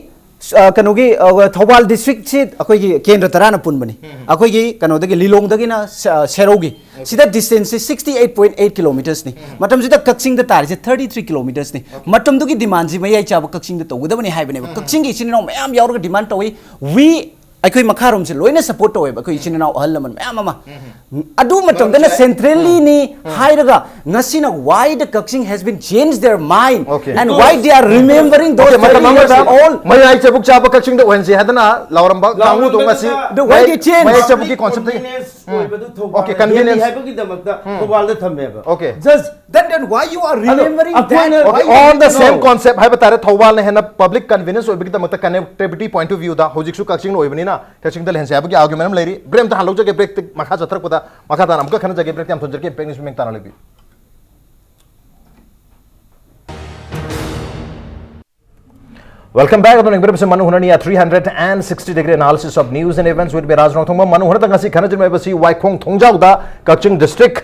ꯑ, ꯀꯩꯅꯣꯒꯤ ꯑ, ꯊꯧꯕꯥꯜ ꯗꯤꯁꯇ꯭ꯔꯤꯛꯁꯤ ꯑꯩꯈꯣꯏꯒꯤ ꯀꯦꯟꯗ꯭ꯔ ꯇꯔꯥꯅ ꯄꯨꯟꯕꯅꯤ꯫ ꯑꯩꯈꯣꯏꯒꯤ ꯀꯩꯅꯣꯗꯒꯤ ꯂꯤꯂꯣꯡꯗꯒꯤꯅ ꯁ-, ꯑ, ꯁꯦꯔꯧꯒꯤ ꯁꯤꯗ ꯗꯤꯁꯇꯦꯟꯁꯁꯤ ꯁꯤꯛꯁꯇꯤ ꯑꯩꯠ ꯄꯣꯏꯟ ꯑꯩꯠ ꯀꯤꯂꯣꯃꯤꯇꯔꯁꯅꯤ꯫ ꯃꯇꯝꯁꯤꯗ ꯀꯛꯆꯤꯡꯗ ꯇꯥꯔꯤꯁꯦ ꯊꯥꯔꯇꯤ ꯊ꯭ꯔꯤ ꯀꯤꯂꯣꯃꯤꯇꯔꯁꯅꯤ꯫ ꯃꯇꯝꯗꯨꯒꯤ ꯗꯤꯃꯥꯟꯁꯤ ꯃꯌꯥꯏ ꯆꯥꯕ ꯀꯛꯆꯤꯡꯗ ꯇꯧꯒꯗꯕꯅꯤ ꯍꯥꯏꯕꯅꯦꯕ꯫ ꯀꯛꯆꯤꯡꯒꯤ ꯏꯆꯤꯟ ꯏꯅꯥꯎ ꯃꯌꯥꯝ ꯌꯥꯎꯔꯒ ꯗꯤꯃꯥꯟ ꯇꯧꯏ꯫ ꯋꯤ ꯑꯩꯈꯣꯏ ꯃꯈꯥꯔꯣꯝꯁꯦ ꯂꯣꯏꯅ ꯁꯄꯣꯔꯠ ꯇꯧꯋꯦꯕ, ꯑꯩꯈꯣꯏ ꯏꯆꯤꯟ ꯏꯅꯥꯎ ꯑꯍꯜ ꯂꯃꯟ ꯃꯌꯥꯝ ꯑꯃ꯫ ꯑꯗꯨ ꯃꯇꯝꯗꯅ ꯁꯦꯟꯇ꯭ꯔꯦꯜꯂꯤꯅꯤ ꯍꯥꯏꯔꯒ ꯉꯁꯤꯅ why the Kakching has been changed their mind Okay. and why they are remembering those Okay, ꯃꯇꯝ thirty years ꯑꯃꯗ old. ꯃꯌꯥꯏ ꯆꯕꯨꯛ ꯆꯥꯕ ꯀꯛꯆꯤꯡꯗ ꯑꯣꯏꯍꯟꯁꯤ ꯍꯥꯏꯗꯅ ꯂꯥꯎꯔꯝꯕ ꯀꯥꯡꯕꯨꯗꯣ ꯉꯁꯤ The why they change? ꯃꯌꯥꯏ ꯆꯕꯨꯛꯀꯤ ꯀꯣꯟꯁꯦꯞꯇ Convenience ꯑꯣꯏꯕꯗꯨ ꯊꯧꯕꯥꯜ Okay, convenience. ꯍꯥꯏꯕꯒꯤꯗꯃꯛꯇ ꯊꯧꯕꯥꯜꯗ ꯊꯝꯃꯦꯕ꯫ Okay. Just Then, then why you are remembering that? ꯑꯩꯈꯣꯏꯅ Why Okay, you on the didn't same know? Concept ꯍꯥꯏꯕ ꯇꯥꯔꯦ, ꯊꯧꯕꯥꯜꯅ ꯍꯦꯟꯅ public convenience ꯑꯣꯏꯕꯒꯤꯗꯃꯛꯇ connectivity point of ꯚ꯭ꯌꯨꯗ ꯍꯧꯖꯤꯛꯁꯨ ꯀꯛꯆꯤꯡꯅ ꯑꯣꯏꯕꯅꯤꯅ ꯀꯛꯆꯤꯡꯗ ꯂꯩꯍꯟꯁꯦ ꯍꯥꯏꯕꯒꯤ ꯑꯥꯔꯒꯨꯃꯦꯟ ꯑꯃ ꯂꯩꯔꯤ꯫ ꯕ꯭ꯔꯦꯛ ꯑꯝꯇ ꯍꯥꯟ ꯂꯧꯖꯒꯦ, ꯕ꯭ꯔꯦꯛꯇ ꯃꯈꯥ ꯆꯠꯊꯔꯛꯄꯗ ꯃꯈꯥ ꯇꯥꯅ ꯑꯃꯨꯛꯀ ꯈꯟꯅꯖꯒꯦ꯫ ꯕ꯭ꯔꯦꯛꯇ ꯌꯥꯝ ꯊꯨꯖꯔꯛꯀꯦ, ꯏꯝꯄꯦꯛ ꯅ꯭ꯌꯨꯁ ꯃꯤꯡ ꯇꯥꯅ ꯂꯩꯕꯤꯌꯨ꯫ Welcome back. ꯑꯗꯨꯝ ꯌꯦꯡꯕꯤꯔꯤꯕꯁꯤ ꯃꯅꯨ ꯍꯨꯅꯅꯤ, a three hundred and sixty degree analysis of news and events with me, ꯔꯥꯖ ꯔꯣꯡꯊꯣꯡꯕ꯫ ꯃꯅꯨ ꯍꯨꯅꯗ ꯉꯁꯤ ꯈꯟꯅꯖꯃꯤꯟꯅꯕꯁꯤ ꯋꯥꯏꯈꯣꯡ ꯊꯣꯡꯖꯥꯎꯗ ꯀꯛꯆꯤꯡ ꯗꯤꯁꯇ꯭ꯔꯤꯛ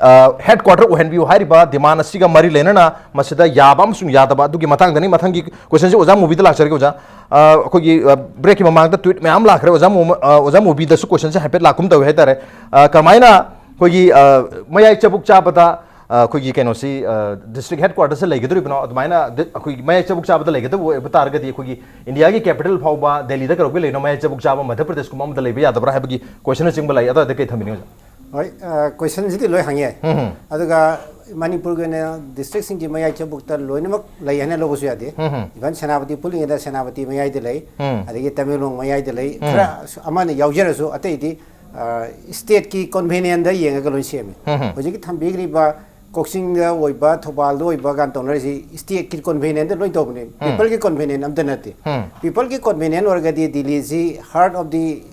ꯍꯦꯗ ꯀ꯭ꯋꯥꯇꯔ ꯑꯣꯏꯍꯟꯕꯤꯌꯨ ꯍꯥꯏꯔꯤꯕ ꯗꯤꯃꯥꯟ ꯑꯁꯤꯒ ꯃꯔꯤ ꯂꯩꯅꯅ ꯃꯁꯤꯗ ꯌꯥꯕ ꯑꯃꯁꯨꯡ ꯌꯥꯗꯕ ꯑꯗꯨꯒꯤ ꯃꯇꯥꯡꯗꯅꯤ꯫ ꯃꯊꯪꯒꯤ ꯀꯣꯏꯁꯟꯁꯤ ꯑꯣꯖꯥ ꯃꯨꯕꯤꯗ ꯂꯥꯛꯆꯔꯒꯦ ꯑꯣꯖꯥ꯫ ꯑ, ꯑꯩꯈꯣꯏꯒꯤ ꯕ꯭ꯔꯦꯛꯀꯤ ꯃꯃꯥꯡꯗ ꯇ꯭ꯋꯤꯠ ꯃꯌꯥꯝ ꯂꯥꯛꯈ꯭ꯔꯦ꯫ ꯑꯣꯖꯥ ꯃꯨ-, ꯑ, ꯑꯣꯖꯥ ꯃꯨꯕꯤꯗꯁꯨ ꯀꯣꯏꯁꯟꯁꯦ ꯍꯥꯏꯐꯦꯠ ꯂꯥꯛꯀꯨꯝ ꯇꯧꯋꯤ ꯍꯥꯏꯇꯥꯔꯦ꯫ ꯑ, ꯀꯃꯥꯏꯅ ꯑꯩꯈꯣꯏꯒꯤ, ꯑ, ꯃꯌꯥꯏ ꯆꯕꯨꯛ ꯆꯥꯕꯗ, ꯑ, ꯑꯩꯈꯣꯏꯒꯤ ꯀꯩꯅꯣꯁꯤ, ꯑ, ꯗꯤꯁꯇ꯭ꯔꯤꯛ ꯍꯦꯗ ꯀ꯭ꯋꯥꯇꯔꯁꯦ ꯂꯩꯒꯗꯧꯔꯤꯕꯅꯣ? ꯑꯗꯨꯃꯥꯏꯅ ꯗꯤ-, ꯑꯩꯈꯣꯏꯒꯤ ꯃꯌꯥꯏ ꯆꯕꯨꯛ ꯆꯥꯕꯗ ꯂꯩꯒꯗꯕ ꯑꯣꯏꯕ ꯇꯥꯔꯒꯗꯤ ꯑꯩꯈꯣꯏꯒꯤ ꯏꯟꯗꯤꯌꯥꯒꯤ ꯀꯦꯄꯤꯇꯦꯜ ꯐꯥꯎꯕ ꯗꯦꯜꯂꯤꯗ ꯀꯩꯗꯧꯕꯒꯤ ꯂꯩꯅꯣ? ꯃꯌꯥꯏ ꯆꯕꯨꯛ ꯆꯥꯕ ꯃꯙ꯭ꯌ ꯄ꯭ꯔꯗꯦꯁꯀꯨꯝꯕ ꯑꯃꯗ ꯂꯩꯕ ꯌꯥꯗꯕ꯭ꯔꯥ ꯍꯥꯏꯕꯒꯤ ꯀꯣꯏꯁꯟꯅꯆꯤꯡꯕ ꯂꯩ꯫ ꯑꯗꯨꯋꯥꯏꯗ ꯀꯩ ꯊꯝꯕꯤꯅꯤꯡꯉꯤ ꯑꯣꯖꯥ? ꯍꯣꯏ, ꯑ, ꯀꯣꯏꯁꯟꯁꯤꯗꯤ ꯂꯣꯏ ꯍꯪꯉꯦ꯫ ꯎꯝ ꯍꯝ꯫ ꯑꯗꯨꯒ ꯃꯅꯤꯄꯨꯔꯒꯤ ꯑꯣꯏꯅ ꯗꯤꯁꯇ꯭ꯔꯤꯛꯁꯤꯡꯒꯤ ꯃꯌꯥꯏ ꯆꯕꯨꯛꯇ ꯂꯣꯏꯅꯃꯛ ꯂꯩ ꯍꯥꯏꯅ ꯂꯧꯕꯁꯨ ꯌꯥꯗꯦ꯫ ꯎꯝ ꯍꯝ꯫ ꯏꯚꯟ ꯁꯦꯅꯥꯄꯇꯤ ꯄꯨꯜꯂꯤꯉꯩꯗ ꯁꯦꯅꯥꯄꯇꯤ ꯃꯌꯥꯏꯗ ꯂꯩ, ꯎꯝ꯫ ꯑꯗꯒꯤ ꯇꯃꯦꯡꯂꯣꯡ ꯃꯌꯥꯏꯗ ꯂꯩ, ꯎꯝ꯫ ꯈꯔ ꯑꯃꯅ ꯌꯥꯎꯖꯔꯁꯨ ꯑꯇꯩꯗꯤ, ꯑ, ꯁ꯭ꯇꯦꯠꯀꯤ ꯀꯣꯟꯚꯦꯅꯤꯌꯟꯗ ꯌꯦꯡꯉꯒ ꯂꯣꯏ ꯁꯦꯝꯃꯤ꯫ ꯎꯝ ꯍꯝ꯫ ꯍꯧꯖꯤꯛꯀꯤ ꯊꯝꯕꯤꯈ꯭ꯔꯤꯕ ꯀꯛꯆꯤꯡꯗ ꯑꯣꯏꯕ, ꯊꯧꯕꯥꯜꯗ ꯑꯣꯏꯕ ꯀꯥꯟ ꯇꯧꯅꯔꯤꯁꯤ ꯁ꯭ꯇꯦꯠꯀꯤ ꯀꯣꯟꯚꯦꯅꯤꯌꯟꯗ ꯂꯣꯏ ꯇꯧꯕꯅꯤ꯫ ꯎꯝ꯫ ꯄꯤꯄꯜꯒꯤ ꯀꯣꯟꯚꯦꯅꯤꯌꯟ ꯑꯝꯇ ꯅꯠꯇꯦ꯫ ꯎꯝ꯫ ꯄꯤꯄꯜꯒꯤ ꯀꯣꯟꯚꯦꯅꯤꯌꯟ ꯑꯣꯏꯔꯒꯗꯤ ꯗꯤꯜꯂꯤꯁꯤ ꯍꯥꯔꯠ ꯑꯣꯐ ꯗꯤ,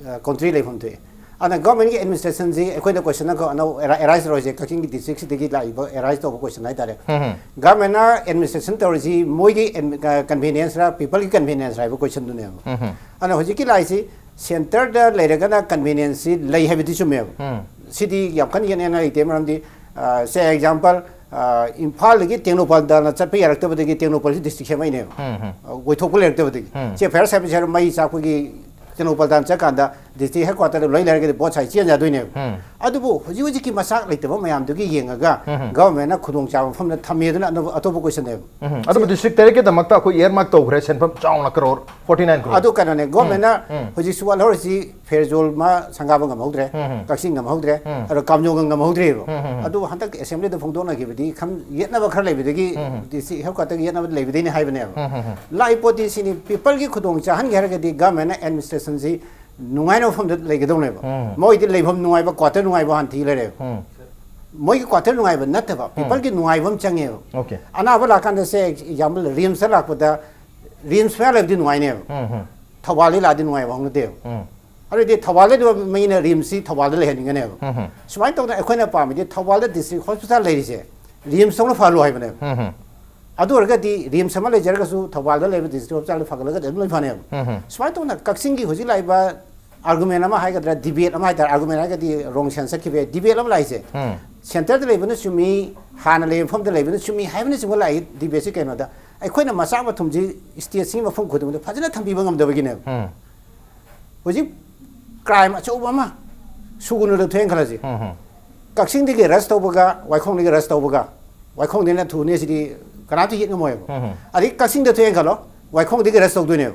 ꯑ, ꯀꯟꯇ꯭ꯔꯤ ꯂꯩꯐꯝ ꯊꯣꯛꯑꯦ꯫ ꯑꯗꯨꯅ ꯒꯚꯔꯟꯃꯦꯟꯠꯀꯤ ꯑꯦꯗꯃꯤꯅꯤꯁꯇ꯭ꯔꯦꯁꯟꯁꯤ ꯑꯩꯈꯣꯏꯗ ꯀꯣꯏꯁꯟ ꯑꯃꯈꯛ ꯑꯅꯧ-, ꯑꯦꯔꯥ-, ꯑꯦꯔꯥꯏꯁ ꯇꯧꯔꯤꯁꯦ, ꯀꯛꯆꯤꯡꯒꯤ ꯗꯤꯁꯇ꯭ꯔꯤꯛꯁꯤꯗꯒꯤ ꯂꯥꯛꯏꯕ ꯑꯦꯔꯥꯏꯁ ꯇꯧꯕ ꯀꯣꯏꯁꯟ ꯍꯥꯏꯇꯥꯔꯦ꯫ ꯎꯝ ꯍꯝ꯫ ꯒꯚꯔꯟꯃꯦꯟꯠꯅ ꯑꯦꯗꯃꯤꯅꯤꯁꯇ꯭ꯔꯦꯁꯟ ꯇꯧꯔꯤꯁꯤ ꯃꯣꯏꯒꯤ ꯑꯦꯗꯃꯤ-, ꯑ, ꯀꯟꯚꯦꯅꯤꯌꯟꯁꯔ, ꯄꯤꯄꯜꯒꯤ ꯀꯟꯚꯦꯅꯤꯌꯟꯁꯔ ꯍꯥꯏꯕ ꯀꯣꯏꯁꯟꯗꯨꯅꯦꯕ꯫ ꯎꯝ ꯍꯝ꯫ ꯑꯗꯨꯅ ꯍꯧꯖꯤꯛꯀꯤ ꯂꯥꯛꯏꯁꯤ ꯁꯦꯟꯇꯔꯗ ꯂꯩꯔꯒꯅ ꯀꯟꯚꯦꯅꯤꯌꯟꯁꯁꯤ ꯂꯩ ꯍꯥꯏꯕꯗꯤ ꯆꯨꯝꯃꯦꯕ꯫ ꯎꯝ꯫ ꯁꯤꯗꯤ ꯌꯥꯝ ꯀꯟꯅ ꯌꯦꯠꯅꯅꯤꯡꯉꯥꯏ ꯂꯩꯇꯦ, ꯃꯔꯝꯗꯤ, ꯑ, ꯁꯦ ꯑꯦꯛꯖꯥꯝꯄꯜ, ꯑ, ꯏꯝꯐꯥꯜꯗꯒꯤ ꯇꯦꯡꯅꯧꯄꯜ ꯇꯥꯟꯅ ꯆꯠꯄ ꯌꯥꯔꯛꯇꯕꯗꯒꯤ ꯇꯦꯡꯅꯧꯄꯜꯁꯤ ꯗꯤꯁꯇ꯭ꯔꯤꯛ ꯁꯦꯝꯃꯛꯏꯅꯦꯕ꯫ ꯎꯝ ꯍꯝ꯫ ꯑ, ꯑꯣꯏꯊꯣꯛꯄ ꯂꯩꯔꯛꯇꯕꯗꯒꯤ꯫ ꯎꯝ꯫ ꯁꯤ ꯑꯦꯐ ꯑꯥꯏ ꯑꯥꯔ ꯁꯥꯕꯤꯁ ꯍꯥꯏꯔ ꯃꯩ ꯆꯥꯛꯄꯒꯤ ꯇꯦꯡꯅꯧꯄꯜ ꯇꯥꯟꯅ ꯆꯠꯀꯥꯟꯗ ꯗꯤꯁꯇ꯭ꯔꯤꯛ ꯍꯦꯗ ꯀ꯭ꯋꯥꯇꯔꯗ ꯂꯣꯏ ꯂꯩꯔꯒꯗꯤ ꯕꯣꯠ ꯁꯥꯏꯠ ꯆꯦꯟ ꯌꯥꯗꯣꯏꯅꯦꯕ꯫ ꯎꯝ꯫ ꯑꯗꯨꯕꯨ ꯍꯧꯖꯤꯛ ꯍꯧꯖꯤꯛꯀꯤ ꯃꯆꯥꯛ ꯂꯩꯇꯕ ꯃꯌꯥꯝꯗꯨꯒꯤ ꯌꯦꯡꯉꯒ ꯎꯝ ꯍꯝ꯫ ꯒꯚꯔꯟꯃꯦꯟꯠꯅ ꯈꯨꯗꯣꯡꯆꯥꯕ ꯃꯐꯝꯗ ꯊꯝꯃꯦ ꯑꯗꯨꯅ ꯑꯅꯧꯕ, ꯑꯇꯣꯞꯄ ꯀꯣꯏꯁꯟꯅꯦꯕ꯫ ꯎꯝ꯫ ꯑꯗꯨꯕꯨ ꯗꯤꯁꯇ꯭ꯔꯤꯛ ꯇꯔꯦꯠꯀꯤꯗꯃꯛꯇ ꯑꯩꯈꯣꯏ ꯏꯌꯔꯃꯥꯔꯛ ꯇꯧꯈ꯭ꯔꯦ ꯁꯦꯟꯐꯝ ꯆꯥꯎꯅ ꯀꯔꯣꯔ ꯐꯣꯔꯇꯤ ꯅꯥꯏꯟ ꯀ꯭ꯔꯣꯔ꯫ ꯑꯗꯨ ꯀꯩꯅꯣꯅꯦ, ꯒꯣꯔꯃꯦꯟꯅ ꯎꯝ꯫ ꯍꯧꯖꯤꯛ ꯁꯨꯋꯥꯜꯍꯧꯔꯁꯤ ꯐꯦꯔꯖꯣꯜ ꯃꯥ ꯁꯪꯒꯥꯕ ꯉꯝꯍꯧꯗ꯭ꯔꯦ, ꯎꯝ꯫ ꯀꯛꯆꯤꯡ ꯉꯝꯍꯧꯗ꯭ꯔꯦ, ꯎꯝ꯫ ꯑꯗꯣ ꯀꯥꯝꯖꯣꯡꯒ ꯉꯝꯍꯧꯗ꯭ꯔꯦꯕ꯫ ꯎꯝ꯫ ꯑꯗꯨ ꯍꯟꯗꯛ ꯑꯦꯁꯦꯝꯕ꯭ꯂꯤꯗ ꯐꯣꯡꯗꯣꯛꯅꯈꯤꯕꯗꯤ ꯈꯪ-, ꯌꯦꯠꯅꯕ ꯈꯔ ꯂꯩꯕꯗꯒꯤ, ꯎꯝ꯫ ꯗꯤ ꯁꯤ ꯍꯦꯗ ꯀ꯭ꯋꯥꯇꯔꯒꯤ ꯌꯦꯠꯅꯕ ꯂꯩꯕꯗꯩꯅꯦ ꯍꯥꯏꯕꯅꯦꯕ꯫ ꯎꯝ꯫ ꯂꯥꯛꯏ ꯄꯣꯠꯇꯤ ꯁꯤꯅꯤ, ꯄꯤꯄꯜꯒꯤ ꯈꯨꯗꯣꯡ ꯆꯥꯍꯟꯒꯦ ꯍꯥꯏꯔꯒꯗꯤ ꯒꯣꯔꯃꯦꯟꯅ ꯑꯦꯗꯃꯤꯅꯤꯁꯇ꯭ꯔꯦꯁꯟꯁꯤ ꯅꯨꯡꯉꯥꯏꯅꯕ ꯃꯐꯝꯗ ꯂꯩꯒꯗꯧꯅꯦꯕ꯫ ꯎꯝ꯫ ꯃꯣꯏꯗꯤ ꯂꯩꯐꯝ ꯅꯨꯡꯉꯥꯏꯕ, ꯀ꯭ꯋꯥꯇꯔ ꯅꯨꯡꯉꯥꯏꯕ ꯍꯥꯟꯅ ꯊꯤ ꯂꯩꯔꯦꯕ꯫ ꯎꯝ꯫ ꯃꯣꯏꯒꯤ ꯀ꯭ꯋꯥꯇꯔ ꯅꯨꯡꯉꯥꯏꯕ ꯅꯠꯇꯕ, ꯎꯝ꯫ ꯄꯤꯄꯜꯒꯤ ꯅꯨꯡꯉꯥꯏꯕ ꯑꯃ ꯆꯪꯉꯦꯕ꯫ ꯑꯣꯀꯦ꯫ ꯑꯅꯥꯕ ꯂꯥꯛꯀꯥꯟꯗ ꯁꯦ ꯑꯦꯛꯖꯥꯝꯄꯜ ꯔꯤꯝꯁꯇ ꯂꯥꯛꯄꯗ ꯔꯤꯝꯁ ꯃꯌꯥ ꯂꯩꯕꯗꯤ ꯅꯨꯡꯉꯥꯏꯅꯦꯕ꯫ ꯎꯝ, ꯎꯝ꯫ ꯊꯧꯕꯥꯜꯗꯤ ꯂꯥꯛꯑꯗꯤ ꯅꯨꯡꯉꯥꯏꯕ ꯍꯧꯅꯗꯦꯕ꯫ ꯎꯝ꯫ ꯑꯗꯨꯗꯤ ꯊꯧꯕꯥꯜꯗ ꯂꯩꯕ ꯃꯤꯅ ꯔꯤꯝꯁꯁꯤ ꯊꯧꯕꯥꯜꯗ ꯂꯩꯍꯟꯅꯤꯡꯒꯅꯦꯕ꯫ ꯎꯝ, ꯎꯝ꯫ ꯁꯨꯃꯥꯏꯅ ꯇꯧꯗꯅ ꯑꯩꯈꯣꯏꯅ ꯄꯥꯝꯃꯤꯗꯤ ꯊꯧꯕꯥꯜꯗ ꯗꯤꯁꯇ꯭ꯔꯤꯛ ꯍꯣꯁꯄꯤꯇꯥꯜ ꯂꯩꯔꯤꯁꯦ ꯔꯤꯝꯁꯇꯧꯅ ꯐꯍꯜꯂꯨ ꯍꯥꯏꯕꯅꯦꯕ꯫ ꯎꯝ, ꯎꯝ꯫ ꯑꯗꯨ ꯑꯣꯏꯔꯒꯗꯤ ꯔꯤꯝꯁ ꯑꯃ ꯂꯩꯖꯔꯒꯁꯨ ꯊꯧꯕꯥꯜꯗ ꯂꯩꯕ ꯗꯤꯁꯇ꯭ꯔꯤꯛ ꯍꯣꯁꯄꯤꯇꯥꯜꯗ ꯐꯒꯠꯂꯒꯗꯤ ꯑꯗꯨꯝ ꯂꯣꯏ ꯐꯅꯦꯕ꯫ ꯎꯝ, ꯎꯝ꯫ ꯁꯨꯃꯥꯏꯅ ꯇꯧꯗꯅ ꯀꯛꯆꯤꯡꯒꯤ ꯍꯧꯖꯤꯛ ꯂꯥꯛꯏꯕ ꯑꯥꯔꯒꯨꯃꯦꯟ ꯑꯃ ꯍꯥꯏꯒꯗ꯭ꯔꯥ, ꯗꯤꯕꯦꯠ ꯑꯃ ꯍꯥꯏꯇꯥꯔꯦ, ꯑꯥꯔꯒꯨꯃꯦꯟ ꯍꯥꯏꯔꯒꯗꯤ ꯔꯣꯡ ꯁꯦꯟꯁ ꯆꯠꯈꯤꯕ ꯌꯥꯏ, ꯗꯤꯕꯦꯠ ꯑꯃ ꯂꯥꯛꯏꯁꯦ꯫ ꯁꯦꯟꯇꯔꯗ ꯂꯩꯕꯅ ꯆꯨꯝꯃꯤ, ꯍꯥꯟꯅ ꯂꯩꯕ ꯃꯐꯝꯗ ꯂꯩꯕꯅ ꯆꯨꯝꯃꯤ ꯍꯥꯏꯕꯅꯆꯤꯡꯕ ꯂꯥꯛꯏ ꯗꯤꯕꯦꯠꯁꯤ꯫ ꯀꯩꯅꯣꯗ ꯑꯩꯈꯣꯏꯅ ꯃꯆꯥ ꯃꯊꯨꯝꯁꯤ ꯁ꯭ꯇꯦꯠꯁꯤꯒꯤ ꯃꯐꯝ ꯈꯨꯗꯤꯡꯃꯛꯇ ꯐꯖꯅ ꯊꯝꯕꯤꯕ ꯉꯝꯗꯕꯒꯤꯅꯦꯕ꯫ ꯍꯧꯖꯤꯛ ꯀ꯭ꯔꯥꯏꯝ ꯑꯆꯧꯕ ꯑꯃ ꯁꯨꯒꯨꯅꯨꯗ ꯊꯣꯛꯑꯦꯅ ꯈꯜꯂꯁꯤ꯫ ꯀꯛꯆꯤꯡꯗꯒꯤ ꯔꯁ ꯇꯧꯕꯒ ꯋꯥꯏꯈꯣꯡꯗꯒꯤ ꯔꯁ ꯇꯧꯕꯒ, ꯋꯥꯏꯈꯣꯡꯗꯒꯤꯅ ꯊꯨꯅꯤ ꯁꯤꯗꯤ ꯀꯅꯥꯝꯇ ꯌꯦꯠ ꯉꯝꯃꯣꯏꯕ꯫ ꯑꯗꯩ ꯀꯛꯆꯤꯡꯗ ꯊꯣꯛꯑꯦꯅ ꯈꯜꯂꯣ, ꯋꯥꯏꯈꯣꯡꯗꯒꯤ ꯔꯁ ꯇꯧꯗꯣꯏꯅꯦꯕ꯫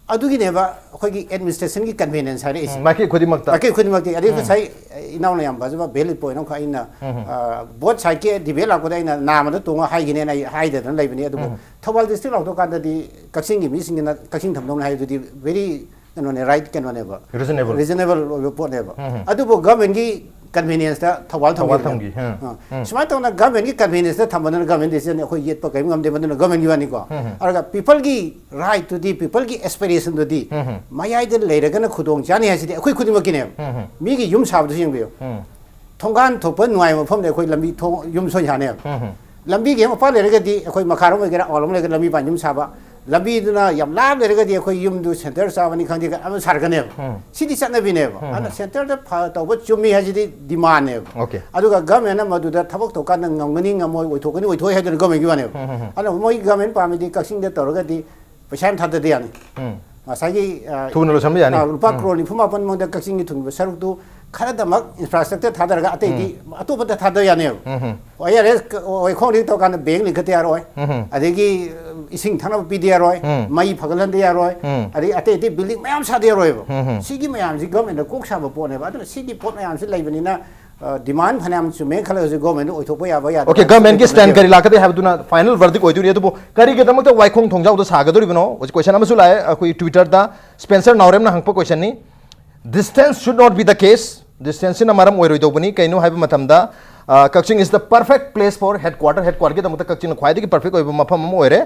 ꯑꯗꯨꯒꯤꯅꯦꯕ ꯑꯩꯈꯣꯏꯒꯤ ꯑꯦꯗꯃꯤꯅꯤꯁꯇ꯭ꯔꯦꯁꯟꯒꯤ ꯀꯟꯚꯤꯅꯤꯌꯟꯁ ꯍꯥꯏꯔꯛꯏꯁꯦ꯫ ꯎꯝ, ꯃꯥꯏꯀꯩ ꯈꯨꯗꯤꯡꯃꯛꯇ꯫ ꯃꯥꯏꯀꯩ ꯈꯨꯗꯤꯡꯃꯛꯇꯤ꯫ ꯑꯗꯩ ꯎꯝ꯫ ꯉꯁꯥꯏ ꯏꯅꯥꯎꯅ ꯌꯥꯝ ꯐꯖꯕ ꯚꯦꯂꯤꯠ ꯄꯣꯏꯟ ꯑꯃꯈꯛ ꯑꯩꯅ, ꯎꯝ꯫ ꯑ, ꯕꯣꯠ ꯁꯥꯏꯠꯀꯤ ꯗꯤꯕꯦꯠ ꯂꯥꯛꯄꯗ ꯑꯩꯅ ꯅꯥꯝꯃꯗ ꯇꯣꯡꯉ ꯍꯥꯏꯒꯤꯅꯦꯅ ꯑꯩ ꯍꯥꯏꯗꯗꯅ ꯂꯩꯕꯅꯤ꯫ ꯑꯗꯨꯕꯨ ꯎꯝ꯫ ꯊꯧꯕꯥꯜ ꯗꯤꯁꯇ꯭ꯔꯤꯛ ꯂꯥꯎꯊꯣꯛꯀꯥꯟꯗꯗꯤ ꯀꯛꯆꯤꯡꯒꯤ ꯃꯤꯁꯤꯡꯁꯤꯅ ꯀꯛꯆꯤꯡ ꯊꯝꯗꯧꯅꯤ ꯍꯥꯏꯗꯨꯗꯤ ꯚꯦꯔꯤ ꯀꯩꯅꯣꯅꯦ, ꯔꯥꯏꯠ ꯀꯩꯅꯣꯅꯦꯕ꯫ ꯔꯤꯖꯅꯦꯕꯜ꯫ ꯔꯤꯖꯅꯦꯕꯜ ꯑꯣꯏꯕ ꯄꯣꯠꯅꯦꯕ꯫ ꯎꯝ꯫ ꯑꯗꯨꯕꯨ ꯒꯚꯔꯟꯃꯦꯟꯒꯤ ꯀꯟꯚꯤꯅꯤꯌꯟꯁꯇ ꯊꯧꯕꯥꯜ ꯊꯧꯕꯥꯜ ꯊꯝꯈꯤꯕꯅꯦꯕ꯫ ꯊꯝꯈꯤ꯫ ꯎꯝ꯫ ꯑ, ꯎꯝ꯫ ꯁꯨꯃꯥꯏꯅ ꯇꯧꯅ ꯒꯚꯔꯟꯃꯦꯟꯒꯤ ꯀꯟꯚꯤꯅꯤꯌꯟꯁꯇ ꯊꯝꯕꯗꯨꯅ ꯒꯚꯔꯟꯃꯦꯟ ꯗꯤꯁꯤꯖꯟ, ꯑꯩꯈꯣꯏ ꯌꯦꯠꯄ ꯀꯔꯤꯝ ꯉꯝꯗꯦ, ꯃꯗꯨꯅ ꯒꯚꯔꯟꯃꯦꯟꯒꯤ ꯋꯥꯅꯤꯀꯣ꯫ ꯎꯝ꯫ ꯑꯗꯨꯒ ꯄꯤꯄꯜꯒꯤ ꯔꯥꯏꯠꯇꯨꯗꯤ, ꯄꯤꯄꯜꯒꯤ ꯑꯦꯁꯄꯤꯔꯦꯁꯟꯗꯨꯗꯤ ꯎꯝ꯫ ꯃꯌꯥꯏꯗ ꯂꯩꯔꯒꯅ ꯈꯨꯗꯣꯡ ꯆꯥꯅꯤ ꯍꯥꯏꯁꯤꯗꯤ ꯑꯩꯈꯣꯏ ꯈꯨꯗꯤꯡꯃꯛꯀꯤꯅꯦꯕ꯫ ꯎꯝ꯫ ꯃꯤꯒꯤ ꯌꯨꯝ ꯁꯥꯕꯗꯨꯁꯨ ꯌꯦꯡꯕꯤꯌꯨ꯫ ꯎꯝ꯫ ꯊꯣꯡꯒꯥꯟ ꯊꯣꯛꯄ ꯅꯨꯡꯉꯥꯏꯕ ꯃꯐꯝꯗ ꯑꯩꯈꯣꯏ ꯂꯝꯕꯤ ꯊꯣꯡ, ꯌꯨꯝ ꯁꯣꯏ ꯁꯥꯅꯦꯕ꯫ ꯎꯝ꯫ ꯂꯝꯕꯤꯒꯤ ꯍꯦꯛ ꯃꯄꯥꯟ ꯂꯩꯔꯒꯗꯤ ꯑꯩꯈꯣꯏ ꯃꯈꯥꯔꯣꯝ ꯑꯣꯏꯒꯦꯔꯥ, ꯑꯋꯥꯡꯂꯣꯝ ꯑꯣꯏꯒꯦꯔꯥ, ꯂꯝꯕꯤ ꯃꯄꯥꯟ ꯌꯨꯝ ꯁꯥꯕ꯫ ꯂꯝꯕꯤꯗꯨꯅ ꯌꯥꯝ ꯂꯥꯞ ꯂꯩꯔꯒꯗꯤ ꯑꯩꯈꯣꯏ ꯌꯨꯝꯗꯨ ꯁꯦꯟꯇꯔ ꯆꯥꯕꯅꯤ ꯈꯪꯗꯦ, ꯑꯃ ꯁꯥꯔꯛꯀꯅꯦꯕ꯫ ꯎꯝ꯫ ꯁꯤꯗꯤ ꯆꯠꯅꯕꯤꯅꯦꯕ꯫ ꯎꯝ꯫ ꯑꯗꯨꯅ ꯁꯦꯟꯇꯔꯗ ꯐ-, ꯇꯧꯕ ꯆꯨꯝꯃꯤ ꯍꯥꯏꯁꯤꯗꯤ ꯗꯤꯃꯥꯟꯅꯦꯕ꯫ ꯑꯣꯀꯦ꯫ ꯑꯗꯨꯒ ꯒꯚꯔꯟꯃꯦꯟꯅ ꯃꯗꯨꯗ ꯊꯕꯛ ꯇꯧꯀꯥꯟꯗ ꯉꯝꯒꯅꯤ, ꯉꯝꯃꯣꯏ, ꯑꯣꯏꯊꯣꯛꯀꯅꯤ, ꯑꯣꯏꯊꯣꯛꯑꯣꯏ ꯍꯥꯏꯗꯨꯅ ꯒꯚꯔꯟꯃꯦꯟꯒꯤ ꯋꯥꯅꯦꯕ꯫ ꯎꯝ, ꯎꯝ, ꯎꯝ꯫ ꯑꯗꯨꯅ ꯃꯣꯏ ꯒꯚꯔꯟꯃꯦꯟ ꯄꯥꯝꯃꯤꯗꯤ ꯀꯛꯆꯤꯡꯗ ꯇꯧꯔꯒꯗꯤ ꯄꯩꯁꯥ ꯌꯥꯝ ꯊꯥꯗꯗ ꯌꯥꯅꯤ꯫ ꯎꯝ꯫ ꯉꯁꯥꯏꯒꯤ, ꯑ, ꯊꯨꯅ ꯂꯣꯏꯁꯟꯕ ꯌꯥꯅꯤ꯫ ꯑ, ꯂꯨꯄꯥ ꯎꯝ꯫ ꯀ꯭ꯔꯣꯔ ꯅꯤꯐꯨ ꯃꯥꯄꯟ ꯃꯉꯣꯟꯗ ꯀꯛꯆꯤꯡꯒꯤ ꯊꯨꯡꯕ ꯁꯔꯨꯛꯇꯨ ꯈꯔꯗꯃꯛ ꯏꯟꯐ꯭ꯔꯥꯁ꯭ꯇ꯭ꯔꯛꯆꯔ ꯊꯥꯗꯔꯒ ꯑꯇꯩꯗꯤ ꯎꯝ꯫ ꯑꯇꯣꯞꯄꯗ ꯊꯥꯗ ꯌꯥꯅꯦꯕ꯫ ꯎꯝ, ꯎꯝ꯫ ꯑꯣ, ꯌꯥꯔꯦ, ꯀ-, ꯑꯣ, ꯋꯥꯏꯈꯣꯡꯗꯒꯤ ꯇꯧꯔꯀꯥꯟꯗ ꯕꯦꯡ ꯂꯤꯡꯈꯠꯇ ꯌꯥꯔꯣꯏ꯫ ꯎꯝ, ꯎꯝ꯫ ꯑꯗꯒꯤ, ꯑ, ꯏꯁꯤꯡ ꯊꯛꯅꯕ ꯄꯤꯗ ꯌꯥꯔꯣꯏ꯫ ꯎꯝ꯫ ꯃꯩ ꯐꯒꯠꯍꯟꯗ ꯌꯥꯔꯣꯏ꯫ ꯎꯝ꯫ ꯑꯗꯒꯤ ꯑꯇꯩ ꯑꯇꯩ ꯕꯤꯜꯗꯤꯡ ꯃꯌꯥꯝ ꯁꯥꯗ ꯌꯥꯔꯣꯏꯕ꯫ ꯎꯝ, ꯎꯝ꯫ ꯁꯤꯒꯤ ꯃꯌꯥꯝꯁꯤ ꯒꯚꯔꯟꯃꯦꯟꯗ ꯀꯣꯛ ꯁꯥꯕ ꯄꯣꯠꯅꯦꯕ꯫ ꯑꯗꯨꯅ ꯁꯤꯒꯤ ꯄꯣꯠ ꯃꯌꯥꯝꯁꯤ ꯂꯩꯕꯅꯤꯅ, ꯑ, ꯗꯤꯃꯥꯟ ꯐꯅꯌꯥꯝ ꯆꯨꯝꯃꯦ ꯈꯜꯂꯁꯨ ꯒꯚꯔꯟꯃꯦꯟꯗ ꯑꯣꯏꯊꯣꯛꯄ ꯌꯥꯕ ꯌꯥꯗꯕ ꯑꯣꯀꯦ, ꯒꯚꯔꯟꯃꯦꯟꯒꯤ ꯁꯤꯒꯤ ꯁ꯭ꯇꯦꯟ ꯀꯔꯤ ꯂꯥꯛꯀꯗꯦ ꯍꯥꯏꯕꯗꯨꯅ ꯐꯥꯏꯅꯦꯜ ꯚꯔꯗꯤꯛ ꯑꯣꯏꯗꯣꯏꯅꯤ꯫ ꯑꯗꯨꯕꯨ ꯀꯔꯤꯒꯤꯗꯃꯛꯇ ꯋꯥꯏꯈꯣꯡ ꯊꯣꯡꯖꯥꯎꯗ ꯁꯥꯒꯗꯧꯔꯤꯕꯅꯣ? ꯍꯧꯖꯤꯛ ꯀꯣꯏꯁꯟ ꯑꯃꯁꯨ ꯂꯥꯛꯑꯦ ꯑꯩꯈꯣꯏ ꯇ꯭ꯋꯤꯇꯔꯗ, ꯁ꯭ꯄꯦꯟꯁꯔ ꯅꯥꯎꯔꯦꯝꯅ ꯍꯪꯉꯛꯄ ꯀꯣꯏꯁꯟꯅꯤ꯫ Distance should not be the case. ꯗꯤꯁꯇꯦꯟꯁꯁꯤꯅ ꯃꯔꯝ ꯑꯣꯏꯔꯣꯏꯗꯧꯕꯅꯤ꯫ ꯀꯩꯅꯣ ꯍꯥꯏꯕ ꯃꯇꯝꯗ, ꯑ, ꯀꯛꯆꯤꯡ is the perfect place for headquarter. ꯍꯦꯗꯀ꯭ꯋꯥꯇꯔꯒꯤꯗꯃꯛꯇ ꯀꯛꯆꯤꯡꯅ ꯈ꯭ꯋꯥꯏꯗꯒꯤ ꯄꯔꯐꯦꯛ ꯑꯣꯏꯕ ꯃꯐꯝ ꯑꯃ ꯑꯣꯏꯔꯦ꯫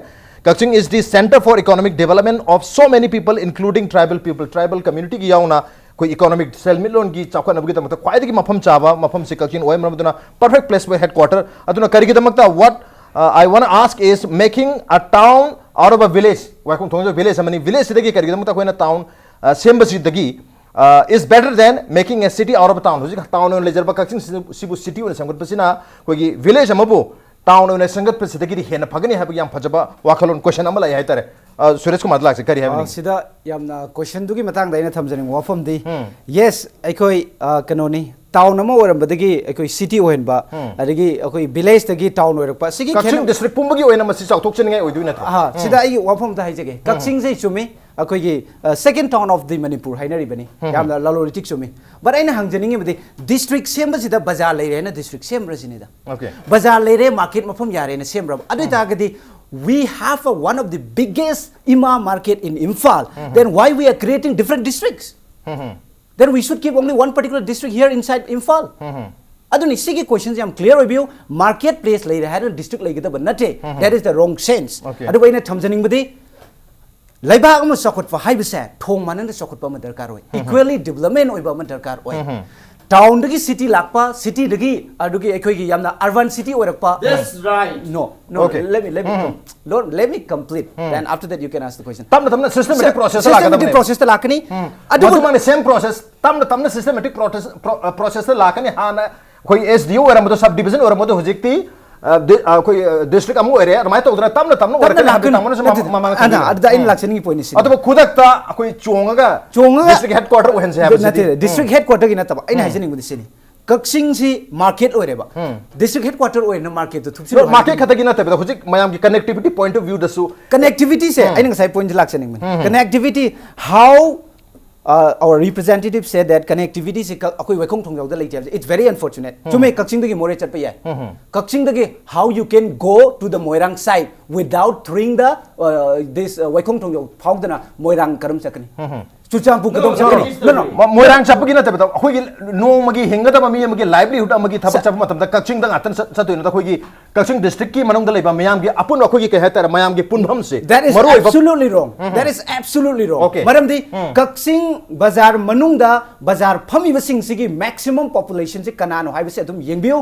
Kakching is the center for economic development of so many people, including tribal people. Tribal ꯀꯝꯃ꯭ꯌꯨꯅꯤꯇꯤꯒꯤ ꯌꯥꯎꯅ ꯑꯩꯈꯣꯏ ꯏꯀꯣꯅꯣꯃꯤꯛ, ꯁꯦꯜꯃꯤꯠꯂꯣꯟꯒꯤ ꯆꯥꯎꯈꯠꯅꯕꯒꯤꯗꯃꯛꯇ ꯈ꯭ꯋꯥꯏꯗꯒꯤ ꯃꯐꯝ ꯆꯥꯕ ꯃꯐꯝꯁꯤ ꯀꯛꯆꯤꯡ ꯑꯣꯏ꯫ ꯃꯔꯝ ꯑꯗꯨꯅ perfect place for headquarter꯫ ꯑꯗꯨꯅ ꯀꯔꯤꯒꯤꯗꯃꯛꯇ, what, uh, I wanna ask is, making a town out of a village. ꯋꯥꯏꯈꯣꯡ ꯊꯣꯡꯖꯥꯎ ꯚꯤꯂꯦꯖ ꯑꯃꯅꯤ꯫ ꯚꯤꯂꯦꯖꯁꯤꯗꯒꯤ ꯀꯔꯤꯒꯤꯗꯃꯛꯇ ꯑꯩꯈꯣꯏꯅ ꯇꯥꯎꯟ ꯑ, ꯁꯦꯝꯕꯁꯤꯗꯒꯤ, ꯑ, is better than making a city out of a town. ꯍꯧꯖꯤꯛ ꯇꯥꯎꯟ ꯑꯣꯏꯅ ꯂꯩꯖꯔꯕ ꯀꯛꯆꯤꯡ ꯁꯤ-, ꯁꯤꯕꯨ ꯁꯤꯇꯤ ꯑꯣꯏꯅ ꯁꯦꯝꯒꯠꯄꯁꯤꯅ ꯑꯩꯈꯣꯏꯒꯤ ꯚꯤꯂꯦꯖ ꯑꯃꯕꯨ ꯇꯥꯎꯟ ꯑꯣꯏꯅ ꯁꯦꯝꯒꯠꯄꯁꯤꯗꯒꯤꯗꯤ ꯍꯦꯟꯅ ꯐꯒꯅꯤ ꯍꯥꯏꯕꯒꯤ ꯌꯥꯝ ꯐꯖꯕ ꯋꯥꯈꯜꯂꯣꯟ, ꯀꯣꯏꯁꯟ ꯑꯃ ꯂꯥꯛꯑꯦ ꯍꯥꯏꯇꯥꯔꯦ꯫ ꯑ, ꯁꯨꯔꯦꯁ ꯀꯨꯃꯥꯔꯗ ꯂꯥꯛꯁꯦ, ꯀꯔꯤ ꯑ, ꯍꯥꯏꯕꯅꯤ? ꯁꯤꯗ ꯌꯥꯝꯅ ꯀꯣꯏꯁꯟꯗꯨꯒꯤ ꯃꯇꯥꯡꯗ ꯑꯩꯅ ꯊꯝꯖꯅꯤꯡꯕ ꯋꯥꯐꯝꯗꯤ, ꯎꯝ. ꯌꯦꯁ, ꯑꯩꯈꯣꯏ, ꯑ, ꯀꯩꯅꯣꯅꯤ, ꯇꯥꯎꯟ ꯑꯃ ꯑꯣꯏꯔꯝꯕꯗꯒꯤ ꯑꯩꯈꯣꯏ ꯁꯤꯇꯤ ꯑꯣꯏꯍꯟꯕ, ꯎꯝ. ꯑꯗꯒꯤ ꯑꯩꯈꯣꯏ ꯚꯤꯂꯦꯖꯇꯒꯤ ꯇꯥꯎꯟ ꯑꯣꯏꯔꯛꯄ, ꯁꯤꯒꯤ ꯀꯛꯆꯤꯡ ꯈꯦꯠꯅ- ꯗꯤꯁꯇ꯭ꯔꯤꯛ ꯄꯨꯝꯕꯒꯤ ꯑꯣꯏꯅ ꯃꯁꯤ ꯆꯥꯎꯊꯣꯛꯆꯅꯤꯡꯉꯥꯏ ꯑꯣꯏꯗꯣꯏ ꯅꯠꯇ꯭ꯔꯣ? ꯑꯍꯥ, ꯁꯤꯗ ꯑꯩꯒꯤ ꯋꯥꯐꯝꯗ ꯍꯥꯏꯖꯒꯦ, ꯀꯛꯆꯤꯡꯁꯦ ꯆꯨꯝꯃꯤ, ꯑꯩꯈꯣꯏꯒꯤ second town of the Manipur ꯍꯥꯏꯅꯔꯤꯕꯅꯤ, ꯌꯥꯝꯅ ꯂꯂꯣꯟ ꯏꯇꯤꯛ ꯆꯨꯝꯃꯤ꯫ ꯕꯠ ꯑꯩꯅ ꯍꯪꯖꯅꯤꯡꯉꯤꯕꯗꯤ, ꯗꯤꯁꯇ꯭ꯔꯤꯛ ꯁꯦꯝꯕꯁꯤꯗ ꯕꯖꯥꯔ ꯂꯩꯔꯦꯅ ꯗꯤꯁꯇ꯭ꯔꯤꯛ ꯁꯦꯝꯕ꯭ꯔꯥ ꯁꯤꯅꯤꯗ꯫ Okay. ꯕꯖꯥꯔ ꯂꯩꯔꯦ, ꯃꯥꯔꯀꯦꯠ ꯃꯐꯝ ꯌꯥꯔꯦꯅ ꯁꯦꯝꯕ꯭ꯔꯕ? ꯑꯗꯨ ꯑꯣꯏꯇꯥꯔꯒꯗꯤ, we have a, one of the biggest Ima market in Imphal, then why we are creating different districts? Then we should keep only one particular district here inside Imphal. ꯑꯗꯨꯅꯤ, ꯁꯤꯒꯤ ꯀꯣꯏꯁꯟꯁꯦ ꯌꯥꯝ ꯀ꯭ꯂꯤꯌꯥꯔ ꯑꯣꯏꯕꯤꯌꯨ꯫ ꯃꯥꯔꯀꯦꯠ ꯄ꯭ꯂꯦꯁ ꯂꯩꯔꯦ ꯍꯥꯏꯔꯒ district ꯂꯩꯒꯗꯕ ꯅꯠꯇꯦ꯫ That is the wrong sense. Okay. ꯑꯗꯨꯕꯨ ꯑꯩꯅ ꯊꯝꯖꯅꯤꯡꯕꯗꯤ, ꯂꯩꯕꯥꯛ ꯑꯃ ꯆꯥꯎꯈꯠꯄ ꯍꯥꯏꯕꯁꯦ ꯊꯣꯡ ꯃꯥꯟꯅꯅ ꯆꯥꯎꯈꯠꯄ ꯑꯃ ꯗꯔꯀꯥꯔ ꯑꯣꯏ, ꯏꯀ꯭ꯋꯦꯂꯤ ꯗꯤꯕꯂꯞꯃꯦꯟ ꯑꯣꯏꯕ ꯑꯃ ꯗꯔꯀꯥꯔ ꯑꯣꯏ꯫ ꯇꯥꯎꯟꯗꯒꯤ ꯁꯤꯇꯤ ꯂꯥꯛꯄ, ꯁꯤꯇꯤꯗꯒꯤ ꯑꯗꯨꯒꯤ ꯑꯩꯈꯣꯏꯒꯤ ꯌꯥꯝꯅ ꯑꯔꯕꯟ ꯁꯤꯇꯤ ꯑꯣꯏꯔꯛꯄ. That's right. No, no, Okay. let me, let me, com- Lord, let me complete. Then after that you can ask the question. ꯇꯞꯅ ꯇꯞꯅ systematic process Systematic ꯂꯥꯛꯀꯗꯕꯅꯤ. Process ꯇ ꯂꯥꯛꯀꯅꯤ. ꯑꯗꯨꯕꯨ ꯃꯗꯨꯃꯛꯅ same process, ꯇꯞꯅ ꯇꯞꯅ systematic process, pro- uh, process ꯇ ꯂꯥꯛꯀꯅꯤ꯫ ꯍꯥꯟꯅ ꯑꯩꯈꯣꯏ S D O ꯑꯣꯏꯔꯝꯕꯗꯣ, sub division ꯑꯣꯏꯔꯝꯕꯗꯣ, ꯍꯧꯖꯤꯛꯇꯤ, uh, di- uh, ꯑꯩꯈꯣꯏ, uh, district ꯑꯃ ꯑꯣꯏꯔꯦ꯫ ꯑꯗꯨꯃꯥꯏꯅ ꯇꯧꯗꯅ ꯇꯞꯅ ꯇꯞꯅ ꯇꯞꯅ ꯑꯣꯏꯔꯛꯀꯅꯤ ꯍꯥꯏꯕꯗꯤ ꯂꯥꯛꯀꯅꯤ꯫ ꯇꯥꯃꯣꯅꯁꯨ ꯅꯠꯇꯦ, ꯃꯃꯥꯡ ꯑꯗ, ꯊꯝꯕꯤꯔꯦ꯫ ꯑꯗꯨꯗ ꯑꯩꯅ ꯂꯥꯛꯆꯅꯤꯡꯉꯤ ꯄꯣꯏꯟꯠꯁꯤ꯫ ꯑꯗꯨꯕꯨ ꯈꯨꯗꯛꯇ ꯑꯩꯈꯣꯏ ꯆꯣꯡꯉꯒ ꯆꯣꯡꯉꯒ district headquarter ꯑꯣꯏꯍꯟꯁꯦ ꯍꯥꯏꯕꯁꯤꯗꯤ, ꯅꯠꯇꯦ, ꯗꯤꯁꯇ꯭ꯔꯤꯛ ꯍꯦꯗ ꯀ꯭ꯋꯥꯇꯔꯒꯤ ꯅꯠꯇꯕ ꯑꯩꯅ ꯍꯥꯏꯖꯅꯤꯡꯕꯗꯤ ꯁꯤꯅꯤ, ꯀꯛꯆꯤꯡꯁꯤ ꯃꯥꯔꯀꯦꯠ ꯑꯣꯏꯔꯦꯕ, ꯗꯤꯁꯇ꯭ꯔꯤꯛ ꯍꯦꯗ ꯀ꯭ꯋꯥꯇꯔ ꯑꯣꯏꯔꯦꯅ ꯃꯥꯔꯀꯦꯠꯇꯣ ꯊꯨꯞꯁꯤꯜꯂꯣ ꯃꯥꯔꯀꯦꯠ ꯍꯥꯏꯕꯅꯤ꯫ ꯈꯛꯇꯒꯤ ꯅꯠꯇꯕꯤꯗ ꯍꯧꯖꯤꯛ ꯃꯌꯥꯝꯒꯤ connectivity point of view ꯗꯁꯨ ꯀꯅꯦꯛꯇꯤꯚꯤꯇꯤꯁꯦ ꯑꯩꯅ ꯉꯁꯥꯏ ꯄꯣꯏꯟꯠꯁꯦ ꯂꯥꯛꯆꯅꯤꯡꯕꯅꯤ꯫ Connectivity, how, uh, our representative said that connectivity ꯁꯦ ꯀ- ꯑꯩꯈꯣꯏ ꯋꯥꯏꯈꯣꯡ ꯊꯣꯡꯖꯥꯎꯗ ꯂꯩꯇꯦ ꯍꯥꯏꯕꯁꯦ, it's very unfortunate. ꯆꯨꯝꯃꯦ, ꯀꯛꯆꯤꯡꯗꯒꯤ ꯃꯣꯔꯦ ꯆꯠꯄ ꯌꯥꯏ꯫ ꯀꯛꯆꯤꯡꯗꯒꯤ how you can go to the Moirang side without through the, uh, this, uh, ꯋꯥꯏꯈꯣꯡ ꯊꯣꯡꯖꯥꯎ ꯐꯥꯎꯗꯅ ꯃꯣꯏꯔꯥꯡ ꯀꯔꯝ ꯆꯠꯀꯅꯤ? ꯆꯨꯔꯆꯥꯟꯄꯨꯔ ꯀꯗꯣꯝ ꯆꯠꯀꯅꯤ? No, no. ꯃ- ꯃꯣꯏꯔꯥꯡ ꯆꯠꯄꯒꯤ ꯅꯠꯇꯕꯤꯗ ꯑꯩꯈꯣꯏꯒꯤ ꯅꯣꯡꯃꯒꯤ ꯍꯤꯡꯒꯗꯕ ꯃꯤ ꯑꯃꯒꯤ livelihood ꯑꯃꯒꯤ ꯊꯕꯛ ꯆꯠꯄ ꯃꯇꯝꯗ ꯀꯛꯆꯤꯡꯗ ꯉꯥꯛꯇꯪ ꯆꯠ- ꯆꯠꯇꯣꯏ ꯅꯠꯇ꯭ꯔ? ꯑꯩꯈꯣꯏꯒꯤ ꯀꯛꯆꯤꯡ ꯗꯤꯁꯇ꯭ꯔꯤꯛꯀꯤ ꯃꯅꯨꯡꯗ ꯂꯩꯕ ꯃꯤꯌꯥꯝꯒꯤ ꯑꯄꯨꯟꯕ ꯑꯩꯈꯣꯏꯒꯤ ꯀꯩ ꯍꯥꯏꯇꯥꯔꯦ, ꯃꯌꯥꯝꯒꯤ ꯄꯨꯟꯐꯝꯁꯦ, That is ꯃꯔꯨꯑꯣꯏꯕ absolutely wrong. That is absolutely wrong. Okay. ꯃꯔꯝꯗꯤ ꯀꯛꯆꯤꯡ ꯕꯖꯥꯔ ꯃꯅꯨꯡꯗ ꯕꯖꯥꯔ ꯐꯝꯃꯤꯕꯁꯤꯡꯁꯤꯒꯤ maximum population ꯁꯤ ꯀꯅꯥꯅꯣ ꯍꯥꯏꯕꯁꯦ ꯑꯗꯨꯝ ꯌꯦꯡꯕꯤꯌꯨ꯫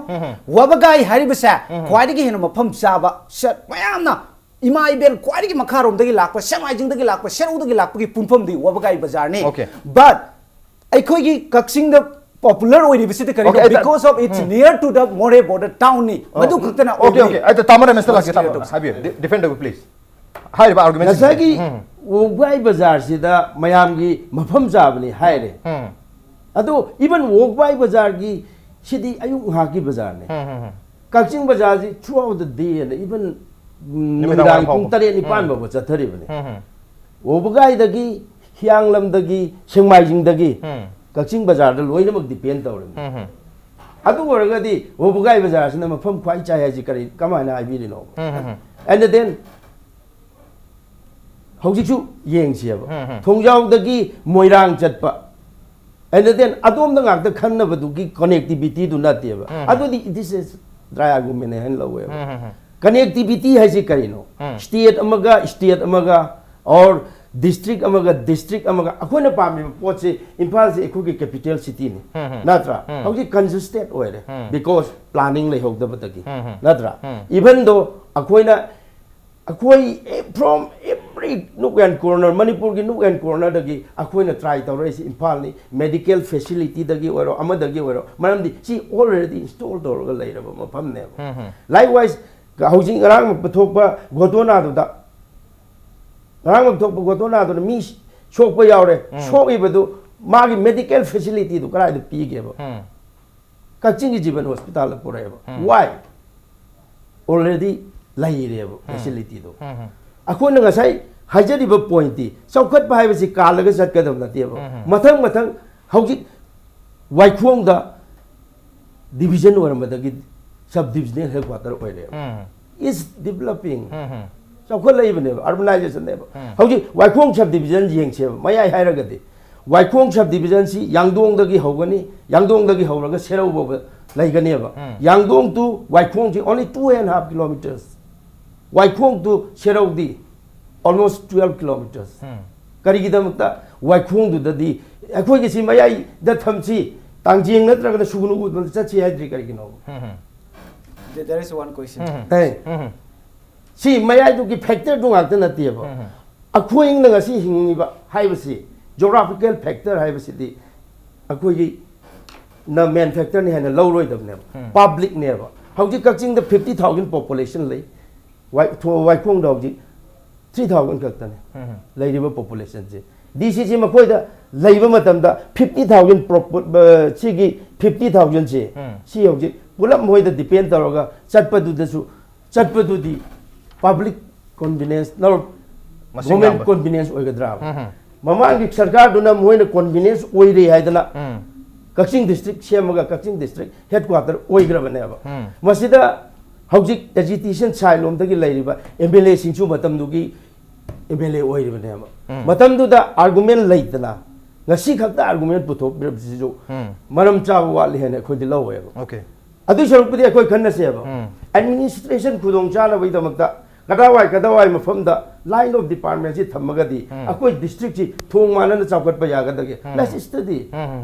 ꯋꯥꯕꯒꯥꯏ ꯍꯥꯏꯔꯤꯕꯁꯦ ꯈ꯭ꯋꯥꯏꯗꯒꯤ ꯍꯦꯟꯅ ꯃꯐꯝ ꯆꯥꯕ ꯁ- ꯃꯌꯥꯝꯅ ꯏꯃꯥ ꯏꯕꯦꯜ ꯈ꯭ꯋꯥꯏꯗꯒꯤ ꯃꯈꯥꯔꯣꯝꯗꯒꯤ ꯂꯥꯛꯄ, ꯁꯦꯛꯃꯥꯏꯖꯤꯡꯗꯒꯤ ꯂꯥꯛꯄ, ꯁꯦꯔꯧꯗꯒꯤ ꯂꯥꯛꯄꯒꯤ ꯄꯨꯟꯐꯝꯗꯤ ꯋꯥꯕꯒꯥꯏ ꯕꯖꯥꯔꯅꯤ꯫ Okay. But ꯑꯩꯈꯣꯏꯒꯤ ꯀꯛꯆꯤꯡꯗ popular ꯑꯣꯏꯔꯤꯕꯁꯤꯗꯤ ꯀꯔꯤꯅꯣ? Okay, ꯑꯩ ꯇ- Because of it's near to the Moreh border town ꯅꯤ꯫ ꯃꯗꯨ ꯈꯛꯇꯅ Okay, okay. ꯑꯩ ꯇ- ꯇꯥꯃꯣ ꯔꯃꯦꯁꯇ ꯂꯥꯛꯀꯦ, Clear ꯇꯥꯃꯣ꯫ ꯇꯧꯁꯤ꯫ ꯍꯥꯏꯕꯤꯌꯨ꯫ ꯗꯤ- defend ꯇꯧꯕꯤꯌꯨ, please. ꯍꯥꯏꯔꯤꯕ argument ꯁꯤꯡꯁꯦ꯫ ꯉꯁꯥꯏꯒꯤ ꯎꯝ꯫ ꯋꯥꯕꯒꯥꯏ ꯕꯖꯥꯔꯁꯤꯗ ꯃꯌꯥꯝꯒꯤ ꯃꯐꯝ ꯆꯥꯕꯅꯤ ꯍꯥꯏꯔꯦ꯫ ꯎꯝ꯫ ꯑꯗꯣ even ꯋꯥꯕꯒꯥꯏ ꯕꯖꯥꯔꯒꯤ ꯁꯤꯗꯤ ꯑꯌꯨꯛ ꯉꯥꯏꯍꯥꯛꯀꯤ ꯕꯖꯥꯔꯅꯤ꯫ ꯎꯝ, ꯎꯝ, ꯎꯝ꯫ ꯀꯛꯆꯤꯡ ꯕꯖꯥꯔꯁꯤ throughout the day and even ꯅꯨꯃꯤꯗꯥꯡ ꯅꯨꯃꯤꯗꯥꯡꯒꯤ ꯋꯥꯏꯔꯝ ꯄꯨꯡ ꯐꯥꯎꯕ꯫ ꯇꯔꯦꯠ ꯅꯤꯄꯥꯟ ꯎꯝ꯫ ꯐꯥꯎꯕ ꯆꯠꯊꯔꯤꯕꯅꯤ꯫ ꯎꯝ, ꯎꯝ꯫ ꯋꯥꯕꯒꯥꯏꯗꯒꯤ, ꯍꯤꯌꯥꯡꯂꯝꯗꯒꯤ, ꯁꯦꯡꯃꯥꯏꯖꯤꯡꯗꯒꯤ ꯎꯝ꯫ ꯀꯛꯆꯤꯡ ꯕꯖꯥꯔꯗ ꯂꯣꯏꯅꯃꯛ depend ꯇꯧꯔꯤꯕꯅꯤ꯫ ꯎꯝ, ꯎꯝ꯫ ꯑꯗꯨ ꯑꯣꯏꯔꯒꯗꯤ ꯋꯥꯕꯒꯥꯏ ꯕꯖꯥꯔꯁꯤꯅ ꯃꯐꯝ ꯈ꯭ꯋꯥꯏ ꯆꯥꯏ ꯍꯥꯏꯁꯤ ꯀꯔꯤ, ꯀꯃꯥꯏꯅ ꯍꯥꯏꯕꯤꯔꯤꯅꯣ? ꯎꯝ, ꯎꯝ, ꯎꯝ꯫ And then ꯍꯧꯖꯤꯛꯁꯨ ꯌꯦꯡꯁꯦꯕ꯫ ꯎꯝ, ꯎꯝ꯫ ꯊꯣꯡꯖꯥꯎꯗꯒꯤ ꯃꯣꯏꯔꯥꯡ ꯆꯠꯄ, and then ꯑꯗꯣꯝꯗ ꯉꯥꯛꯇ ꯈꯟꯅꯕꯗꯨꯒꯤ connectivity ꯗꯨ ꯅꯠꯇꯦꯕ꯫ ꯎꯝ꯫ ꯑꯗꯨꯗꯤ this is dry argument ꯍꯥꯏꯅ ꯂꯧꯋꯦꯕ꯫ ꯎꯝ, ꯎꯝ, ꯎꯝ꯫ Connectivity ꯍꯥꯏꯁꯤ ꯀꯔꯤꯅꯣ? ꯎꯝ꯫ State ꯑꯃꯒ state ꯑꯃꯒ, or district ꯑꯃꯒ district ꯑꯃꯒ, ꯑꯩꯈꯣꯏꯅ ꯄꯥꯝꯃꯤꯕ ꯄꯣꯠꯁꯤ, ꯏꯝꯐꯥꯜꯁꯤ ꯑꯩꯈꯣꯏꯒꯤ capital city ꯅꯤ, ꯎꯝ, ꯎꯝ꯫ ꯅꯠꯇ꯭ꯔꯥ? ꯎꯝ꯫ ꯍꯧꯖꯤꯛ congested ꯑꯣꯏꯔꯦ, ꯎꯝ꯫ Because planning ꯂꯩꯍꯧꯗꯕꯗꯒꯤ, ꯎꯝ, ꯎꯝ꯫ ꯅꯠꯇ꯭ꯔꯥ? ꯎꯝ꯫ Even though ꯑꯩꯈꯣꯏꯅ, ꯑꯩꯈꯣꯏ from every nook and corner, ꯃꯅꯤꯄꯨꯔꯒꯤ nook and corner ꯗꯒꯤ ꯑꯩꯈꯣꯏꯅ try ꯇꯧꯔꯛꯏꯁꯤ ꯏꯝꯐꯥꯜꯅꯤ꯫ Medical facility ꯗꯒꯤ ꯑꯣꯏꯔꯣ, ꯑꯃꯗꯒꯤ ꯑꯣꯏꯔꯣ, ꯃꯔꯝꯗꯤ ꯁꯤ already install ꯇꯧꯔꯒ ꯂꯩꯔꯕ ꯃꯐꯝꯅꯦꯕ꯫ ꯎꯝ, ꯎꯝ꯫ Likewise, ꯍꯧꯖꯤꯛ ꯉꯔꯥꯡ ꯊꯣꯛꯄ ꯘꯣꯇꯣꯅꯥꯗꯨꯗ, ꯉꯔꯥꯡ ꯊꯣꯛꯄ ꯘꯣꯇꯣꯅꯥꯗꯨꯗ ꯃꯤ ꯁꯣꯛꯄ ꯌꯥꯎꯔꯦ꯫ ꯎꯝ꯫ ꯁꯣꯛꯏꯕꯗꯨ ꯃꯥꯒꯤ medical facility ꯗꯨ ꯀꯗꯥꯏꯗ ꯄꯤꯒꯦꯕ? ꯎꯝ꯫ ꯀꯛꯆꯤꯡꯒꯤ ꯖꯤꯕꯟ hospital the ꯄꯨꯔꯛꯑꯦꯕ꯫ Um. Why? Already ꯂꯩꯔꯦꯕ facility ꯗꯣ꯫ ꯎꯝ, ꯎꯝ꯫ ꯑꯩꯈꯣꯏꯅ ꯉꯁꯥꯏ ꯍꯥꯏꯖꯔꯤꯕ point ꯇꯤ, ꯆꯥꯎꯈꯠꯄ ꯍꯥꯏꯕꯁꯤ ꯀꯥꯜꯂꯒ ꯆꯠꯀꯗꯕ ꯅꯠꯇꯦꯕ꯫ ꯎꯝ, ꯎꯝ꯫ ꯃꯊꯪ ꯃꯊꯪ ꯍꯧꯖꯤꯛ ꯋꯥꯏꯈꯣꯡꯗ division ꯑꯣꯏꯔꯝꯕꯗꯒꯤ sub divisional headquarter ꯑꯣꯏꯔꯦꯕ꯫ ꯎꯝ꯫ It's developing. Um, um. ꯆꯥꯎꯈꯠꯂꯛꯏꯕꯅꯦꯕ, urbanization ꯅꯦꯕ꯫ ꯎꯝ꯫ ꯍꯧꯖꯤꯛ ꯋꯥꯏꯈꯣꯡ sub division ꯌꯦꯡꯁꯦꯕ, ꯃꯌꯥꯏ ꯍꯥꯏꯔꯒꯗꯤ ꯋꯥꯏꯈꯣꯡ sub division ꯁꯤ ꯌꯥꯡꯗꯣꯡꯗꯒꯤ ꯍꯧꯒꯅꯤ, ꯌꯥꯡꯗꯣꯡꯗꯒꯤ ꯍꯧꯔꯒ ꯁꯦꯔꯧ ꯐꯥꯎꯕ ꯂꯩꯒꯅꯦꯕ꯫ ꯎꯝ꯫ ꯌꯥꯡꯗꯣꯡ to ꯋꯥꯏꯈꯣꯡꯁꯤ only two and half kilometers. ꯋꯥꯏꯈꯣꯡ to ꯁꯦꯔꯧꯗꯤ almost twelve kilometers. ꯎꯝ꯫ ꯀꯔꯤꯒꯤꯗꯃꯛꯇ ꯋꯥꯏꯈꯣꯡꯗꯨꯗꯗꯤ ꯑꯩꯈꯣꯏꯒꯤ ꯁꯤ ꯃꯌꯥꯏꯗ ꯊꯝꯁꯤ, ꯇꯥꯡꯖꯦꯡ ꯅꯠꯇ꯭ꯔꯒꯅ ꯁꯨꯒꯅꯨ ꯎꯗ ꯆꯠꯁꯤ ꯍꯥꯏꯗ꯭ꯔꯤ ꯀꯔꯤꯒꯤꯅꯣ? ꯎꯝ, ꯎꯝ꯫ There is one question. ꯎꯝ꯫ ꯍꯦ, ꯎꯝ꯫ ꯁꯤ ꯃꯌꯥꯏꯗꯨꯒꯤ ꯐꯦꯛꯇꯔꯗꯨ ꯉꯥꯛꯇ ꯅꯠꯇꯦꯕ꯫ ꯑꯩꯈꯣꯏꯅ ꯉꯁꯤ ꯍꯤꯡꯉꯤꯕ ꯍꯥꯏꯕꯁꯤ, ꯖꯣꯒ꯭ꯔꯥꯐꯤꯀꯦꯜ ꯐꯦꯛꯇꯔ ꯍꯥꯏꯕꯁꯤꯗꯤ ꯑꯩꯈꯣꯏꯒꯤ ꯅ ꯃꯦꯟ ꯐꯦꯛꯇꯔꯅꯤ ꯍꯥꯏꯅ ꯂꯧꯔꯣꯏꯗꯕꯅꯦꯕ꯫ ꯄꯕ꯭ꯂꯤꯛꯅꯦꯕ꯫ ꯍꯧꯖꯤꯛ ꯀꯛꯆꯤꯡꯗ ꯐꯤꯐꯇꯤ ꯊꯥꯎꯖꯟ ꯄꯣꯄꯨꯂꯦꯁꯟ ꯂꯩ꯫ ꯋꯥꯏ-, ꯊꯣ-, ꯋꯥꯏꯈꯣꯡꯗ ꯍꯧꯖꯤꯛ ꯊ꯭ꯔꯤ ꯊꯥꯎꯖꯟ ꯈꯛꯇꯅꯤ ꯂꯩꯔꯤꯕ ꯄꯣꯄꯨꯂꯦꯁꯟꯁꯦ꯫ ꯗꯤ ꯁꯤꯁꯤ ꯃꯈꯣꯏꯗ ꯂꯩꯕ ꯃꯇꯝꯗ ꯐꯤꯐꯇꯤ ꯊꯥꯎꯖꯟ ꯁꯤꯒꯤ ꯐꯤꯐꯇꯤ ꯊꯥꯎꯖꯟꯁꯦ, ꯁꯤ ꯍꯧꯖꯤꯛ ꯄꯨꯂꯞ ꯃꯈꯣꯏꯗ ꯗꯤꯄꯦꯟ ꯇꯧꯔꯒ ꯆꯠꯄꯗꯨꯗꯁꯨ, ꯆꯠꯄꯗꯨꯗꯤ ꯄꯕ꯭ꯂꯤꯛ ꯀꯣꯟꯚꯤꯅꯦꯟꯁ ꯂꯧꯔ ꯃꯁꯤꯡ ꯒꯣꯔꯃꯦꯟ ꯌꯥꯝꯕ꯫ ꯀꯣꯟꯚꯤꯅꯦꯟꯁ ꯑꯣꯏꯒꯗ꯭ꯔꯥ? ꯃꯃꯥꯡꯒꯤ ꯁꯔꯀꯥꯔꯗꯨꯅ ꯃꯣꯏꯅ ꯀꯣꯟꯚꯤꯅꯦꯟꯁ ꯑꯣꯏꯔꯦ ꯍꯥꯏꯗꯅ ꯀꯛꯆꯤꯡ ꯗꯤꯁꯇ꯭ꯔꯤꯛ ꯁꯦꯝꯃꯒ ꯀꯛꯆꯤꯡ ꯗꯤꯁꯇ꯭ꯔꯤꯛ ꯍꯦꯗ ꯀ꯭ꯋꯥꯇꯔ ꯑꯣꯏꯈ꯭ꯔꯕꯅꯦꯕ꯫ ꯃꯁꯤꯗ ꯍꯧꯖꯤꯛ ꯑꯦꯖꯤꯇꯦꯁꯟ ꯁꯥꯏꯠ ꯂꯣꯝꯗꯒꯤ ꯂꯩꯔꯤꯕ ꯑꯦꯝ ꯑꯦꯜ ꯑꯦꯁꯤꯡꯁꯨ ꯃꯇꯝꯗꯨꯒꯤ ꯑꯦꯝ ꯑꯦꯜ ꯑꯦ ꯑꯣꯏꯔꯤꯕꯅꯦꯕ꯫ ꯃꯇꯝꯗꯨꯗ ꯑꯥꯔꯒꯨꯃꯦꯟ ꯂꯩꯇꯅ ꯉꯁꯤ ꯈꯛꯇ ꯑꯥꯔꯒꯨꯃꯦꯟ ꯄꯨꯊꯣꯛꯄꯤꯔꯛꯄꯁꯤꯁꯨ ꯃꯔꯝ ꯆꯥꯕ ꯋꯥꯠꯂꯤ ꯍꯥꯏꯅ ꯑꯩꯈꯣꯏꯗꯤ ꯂꯧꯋꯦꯕ꯫ ꯑꯣꯀꯦ꯫ ꯑꯗꯨꯏ ꯁꯔꯨꯛꯄꯨꯗꯤ ꯑꯩꯈꯣꯏ ꯈꯟꯅꯁꯦꯕ꯫ ꯑꯦꯗꯃꯤꯅꯤꯁꯇ꯭ꯔꯦꯁꯟ ꯈꯨꯗꯣꯡ ꯆꯥꯅꯕꯒꯤꯗꯃꯛꯇ ꯀꯗꯥꯏꯋꯥꯏ ꯀꯗꯥꯏꯋꯥꯏ ꯃꯐꯝꯗ ꯂꯥꯏꯟ ꯑꯣꯐ ꯗꯤꯄꯥꯔꯠꯃꯦꯟꯁꯤ ꯊꯝꯃꯒꯗꯤ ꯑꯩꯈꯣꯏ ꯗꯤꯁꯇ꯭ꯔꯤꯛꯁꯤ ꯊꯣꯡ ꯃꯥꯟꯅꯅ ꯆꯥꯎꯈꯠꯄ ꯌꯥꯒꯗꯒꯦ? Let's study꯫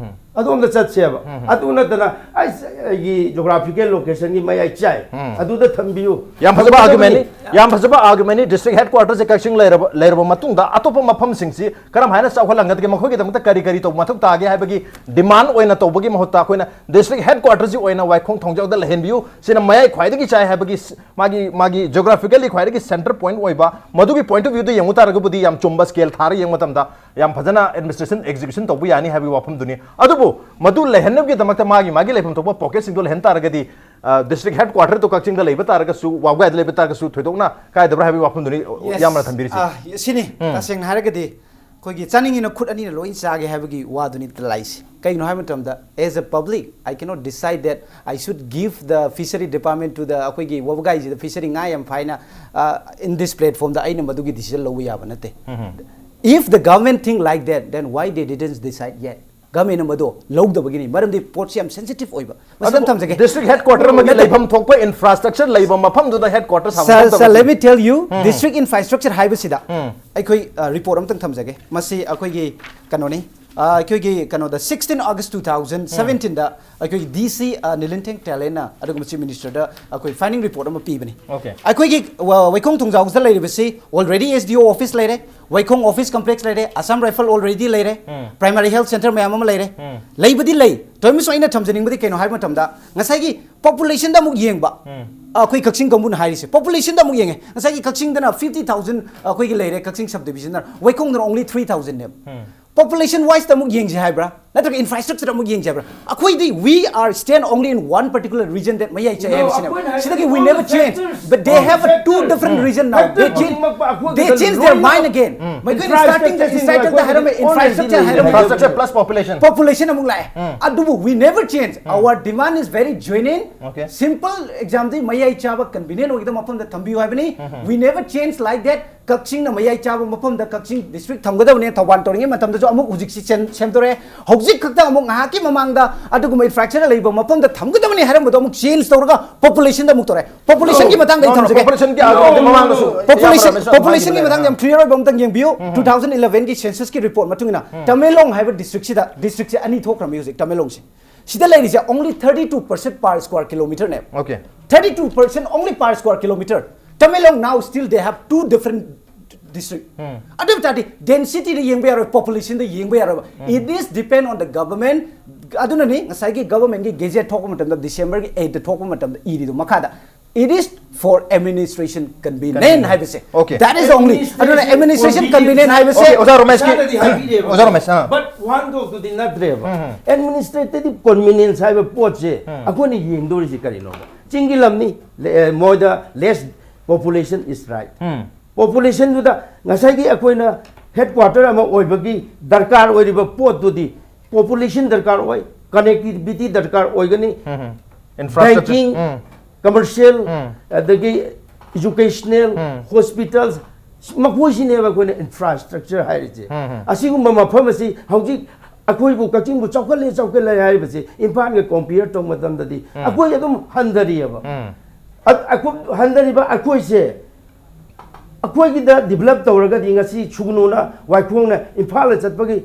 ꯑꯗꯣꯝꯗ ꯆꯠꯁꯦꯕ꯫ ꯑꯗꯨ ꯅꯠꯇꯅ ꯑꯩ ꯑꯩꯒꯤ ꯖꯣꯒ꯭ꯔꯥꯐꯤꯀꯦꯜ ꯂꯣꯀꯦꯁꯟꯒꯤ ꯃꯌꯥꯏ ꯆꯥꯏ, ꯑꯗꯨꯗ ꯊꯝꯕꯤꯌꯨ꯫ ꯌꯥꯝ ꯐꯖꯕ ꯊꯝꯒꯗꯕꯅꯤ꯫ ꯑꯥꯔꯒꯨꯃꯦꯟꯅꯤ꯫ ꯌꯥꯝ ꯐꯖꯕ ꯑꯥꯔꯒꯨꯃꯦꯟꯅꯤ꯫ ꯗꯤꯁꯇ꯭ꯔꯤꯛ ꯍꯦꯗ ꯀ꯭ꯋꯥꯇꯔꯁꯦ ꯀꯛꯆꯤꯡ ꯂꯩꯔꯕ, ꯂꯩꯔꯕ ꯃꯇꯨꯡꯗ ꯑꯇꯣꯞꯄ ꯃꯐꯝꯁꯤꯡꯁꯤ ꯀꯔꯝ ꯍꯥꯏꯅ ꯆꯥꯎꯈꯠꯍꯟꯒꯗꯒꯦ, ꯃꯈꯣꯏꯒꯤꯗꯃꯛꯇ ꯀꯔꯤ ꯀꯔꯤ ꯇꯧꯕ ꯃꯊꯧ ꯇꯥꯒꯦ ꯍꯥꯏꯕꯒꯤ ꯗꯤꯃꯥꯟ ꯑꯣꯏꯅ ꯇꯧꯕꯒꯤ ꯃꯍꯨꯠꯇ ꯑꯩꯈꯣꯏꯅ ꯗꯤꯁꯇ꯭ꯔꯤꯛ ꯍꯦꯗ ꯀ꯭ꯋꯥꯇꯔꯁꯤ ꯑꯣꯏꯅ ꯋꯥꯏꯈꯣꯡ ꯊꯣꯡꯖꯥꯎꯗ ꯂꯩꯍꯟꯕꯤꯌꯨ, ꯁꯤꯅ ꯃꯌꯥꯏ ꯈ꯭ꯋꯥꯏꯗꯒꯤ ꯆꯥꯏ ꯍꯥꯏꯕꯒꯤ ꯁ-, ꯃꯥꯒꯤ, ꯃꯥꯒꯤ ꯖꯤꯑꯣꯒ꯭ꯔꯥꯐꯤꯀꯦꯜꯂꯤ ꯈ꯭ꯋꯥꯏꯗꯒꯤ ꯁꯦꯟꯇꯔ ꯄꯣꯏꯟꯠ ꯑꯣꯏꯕ, ꯃꯗꯨꯒꯤ ꯄꯣꯏꯟꯠ ꯑꯣꯐ ꯚ꯭ꯌꯨꯗ ꯌꯦꯡꯕ ꯇꯥꯔꯒꯕꯨꯗꯤ ꯌꯥꯝ ꯆꯨꯝꯕ ꯁ꯭ꯀꯦꯜ ꯊꯥꯔ ꯌꯦꯡꯕ ꯃꯇꯝꯗ ꯌꯥꯝ ꯐꯖꯅ ꯑꯦꯗꯃꯤꯅꯤꯁꯇ꯭ꯔꯦꯁꯟ ꯑꯦꯛꯖꯤꯀ꯭ꯌꯨꯁꯟ ꯇꯧꯕ ꯌꯥꯅꯤ ꯍꯥꯏꯕꯒꯤ ꯋꯥꯐꯝꯗꯨꯅꯤ꯫ ꯑꯗꯨꯕꯨ ꯃꯗꯨ ꯂꯩꯍꯟꯅꯕꯒꯤꯗꯃꯛꯇ ꯃꯥꯒꯤ, ꯃꯥꯒꯤ ꯂꯩꯐꯝ ꯊꯣꯛꯄ ꯄꯣꯀꯦꯠꯁꯤꯡꯗꯣ ꯂꯩꯍꯟ ꯇꯥꯔꯒꯗꯤ, ꯑ, ꯗꯤꯁꯇ꯭ꯔꯤꯛ ꯍꯦꯗ ꯀ꯭ꯋꯥꯇꯔꯗꯣ ꯀꯛꯆꯤꯡꯗ ꯂꯩꯕ ꯇꯥꯔꯒꯁꯨ, ꯋꯥꯕꯒꯥꯏꯗ ꯂꯩꯕ ꯇꯥꯔꯒꯁꯨ ꯊꯣꯏꯗꯣꯛꯅ ꯀꯥꯏꯗꯕ꯭ꯔꯥ ꯍꯥꯏꯕꯒꯤ ꯋꯥꯐꯝꯗꯨꯅꯤ Yes. ꯏꯌꯥꯝꯕꯅ ꯊꯝꯕꯤꯔꯤꯁꯤ꯫ ꯑꯥ, ꯁꯤꯅꯤ ꯎꯝ꯫ ꯇꯁꯦꯡꯅ ꯍꯥꯏꯔꯒꯗꯤ ꯑꯩꯈꯣꯏꯒꯤ ꯆꯥꯅꯤꯡꯉꯤꯅ ꯈꯨꯠ ꯑꯅꯤꯅ ꯂꯣꯏ ꯆꯥꯒꯦ ꯍꯥꯏꯕꯒꯤ ꯋꯥꯗꯨꯅꯤ ꯂꯥꯛꯏꯁꯦ꯫ ꯀꯩꯒꯤꯅꯣ ꯍꯥꯏꯕ ꯃꯇꯝꯗ, as a public, I cannot decide that I should give the fishery department to the, ꯑꯩꯈꯣꯏꯒꯤ ꯋꯥꯕꯒꯥꯏꯁꯤꯗ ꯐꯤꯁꯔꯤ ꯉꯥ ꯌꯥꯝ ꯐꯥꯏꯅ, ꯑ, in this platformꯗ ꯑꯩꯅ ꯃꯗꯨꯒꯤ decision ꯂꯧꯕ ꯌꯥꯕ ꯅꯠꯇꯦ꯫ If the government think like that, then why they didn't decide yet? ꯒꯚꯔꯟꯃꯦꯟꯅ ꯃꯗꯣ ꯂꯧꯗꯕꯒꯤꯅꯤ, ꯃꯔꯝꯗꯤ ꯄꯣꯠꯁꯤ ꯌꯥꯝ ꯁꯦꯟꯁꯤꯇꯤꯚ ꯑꯣꯏꯕ꯫ ꯃꯁꯤ ꯑꯗꯨꯕꯨ ꯊꯝꯖꯒꯦ꯫ ꯗꯤꯁꯇ꯭ꯔꯤꯛ ꯍꯦꯗ ꯀ꯭ꯋꯥꯇꯔ ꯑꯃꯒꯤ ꯅꯠꯇꯦ꯫ ꯂꯩꯐꯝ ꯊꯣꯛꯄ ꯏꯟꯐ꯭ꯔꯥꯁ꯭ꯇ꯭ꯔꯛꯆꯔ ꯂꯩꯕ ꯃꯐꯝꯗꯨꯗ ꯍꯦꯗ ꯀ꯭ꯋꯥꯇꯔ ꯁꯥꯕ Sir, ꯃꯐꯝ sir, ꯇꯧꯕꯁꯤ꯫ Let me tell you, um. District infrastructure ꯍꯥꯏꯕꯁꯤꯗ ꯎꯝ꯫ ꯑꯩꯈꯣꯏ, ꯑ, ꯔꯤꯄꯣꯔꯠ ꯑꯃꯇꯪ ꯊꯝꯖꯒꯦ꯫ ꯃꯁꯤ ꯑꯩꯈꯣꯏꯒꯤ ꯀꯩꯅꯣꯅꯤ, ꯑꯩꯈꯣꯏꯒꯤ ꯀꯩꯅꯣꯗ ꯁꯤꯛꯁꯇꯤꯟ ꯑꯥꯒꯁ ꯇꯨ ꯊꯥꯎꯖꯟ ꯁꯕꯦꯟꯇꯤꯟꯗ ꯑꯩꯈꯣꯏꯒꯤ ꯗꯤ ꯁꯤ ꯅꯤꯂꯤꯟꯊꯦꯡ ꯇꯦꯂꯦꯟꯅ ꯑꯗꯨꯒꯨꯝꯕ ꯆꯤꯐ ꯃꯤꯅꯤꯁꯇꯔꯗ ꯑꯩꯈꯣꯏ ꯐꯥꯏꯅꯤꯡ ꯔꯤꯄꯣꯔꯠ ꯑꯃ ꯄꯤꯕꯅꯤ꯫ Okay. ꯑꯩꯈꯣꯏꯒꯤ ꯋꯥ- ꯋꯥꯏꯈꯣꯡ ꯊꯣꯡꯖꯥꯎꯁꯤꯗ ꯂꯩꯔꯤꯕꯁꯤ already S D O office ꯂꯩꯔꯦ, ꯋꯥꯏꯈꯣꯡ office complex ꯂꯩꯔꯦ, Assam Rifle already ꯂꯩꯔꯦ, primary health centre ꯃꯌꯥꯝ ꯑꯃ ꯂꯩꯔꯦ꯫ ꯂꯩꯕꯗꯤ ꯂꯩ, ꯇꯣꯏꯃꯁꯨ ꯑꯩꯅ ꯊꯝꯖꯅꯤꯡꯕꯗꯤ ꯀꯩꯅꯣ ꯍꯥꯏꯕ ꯃꯇꯝꯗ ꯉꯁꯥꯏꯒꯤ populationꯗ ꯑꯃꯨꯛ ꯌꯦꯡꯕ꯫ ꯑꯩꯈꯣꯏ ꯀꯛꯆꯤꯡ ꯀꯥꯡꯕꯨꯅ ꯍꯥꯏꯔꯤꯁꯦ populationꯗ ꯑꯃꯨꯛ ꯌꯦꯡꯉꯦ꯫ ꯉꯁꯥꯏꯒꯤ ꯀꯛꯆꯤꯡꯗꯅ fifty thousand ꯑꯩꯈꯣꯏꯒꯤ ꯂꯩꯔꯦ, ꯀꯛꯆꯤꯡ subdivisionꯗ, ꯋꯥꯏꯈꯣꯡꯗꯅ only three thousandꯅꯦꯕ꯫ Population wiseꯇ ꯑꯃꯨꯛ ꯌꯦꯡꯁꯦ ꯍꯥꯏꯕ꯭ꯔꯥ, ꯅꯠꯇ꯭ꯔꯒ infrastructure ꯑꯃꯨꯛ ꯌꯦꯡꯁꯦ ꯍꯥꯏꯕ꯭ꯔꯥ? ꯑꯩꯈꯣꯏꯗꯤ we are stand only in one particular region that ꯃꯌꯥꯏ ꯆꯠꯂꯦ ꯍꯥꯏꯕꯁꯤꯅꯦꯕ꯫ ꯁꯤꯗꯒꯤ we never change, but they have a two different region now. They change, they change their mind again. ꯃꯈꯣꯏꯅ starting ꯗ ꯏꯟꯐ꯭ꯔꯥꯁ꯭ꯇ꯭ꯔꯛꯆꯔꯗ ꯍꯥꯏꯔꯝꯃꯦ, ꯏꯟꯐ꯭ꯔꯥꯁ꯭ꯇ꯭ꯔꯛꯆꯔ ꯍꯥꯏꯔꯝꯃꯦ꯫ Infrastructure plus population. Population ꯑꯃꯨꯛ ꯂꯥꯛꯑꯦ꯫ ꯑꯗꯨꯕꯨ we never change. Our demand is very genuine. Okay. Simple example ꯗꯤ ꯃꯌꯥꯏ ꯆꯥꯕ convenient ꯑꯣꯏꯒꯗꯕ ꯃꯐꯝꯗ ꯊꯝꯕꯤꯌꯨ ꯍꯥꯏꯕꯅꯤ꯫ We never change like that. ꯀꯛꯆꯤꯡꯅ ꯃꯌꯥꯏ ꯆꯥꯕ ꯃꯐꯝꯗ ꯀꯛꯆꯤꯡ district ꯊꯝꯒꯗꯕꯅꯦ꯫ ꯊꯧꯕꯥꯜ ꯇꯧꯔꯤꯉꯩ ꯃꯇꯝꯗꯁꯨ ꯑꯃꯨꯛ ꯍꯧꯖꯤꯛꯁꯤ ꯁꯦꯝ- ꯁꯦꯝꯗꯣꯔꯛꯑꯦ꯫ ꯍꯧꯖꯤꯛ ꯈꯛꯇ ꯑꯃꯨꯛ ꯉꯥꯏꯍꯥꯛꯀꯤ ꯃꯃꯥꯡꯗ ꯑꯗꯨꯒꯨꯝꯕ infrastructure ꯂꯩꯕ ꯃꯐꯝꯗ ꯊꯝꯒꯗꯕꯅꯤ ꯍꯥꯏꯔꯝꯕꯗꯣ ꯑꯃꯨꯛ change ꯇꯧꯔꯒ populationꯗ ꯑꯃꯨꯛ ꯇꯧꯔꯦ꯫ Populationꯒꯤ ꯃꯇꯥꯡꯗ ꯑꯩ ꯊꯝꯖꯒꯦ꯫ Populationꯒꯤ ꯑꯥꯔꯒꯨꯃꯦꯟ ꯃꯃꯥꯡꯗꯁꯨ Population, ꯌꯥꯝ populationꯒꯤ ꯍꯥꯏꯕꯅꯦ꯫ ꯃꯇꯥꯡꯗ ꯌꯥꯝ clear ꯑꯣꯏꯕ ꯑꯃꯇꯪ ꯌꯦꯡꯕꯤꯌꯨ꯫ Two thousand elevenꯒꯤ censusꯀꯤ report ꯃꯇꯨꯡ ꯏꯟꯅ ꯇꯃꯦꯡꯂꯣꯡ ꯍꯥꯏꯕ districtꯁꯤꯗ, districtꯁꯦ ꯑꯅꯤ ꯊꯣꯛꯈ꯭ꯔꯕꯅꯤ ꯍꯧꯖꯤꯛ ꯇꯃꯦꯡꯂꯣꯡꯁꯦ꯫ ꯁꯤꯗ ꯂꯩꯔꯤꯁꯦ only thirty two percent per square kilometerꯅꯦ꯫ Okay. Thirty two percent only per square kilometer. Tamenglong now still they have two different district. ꯑꯗꯨ ꯑꯣꯏ ꯇꯥꯔꯗꯤ densityꯗ ꯌꯦꯡꯕ ꯌꯥꯔꯣꯏ, populationꯗ ꯌꯦꯡꯕ ꯌꯥꯔꯣꯏꯕ꯫ It is depend on the government. ꯑꯗꯨꯅꯅꯤ ꯉꯁꯥꯏꯒꯤ governmentꯀꯤ gazette ꯊꯣꯛꯄ ꯃꯇꯝꯗ Decemberꯒꯤ eightꯇ ꯊꯣꯛꯄ ꯃꯇꯝꯗ ꯏꯔꯤꯗꯣ ꯃꯈꯥꯗ, "It is for administration convenience" Convenience. ꯍꯥꯏꯕꯁꯦ꯫ Okay. That is only. ꯑꯗꯨꯅ administration convenience ꯍꯥꯏꯕꯁꯦ꯫ Okay, ꯑꯣꯖꯥ ꯔꯣꯃꯦꯁꯀꯤ ꯏꯁꯥꯅꯗꯤ ꯍꯥꯏꯕꯤꯔꯦꯕ꯫ ꯑꯣꯖꯥ ꯔꯣꯃꯦꯁ, ꯑꯥ. But one thought ꯇꯨꯗꯤ ꯅꯠꯇ꯭ꯔꯦꯕ꯫ Administrative convenience ꯍꯥꯏꯕ ꯄꯣꯠꯁꯦ ꯑꯩꯈꯣꯏꯅ ꯌꯦꯡꯗꯧꯔꯤꯁꯤ ꯀꯔꯤꯅꯣꯕ? ꯆꯤꯡꯒꯤ ꯂꯝꯅꯤ, ꯂꯦ- ꯑꯦ, ꯃꯣꯏꯗ less population is right. Populationꯗꯨꯗ ꯉꯁꯥꯏꯒꯤ ꯑꯩꯈꯣꯏꯅ headquarter ꯑꯃ ꯑꯣꯏꯕꯒꯤ ꯗꯔꯀꯥꯔ ꯑꯣꯏꯔꯤꯕ ꯄꯣꯠꯇꯨꯗꯤ population ꯗꯔꯀꯥꯔ ꯑꯣꯏ, connectivity ꯗꯔꯀꯥꯔ ꯑꯣꯏꯒꯅꯤ, Infrastructure. banking, commercial, ꯑꯗꯒꯤ educational, hospitals, ꯃꯈꯣꯏꯁꯤꯅꯦꯕ ꯑꯩꯈꯣꯏꯅ infrastructure ꯍꯥꯏꯔꯤꯁꯦ꯫ ꯑꯁꯤꯒꯨꯝꯕ ꯃꯐꯝ ꯑꯁꯤ ꯍꯧꯖꯤꯛ ꯑꯩꯈꯣꯏꯕꯨ ꯀꯛꯆꯤꯡꯕꯨ ꯆꯥꯎꯈꯠꯂꯦ ꯆꯥꯎꯈꯠꯂꯦ ꯍꯥꯏꯔꯤꯕꯁꯤ ꯏꯝꯐꯥꯜꯒ compare ꯇꯧꯕ ꯃꯇꯝꯗꯗꯤ ꯑꯩꯈꯣꯏ ꯑꯗꯨꯝ ꯍꯟꯊꯔꯤꯑꯕ꯫ ꯑ- ꯑꯩꯈꯣꯏ ꯍꯟꯊꯔꯤꯕ ꯑꯩꯈꯣꯏꯁꯦ ꯑꯩꯈꯣꯏꯒꯤꯗ develop ꯇꯧꯔꯒꯗꯤ ꯉꯁꯤ ꯁꯨꯒꯅꯨꯅ ꯋꯥꯏꯈꯣꯡꯅ ꯏꯝꯐꯥꯜꯗ ꯆꯠꯄꯒꯤ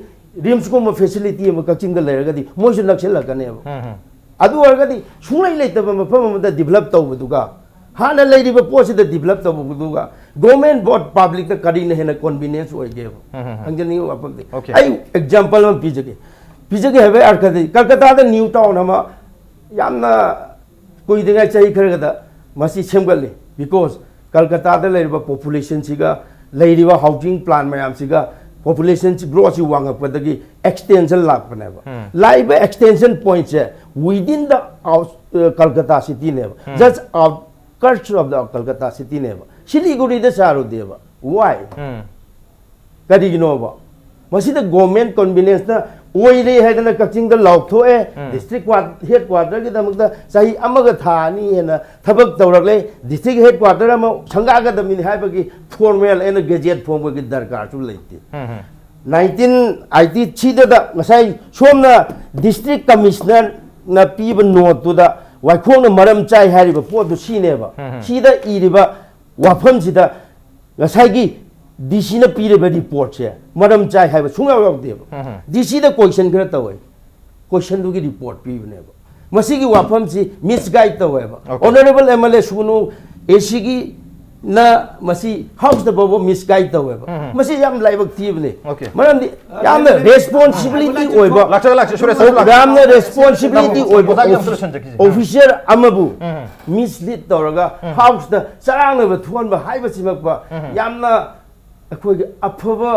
ꯔꯤꯝꯁꯀꯨꯝꯕ ꯐꯦꯁꯤꯂꯤꯇꯤ ꯑꯃ ꯀꯛꯆꯤꯡꯗ ꯂꯩꯔꯒꯗꯤ ꯃꯣꯏꯁꯨ ꯅꯛꯁꯤꯜꯂꯛꯀꯅꯦꯕ꯫ ꯑꯗꯨ ꯑꯣꯏꯔꯒꯗꯤ ꯁꯨꯡꯂꯩ ꯂꯩꯇꯕ ꯃꯐꯝ ꯑꯃꯗ ꯗꯤꯕꯂꯞ ꯇꯧꯕꯗꯨꯒ ꯍꯥꯟꯅ ꯂꯩꯔꯤꯕ ꯄꯣꯠꯁꯤꯗ ꯗꯤꯕꯂꯞ ꯇꯧꯕꯗꯨꯒ ꯒꯣꯔꯃꯦꯟ ꯕꯣꯠ ꯄꯕ꯭ꯂꯤꯛꯇ ꯀꯔꯤꯅ ꯍꯦꯟꯅ ꯀꯣꯟꯚꯤꯅꯤꯌꯟꯁ ꯑꯣꯏꯒꯦꯕ? ꯍꯪꯖꯅꯤꯡꯕ ꯋꯥꯐꯝꯗꯤ꯫ Okay. ꯑꯩ ꯑꯦꯛꯖꯥꯝꯄꯜ ꯑꯃ ꯄꯤꯖꯒꯦ꯫ ꯄꯤꯖꯒꯦ ꯍꯥꯏꯕꯒꯤ ꯑꯔꯊꯗꯤ ꯀꯜꯀꯇꯥꯗ ꯅ꯭ꯌꯨ ꯇꯥꯎꯟ ꯑꯃ ꯌꯥꯝꯅ ꯀꯨꯏꯗ꯭ꯔꯤꯉꯩ ꯆꯍꯤ ꯈꯔꯒꯗ ꯃꯁꯤ ꯁꯦꯝꯒꯠꯂꯤ꯫ ꯕꯤꯀꯣꯁ ꯀꯜꯀꯇꯥꯗ ꯂꯩꯔꯤꯕ ꯄꯣꯄꯨꯂꯦꯁꯟꯁꯤꯒ ꯂꯩꯔꯤꯕ ꯍꯥꯎꯁꯤꯡ ꯄ꯭ꯂꯥꯟ ꯃꯌꯥꯝꯁꯤꯒ ꯄꯣꯄꯨꯂꯦꯁꯟ ꯒ꯭ꯔꯣꯠꯁꯤ ꯋꯥꯡꯉꯛꯄꯗꯒꯤ ꯑꯦꯛꯁꯇꯦꯟꯁꯟ ꯂꯥꯛꯄꯅꯦꯕ꯫ ꯂꯥꯛꯏꯕ ꯑꯦꯛꯁꯇꯦꯟꯁꯟ ꯄꯣꯏꯟꯠꯁꯦ within the out Calcutta cityꯅꯦꯕ, just outskirts of the Calcutta cityꯅꯦꯕ꯫ ꯁꯤꯂꯤꯒꯨꯔꯤꯗ ꯁꯥꯔꯨꯗꯦꯕ꯫ Why? ꯀꯔꯤꯒꯤꯅꯣꯕ? ꯃꯁꯤꯗ ꯒꯣꯔꯃꯦꯟ ꯀꯣꯟꯚꯤꯅꯦꯟꯁꯅ ꯑꯣꯏꯔꯦ ꯍꯥꯏꯗꯅ ꯀꯛꯆꯤꯡꯗ ꯂꯥꯎꯊꯣꯛꯑꯦ꯫ ꯗꯤꯁꯇ꯭ꯔꯤꯛ ꯍꯦꯗ ꯀ꯭ꯋꯥꯇꯔꯒꯤꯗꯃꯛꯇ ꯆꯍꯤ ꯑꯃꯒ ꯊꯥ ꯑꯅꯤ ꯍꯦꯟꯅ ꯊꯕꯛ ꯇꯧꯔꯛꯂꯦ꯫ ꯗꯤꯁꯇ꯭ꯔꯤꯛ ꯍꯦꯗ ꯀ꯭ꯋꯥꯇꯔ ꯑꯃ ꯁꯪꯒꯥꯒꯗꯕꯅꯤ ꯍꯥꯏꯕꯒꯤ ꯐꯣꯔꯃꯦꯜ ꯑꯩꯅ ꯒꯦꯖꯦꯠ ꯐꯣꯡꯕꯒꯤ ꯗꯔꯀꯥꯔꯁꯨ ꯂꯩꯇꯦ꯫ ꯅꯥꯏꯟꯇꯤꯟ ꯑꯥꯏꯇꯤ ꯊ꯭ꯔꯤꯗ ꯉꯁꯥꯏ ꯁꯣꯝꯅ ꯗꯤꯁꯇ꯭ꯔꯤꯛ ꯀꯃꯤꯁꯅꯔꯅ ꯄꯤꯕ ꯅꯣꯠꯇꯨꯗ ꯋꯥꯏꯈꯣꯡꯅ ꯃꯔꯝ ꯆꯥꯏ ꯍꯥꯏꯔꯤꯕ ꯄꯣꯠꯇꯨ ꯁꯤꯅꯦꯕ꯫ ꯁꯤꯗ ꯏꯔꯤꯕ ꯋꯥꯐꯝꯁꯤꯗ ꯉꯁꯥꯏꯒꯤ ꯗꯤ ꯁꯤꯅ ꯄꯤꯔꯤꯕ ꯔꯤꯄꯣꯔꯠꯁꯦ ꯃꯔꯝ ꯆꯥꯏ ꯍꯥꯏꯕ ꯁꯨꯡꯌꯥꯎ ꯌꯥꯎꯗꯦꯕ꯫ ꯗꯤ ꯁꯤꯗ ꯀꯣꯏꯁꯟ ꯈꯔ ꯇꯧꯋꯦ, ꯀꯣꯏꯁꯟꯗꯨꯒꯤ ꯔꯤꯄꯣꯔꯠ ꯄꯤꯕꯅꯦꯕ꯫ ꯃꯁꯤꯒꯤ ꯋꯥꯐꯝꯁꯤ ꯃꯤꯁꯒꯥꯏꯗ ꯇꯧꯋꯦꯕ꯫ Okay. Honourable M L A ꯁꯨꯅꯨ ꯑꯦ ꯁꯤꯒꯤ ꯅ ꯃꯁꯤ ꯍꯥꯎꯁꯇ ꯐꯥꯎꯕ ꯃꯤꯁꯒꯥꯏꯗ ꯇꯧꯋꯦꯕ꯫ ꯃꯁꯤ ꯌꯥꯝ ꯂꯥꯏꯕꯛ ꯊꯤꯕꯅꯦ꯫ Okay. ꯃꯔꯝꯗꯤ ꯌꯥꯝꯅ ꯔꯦꯁꯄꯣꯟꯁꯤꯕꯤꯂꯤꯇꯤ ꯑꯣꯏꯕ ꯂꯥꯛꯆꯒꯦ, ꯂꯥꯛꯆꯒꯦ, ꯁꯨꯔꯦꯁ, ꯂꯥꯛꯆꯒꯦ꯫ ꯌꯥꯝꯅ ꯔꯦꯁꯄꯣꯟꯁꯤꯕꯤꯂꯤꯇꯤ ꯑꯣꯏꯕ ꯑꯣꯖꯥꯒꯤ observation ꯆꯠꯈꯤꯁꯦ꯫ ꯑꯣꯐꯤꯁꯤꯌꯔ ꯑꯃꯕꯨ ꯃꯤꯁꯂꯤꯗ ꯇꯧꯔꯒ ꯍꯥꯎꯁꯇ ꯆꯔꯥꯡꯅꯕ ꯊꯣꯛꯍꯟꯕ ꯍꯥꯏꯕꯁꯤꯃꯛꯄ ꯌꯥꯝꯅ ꯑꯩꯈꯣꯏꯒꯤ ꯑꯐꯕ,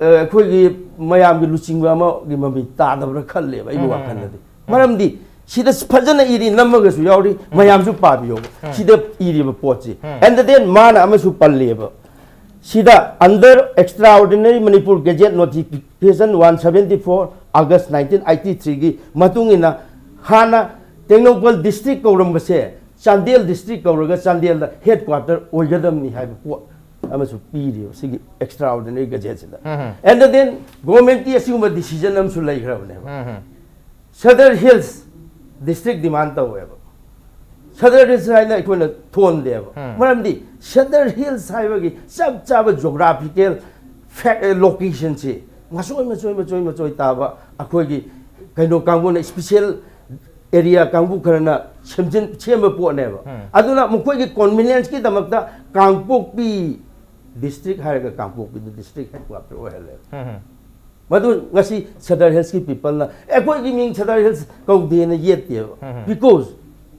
ꯑ, ꯑꯩꯈꯣꯏꯒꯤ ꯃꯌꯥꯝꯒꯤ ꯂꯨꯆꯤꯡꯕ ꯑꯃꯒꯤ ꯃꯃꯤ ꯇꯥꯗꯕ꯭ꯔꯥ ꯈꯜꯂꯦꯕ ꯑꯩꯒꯤ ꯋꯥꯈꯜꯗꯗꯤ꯫ ꯃꯔꯝꯗꯤ ꯁꯤꯗ ꯐꯖꯅ ꯏꯔꯤ, ꯅꯝꯃꯒꯁꯨ ꯌꯥꯎꯔꯤ, ꯃꯌꯥꯝꯁꯨ ꯄꯥꯕꯤꯌꯣꯕ꯫ ꯁꯤꯗ ꯏꯔꯤꯕ ꯄꯣꯠꯁꯤ꯫ And then ꯃꯥꯅ ꯑꯃꯁꯨ ꯄꯜꯂꯦꯕ꯫ ꯁꯤꯗ under extraordinary Manipur Gazette notification one seventy four August nineteen eighty threeꯒꯤ ꯃꯇꯨꯡ ꯏꯟꯅ ꯍꯥꯟꯅ ꯇꯦꯡꯅꯧꯄꯜ ꯗꯤꯁꯇ꯭ꯔꯤꯛ ꯀꯧꯔꯝꯕꯁꯦ ꯆꯥꯟꯗꯦꯜ ꯗꯤꯁꯇ꯭ꯔꯤꯛ ꯀꯧꯔꯒ ꯆꯥꯟꯗꯦꯜꯗ ꯍꯦꯗ ꯀ꯭ꯋꯥꯇꯔ ꯑꯣꯏꯒꯗꯕꯅꯤ ꯍꯥꯏꯕ ꯄꯣꯠ ꯑꯃꯁꯨ ꯄꯤꯔꯤꯕ ꯁꯤꯒꯤ ꯑꯦꯛꯁꯇ꯭ꯔꯥ ꯑꯣꯔꯗꯤꯅꯔꯤ ꯒꯖꯦꯠꯁꯤꯗ꯫ And then ꯒꯣꯔꯃꯦꯟꯀꯤ ꯑꯁꯤꯒꯨꯝꯕ ꯗꯤꯁꯤꯖꯟ ꯑꯃꯁꯨ ꯂꯩꯈ꯭ꯔꯕꯅꯦꯕ꯫ ꯁꯗꯔ ꯍꯤꯜꯁ ꯗꯤꯁꯇ꯭ꯔꯤꯛ ꯗꯤꯃꯥꯟ ꯇꯧꯋꯦꯕ꯫ ꯁꯗꯔ ꯍꯤꯜꯁ ꯍꯥꯏꯅ ꯑꯩꯈꯣꯏꯅ ꯊꯣꯟꯗꯦꯕ꯫ ꯃꯔꯝꯗꯤ ꯁꯗꯔ ꯍꯤꯜꯁ ꯍꯥꯏꯕꯒꯤ ꯆꯞ ꯆꯥꯕ ꯖꯣꯒ꯭ꯔꯥꯐꯤꯀꯦꯜ ꯐꯦꯛ ꯂꯣꯀꯦꯁꯟꯁꯤ ꯃꯆꯣꯏ ꯃꯆꯣꯏ ꯃꯆꯣꯏ ꯃꯆꯣꯏ ꯇꯥꯕ ꯑꯩꯈꯣꯏꯒꯤ ꯀꯩꯅꯣ ꯀꯥꯡꯕꯨꯅ, ꯏꯁꯄꯤꯁꯦꯜ ꯑꯦꯔꯤꯌꯥ ꯀꯥꯡꯕꯨ ꯈꯔꯅ ꯁꯦꯝꯖꯤꯟ ꯁꯦꯝꯕ ꯄꯣꯠꯅꯦꯕ꯫ ꯑꯗꯨꯅ ꯃꯈꯣꯏꯒꯤ ꯀꯣꯟꯚꯤꯅꯤꯌꯦꯟꯁꯀꯤꯗꯃꯛꯇ ꯀꯥꯡꯄꯣꯛꯄꯤ ꯗꯤꯁꯇ꯭ꯔꯤꯛ ꯍꯥꯏꯔꯒ ꯀꯥꯡꯄꯣꯛꯄꯤꯗꯨ ꯗꯤꯁꯇ꯭ꯔꯤꯛ ꯍꯦꯗ ꯀ꯭ꯋꯥꯇꯔ ꯑꯣꯏꯍꯜꯂꯦꯕ꯫ ꯃꯗꯨ ꯉꯁꯤ ꯁꯦꯗꯔ ꯍꯤꯜꯁꯀꯤ ꯄꯤꯄꯜꯅ ꯑꯩꯈꯣꯏꯒꯤ ꯃꯤꯡ ꯁꯦꯗꯔ ꯍꯤꯜꯁ ꯀꯧꯗꯦꯅ ꯌꯦꯠꯇꯦꯕ꯫ ꯕꯤꯀꯣꯖ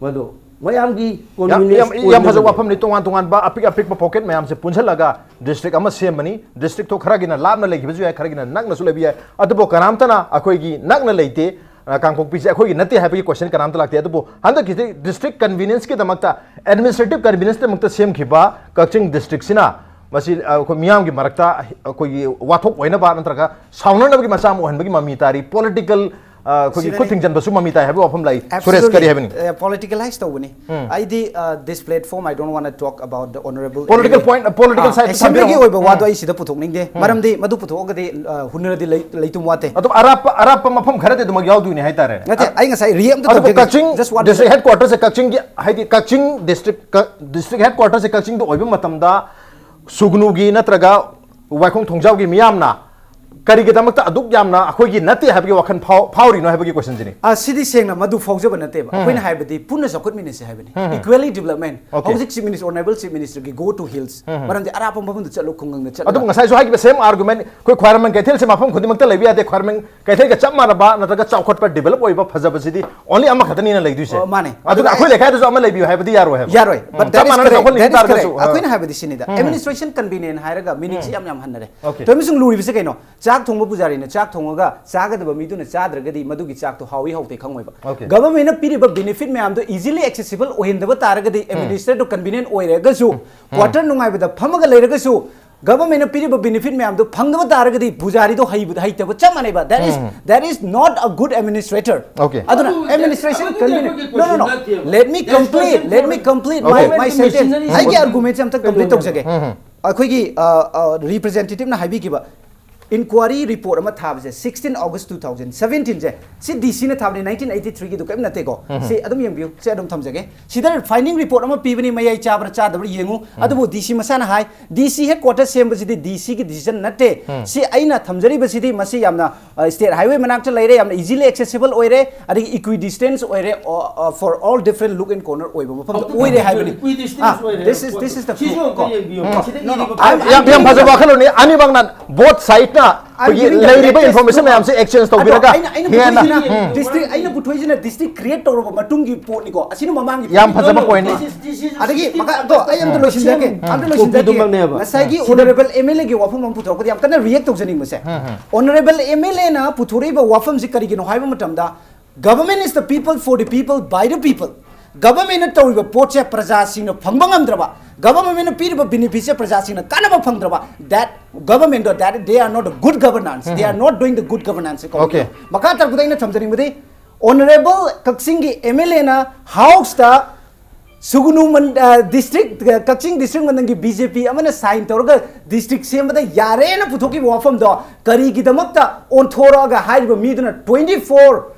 ꯃꯗꯨ ꯃꯌꯥꯝꯒꯤ ꯌꯥꯝ, ꯌꯥꯝ, convenience ꯌꯥꯝ ꯐꯖꯕ ꯑꯣꯏꯅꯕꯅꯦ꯫ ꯋꯥꯐꯝꯅꯤ꯫ ꯇꯣꯉꯥꯟ ꯇꯣꯉꯥꯟꯕ ꯑꯄꯤꯛ ꯑꯄꯤꯛꯄ ꯄꯣꯀꯦꯠ ꯃꯌꯥꯝꯁꯦ ꯄꯨꯟꯁꯤꯜꯂꯒ ꯗꯤꯁꯇ꯭ꯔꯤꯛ ꯑꯃ ꯁꯦꯝꯕꯅꯤ꯫ ꯗꯤꯁꯇ꯭ꯔꯤꯛꯇꯣ ꯈꯔꯒꯤꯅ ꯂꯥꯞꯅ ꯂꯩꯈꯤꯕꯁꯨ ꯌꯥꯏ, ꯈꯔꯒꯤꯅ ꯅꯛꯅꯁꯨ ꯂꯩꯕ ꯌꯥꯏ꯫ ꯑꯗꯨꯕꯨ ꯀꯅꯥꯝꯇꯅ ꯑꯩꯈꯣꯏꯒꯤ ꯅꯛꯅ ꯂꯩꯇꯦ, ꯑ, ꯀꯥꯡꯄꯣꯛꯄꯤꯁꯦ ꯑꯩꯈꯣꯏꯒꯤ ꯅꯠꯇꯦ ꯍꯥꯏꯕꯒꯤ ꯀꯣꯏꯁꯟ ꯀꯅꯥꯝꯇ ꯂꯥꯛꯇꯦ꯫ ꯑꯗꯨꯕꯨ ꯍꯟꯗꯛꯀꯤꯗꯤ ꯗꯤꯁꯇ꯭ꯔꯤꯛ ꯀꯟꯚꯤꯅꯤꯌꯦꯟꯁꯀꯤꯗꯃꯛꯇ, ꯑꯦꯗꯃꯤꯅꯤꯁꯇ꯭ꯔꯦꯇꯤꯚ ꯀꯟꯚꯤꯅꯤꯌꯦꯟꯁꯀꯤꯗꯃꯛꯇ ꯁꯦꯝꯈꯤꯕ ꯀꯛꯆꯤꯡ ꯗꯤꯁꯇ꯭ꯔꯤꯛꯁꯤꯅ ꯃꯁꯤ, ꯑ, ꯑꯩꯈꯣꯏ ꯃꯤꯌꯥꯝꯒꯤ ꯃꯔꯛꯇ ꯑꯩꯈꯣꯏꯒꯤ ꯋꯥꯊꯣꯛ ꯑꯣꯏꯅꯕ ꯅꯠꯇ꯭ꯔꯒ ꯁꯥꯎꯅꯅꯕꯒꯤ ꯃꯆꯥꯛ ꯑꯃ ꯑꯣꯏꯍꯟꯕꯒꯤ ꯃꯃꯤ ꯇꯥꯔꯤ꯫ ꯄꯣꯂꯤꯇꯤꯀꯦꯜ, ꯑ, ꯑꯩꯈꯣꯏꯒꯤ ꯁꯤꯗꯅꯦ꯫ ꯈꯨꯠ ꯊꯤꯡꯖꯤꯟꯕꯁꯨ ꯃꯃꯤ ꯇꯥꯏ ꯍꯥꯏꯕ ꯋꯥꯐꯝ ꯂꯩ꯫ ꯁꯨꯔꯦꯁ, ꯀꯔꯤ ꯍꯥꯏꯕꯅꯤ? ꯄꯣꯂꯤꯇꯤꯀꯦꯂꯥꯏꯁ ꯇꯧꯕꯅꯤ꯫ ꯑꯩꯗꯤ, uh, this platform, I don't want to talk about the honorable Political point, political side ꯑꯦꯁꯦꯝꯕ꯭ꯂꯤꯒꯤ ꯊꯝꯕꯤꯔꯝꯃꯣ꯫ ꯑꯣꯏꯕ ꯋꯥꯗꯣ ꯑꯩ ꯁꯤꯗ ꯄꯨꯊꯣꯛꯅꯤꯡꯗꯦ꯫ ꯃꯔꯝꯗꯤ ꯃꯗꯨ ꯄꯨꯊꯣꯛꯑꯒꯗꯤ, uh, ꯍꯨꯟꯅꯔꯗꯤ ꯂꯩ- ꯂꯩꯇꯨꯝ ꯋꯥꯠꯇꯦ꯫ ꯑꯗꯨꯝ ꯑꯔꯥꯞꯄ ꯑꯔꯥꯞꯄ ꯃꯐꯝ ꯈꯔꯗꯤ ꯑꯗꯨꯃꯛ ꯌꯥꯎꯗꯣꯏꯅꯦ ꯍꯥꯏꯇꯥꯔꯦ꯫ ꯅꯠꯇꯦ, ꯑꯩ ꯉꯁꯥꯏ ꯔꯤ ꯑꯝꯇ ꯑꯗꯨꯕꯨ ꯊꯝꯖꯒꯦ꯫ Kakching Just one district minute. Head ꯀ꯭ꯋꯥꯇꯔꯁꯦ ꯀꯛꯆꯤꯡꯒꯤ, ꯍꯥꯏꯗꯤ ꯀꯛꯆꯤꯡ ꯗꯤꯁꯇ꯭ꯔꯤꯛ ꯀ- ꯗꯤꯁꯇ꯭ꯔꯤꯛ ꯍꯦꯗ ꯀ꯭ꯋꯥꯇꯔꯁꯦ ꯀꯛꯆꯤꯡꯗ ꯑꯣꯏꯕ ꯃꯇꯝꯗ ꯁꯨꯒꯅꯨꯒꯤ ꯅꯠꯇ꯭ꯔꯒ ꯋꯥꯏꯈꯣꯡ ꯊꯣꯡꯖꯥꯎꯒꯤ ꯃꯤꯌꯥꯝꯅ ꯀꯔꯤꯒꯤꯗꯃꯛꯇ ꯑꯗꯨꯛ ꯌꯥꯝꯅ ꯑꯩꯈꯣꯏꯒꯤ ꯅꯠꯇꯦ ꯍꯥꯏꯕꯒꯤ ꯋꯥꯈꯜ ꯐꯥꯎ- ꯐꯥꯎꯔꯤꯅꯣ ꯍꯥꯏꯕꯒꯤ ꯀꯣꯏꯁꯟꯁꯤꯅꯤ꯫ ꯑ, ꯁꯤꯗꯤ ꯁꯦꯡꯅ ꯃꯗꯨ ꯐꯥꯎꯖꯕ ꯅꯠꯇꯦꯕ꯫ ꯑꯩꯈꯣꯏꯅ ꯍꯥꯏꯕꯗꯤ ꯄꯨꯟꯅ ꯆꯥꯎꯈꯠꯃꯤꯟꯅꯁꯤ ꯍꯥꯏꯕꯅꯤ꯫ Equally development. Okay. ꯍꯧꯖꯤꯛ Chief Minister, Honorable Chief Ministerꯒꯤ go to hills, ꯃꯔꯝꯗꯤ ꯑꯔꯥꯞꯄ ꯃꯐꯝꯗ ꯆꯠꯂꯨ, ꯈꯨꯡꯒꯪꯗ ꯆꯠꯂꯨ꯫ ꯑꯗꯨꯕꯨ ꯉꯁꯥꯏꯁꯨ ꯍꯥꯏꯈꯤꯕ same argument, ꯑꯩꯈꯣꯏ ꯈ꯭ꯋꯥꯏꯔꯝꯕꯟ ꯀꯩꯊꯦꯜꯁꯦ ꯃꯐꯝ ꯈꯨꯗꯤꯡꯃꯛꯇ ꯂꯩꯕ ꯌꯥꯗꯦ꯫ ꯈ꯭ꯋꯥꯏꯔꯝꯕꯟ ꯀꯩꯊꯦꯜꯒ ꯆꯞ ꯃꯥꯟꯅꯕ ꯅꯠꯇ꯭ꯔꯒ ꯆꯥꯎꯈꯠꯄ, ꯗꯤꯕꯦꯂꯞ ꯑꯣꯏꯕ ꯐꯖꯕꯁꯤꯗꯤ only ꯑꯃꯈꯛꯇꯅꯤꯅ ꯂꯩꯗꯣꯏꯁꯦ꯫ ꯑꯣ, ꯃꯥꯅꯦ꯫ ꯑꯗꯨꯅ ꯑꯗꯨꯅ ꯑꯩꯈꯣꯏ ꯂꯩꯀꯥꯏꯗꯁꯨ ꯑꯃ ꯂꯩꯕꯤꯌꯨ ꯍꯥꯏꯕꯗꯤ ꯌꯥꯔꯣꯏ ꯍꯥꯏꯕ꯫ ꯌꯥꯔꯣꯏ꯫ But ꯆꯞ that is ꯃꯥꯟꯅꯅ correct. ꯆꯥꯎꯈꯠꯂꯤꯉꯩ That is correct. ꯇꯥꯔꯒꯁꯨ꯫ ꯑ꯫ ꯑꯩꯈꯣꯏꯅ ꯍꯥꯏꯕꯗꯤ ꯁꯤꯅꯤꯗ, administration convenience ꯍꯥꯏꯔꯒ meaningꯁꯤ ꯌꯥꯝ ꯌꯥꯝ ꯍꯟꯅꯔꯦ꯫ Okay. ꯇꯣꯏꯃꯁꯨꯡ ꯂꯨꯔꯤꯕꯁꯦ ꯀꯩꯅꯣ? ꯆꯥꯛ ꯊꯣꯡꯕ ꯄꯨꯖꯥꯔꯤꯅ ꯆꯥꯛ ꯊꯣꯡꯉꯒ ꯆꯥꯒꯗꯕ ꯃꯤꯗꯨꯅ ꯆꯥꯗ꯭ꯔꯒꯗꯤ ꯃꯗꯨꯒꯤ ꯆꯥꯛꯇꯣ ꯍꯥꯎꯏ ꯍꯥꯎꯇꯦ ꯈꯪꯉꯣꯏꯕ꯫ Okay. Governmentꯅ ꯄꯤꯔꯤꯕ benefit ꯃꯌꯥꯝꯗꯣ easily accessible ꯑꯣꯏꯍꯟꯗꯕ ꯇꯥꯔꯒꯗꯤ, administratorꯗꯣ convenient ꯑꯣꯏꯔꯒꯁꯨ, quarter ꯅꯨꯡꯉꯥꯏꯕꯗ ꯐꯝꯃꯒ ꯂꯩꯔꯒꯁꯨ, governmentꯅ ꯄꯤꯔꯤꯕ benefit ꯃꯌꯥꯝꯗꯣ ꯐꯪꯗꯕ ꯇꯥꯔꯒꯗꯤ ꯄꯨꯖꯥꯔꯤꯗꯣ ꯍꯩꯕ- ꯍꯩꯇꯕ ꯆꯞ ꯃꯥꯟꯅꯩꯕ꯫ That is, that is not a good administrator. Okay. ꯑꯗꯨꯅ ꯑꯗꯨ administration ꯑꯗꯨꯗꯤ convenient. ꯑꯩꯈꯣꯏꯒꯤ No, no, no. question ꯅꯠꯇꯦꯕ. Let me That's complete. not Let me complete my, Okay. my sentence. Machinery ꯑꯩꯒꯤ is argumentꯁꯦ ꯑꯝꯇ complete ꯇꯧꯖꯒꯦ꯫ ꯑꯩꯈꯣꯏꯒꯤ, ꯑ, ꯑ, representativeꯅ ꯍꯥꯏꯕꯤꯈꯤꯕ Inquiry report ꯑꯃ ꯊꯥꯕꯁꯦ, sixteen August two thousand seventeen ꯁꯦ, ꯁꯤ D C ꯅ ꯊꯥꯕꯅꯤ, nineteen eighty three ꯒꯤꯗꯨ ꯀꯔꯤꯝ ꯅꯠꯇꯦꯀꯣ꯫ ꯁꯤ ꯑꯗꯨꯝ ꯌꯦꯡꯕꯤꯌꯨ, ꯁꯤ ꯑꯗꯨꯝ ꯊꯝꯖꯒꯦ꯫ ꯁꯤꯗ finding report ꯑꯃ ꯄꯤꯕꯅꯤ, ꯃꯌꯥꯏ ꯆꯥꯕ꯭ꯔꯥ ꯆꯥꯗꯕ꯭ꯔꯥ ꯌꯦꯡꯉꯨ꯫ ꯑꯗꯨꯕꯨ D C ꯃꯁꯥꯅ ꯍꯥꯏ, D C headquarter ꯁꯦꯝꯕꯁꯤꯗꯤ D C ꯒꯤ decision ꯅꯠꯇꯦ꯫ ꯁꯤ ꯑꯩꯅ ꯊꯝꯖꯔꯤꯕꯁꯤꯗꯤ ꯃꯁꯤ ꯌꯥꯝꯅ, ꯑ, state highway ꯃꯅꯥꯛꯇ ꯂꯩꯔꯦ, ꯌꯥꯝꯅ easily accessible ꯑꯣꯏꯔꯦ, ꯑꯗꯒꯤ equidistant ꯑꯣꯏꯔꯦ, ꯑꯣ, ꯑ, for all different look and corner ꯑꯣꯏꯕ ꯃꯐꯝꯗ ꯑꯣꯏꯔꯦ ꯍꯥꯏꯕꯅꯤ꯫ Equidistant ꯑꯣꯏꯔꯦ꯫ This is, this is the proof ꯀꯣ꯫ ꯁꯤꯁꯨ ꯑꯝꯇ ꯌꯦꯡꯕꯤꯌꯨ꯫ ꯁꯤꯗ ꯏꯔꯤꯕ ꯌꯥꯝ, ꯌꯥꯝ ꯐꯖꯕ ꯋꯥꯈꯜꯂꯣꯟꯅꯤ꯫ ꯑꯅꯤꯃꯛꯅ both side ꯅ ꯑꯩꯈꯣꯏꯒꯤ ꯂꯩꯔꯤꯕ information ꯃꯌꯥꯝꯁꯦ exchange ꯇꯧꯕꯤꯔꯒ ꯑꯩꯅ, ꯑꯩꯅ ꯍꯦꯟꯅ, ꯄꯨꯊꯣꯛꯏꯁꯤꯅ district, ꯑꯩꯅ ꯄꯨꯊꯣꯛꯏꯁꯤꯅ district create ꯇꯧꯔꯕ ꯃꯇꯨꯡꯒꯤ ꯄꯣꯠꯅꯤꯀꯣ꯫ ꯑꯁꯤꯅ ꯃꯃꯥꯡꯒꯤ ꯌꯥꯝ ꯐꯖꯕ point ꯅꯤ꯫ ꯑꯗꯒꯤ ꯃꯈꯥ, ꯑꯗꯣ ꯑꯩ ꯑꯝꯇ ꯂꯣꯏꯁꯤꯟꯖꯔꯛꯀꯦ, ꯑꯃ ꯑꯝꯇ ꯂꯣꯏꯁꯤꯟꯖꯔꯛꯀꯦ꯫ ꯉꯁꯥꯏꯒꯤ honorable M L A ꯒꯤ ꯋꯥꯐꯝ ꯑꯃ ꯄꯨꯊꯣꯔꯛꯄꯗ ꯌꯥꯝ ꯀꯟꯅ react ꯇꯧꯖꯅꯤꯡꯕꯁꯦ, honorable M L A ꯅ ꯄꯨꯊꯣꯔꯛꯏꯕ ꯋꯥꯐꯝꯁꯤ ꯀꯔꯤꯒꯤꯅꯣ ꯍꯥꯏꯕ ꯃꯇꯝꯗ, government is the people, for the people, by the people. Government ꯅ ꯇꯧꯔꯤꯕ ꯄꯣꯠꯁꯦ ꯄ꯭ꯔꯖꯥꯁꯤꯡꯅ ꯐꯪꯕ ꯉꯝꯗ꯭ꯔꯕ, government ꯅ ꯄꯤꯔꯤꯕ benefit ꯁꯦ ꯄ꯭ꯔꯖꯥꯁꯤꯡꯅ ꯀꯥꯟꯅꯕ ꯐꯪꯗ꯭ꯔꯕ, that government or that they are not a good governance, they are not doing the good governance ꯀꯣ꯫ Okay. ꯃꯈꯥ ꯇꯥꯔꯛꯄꯗ ꯑꯩꯅ ꯊꯝꯖꯅꯤꯡꯕꯗꯤ, honorable ꯀꯛꯆꯤꯡꯒꯤ M L A ꯅ House ꯇ ꯁꯨꯒꯨꯅꯨ ꯃꯟ-, ꯑ, district, ꯑ, ꯀꯛꯆꯤꯡ district ꯃꯅꯨꯡꯒꯤ B J P ꯑꯃꯅ sign ꯇꯧꯔꯒ district ꯁꯦꯝꯕꯗ ꯌꯥꯔꯦꯅ ꯄꯨꯊꯣꯛꯈꯤꯕ ꯋꯥꯐꯝꯗꯣ ꯀꯔꯤꯒꯤꯗꯃꯛꯇ ꯑꯣꯟꯊꯣꯔꯛꯑꯒ ꯍꯥꯏꯔꯤꯕ ꯃꯤꯗꯨꯅ twenty four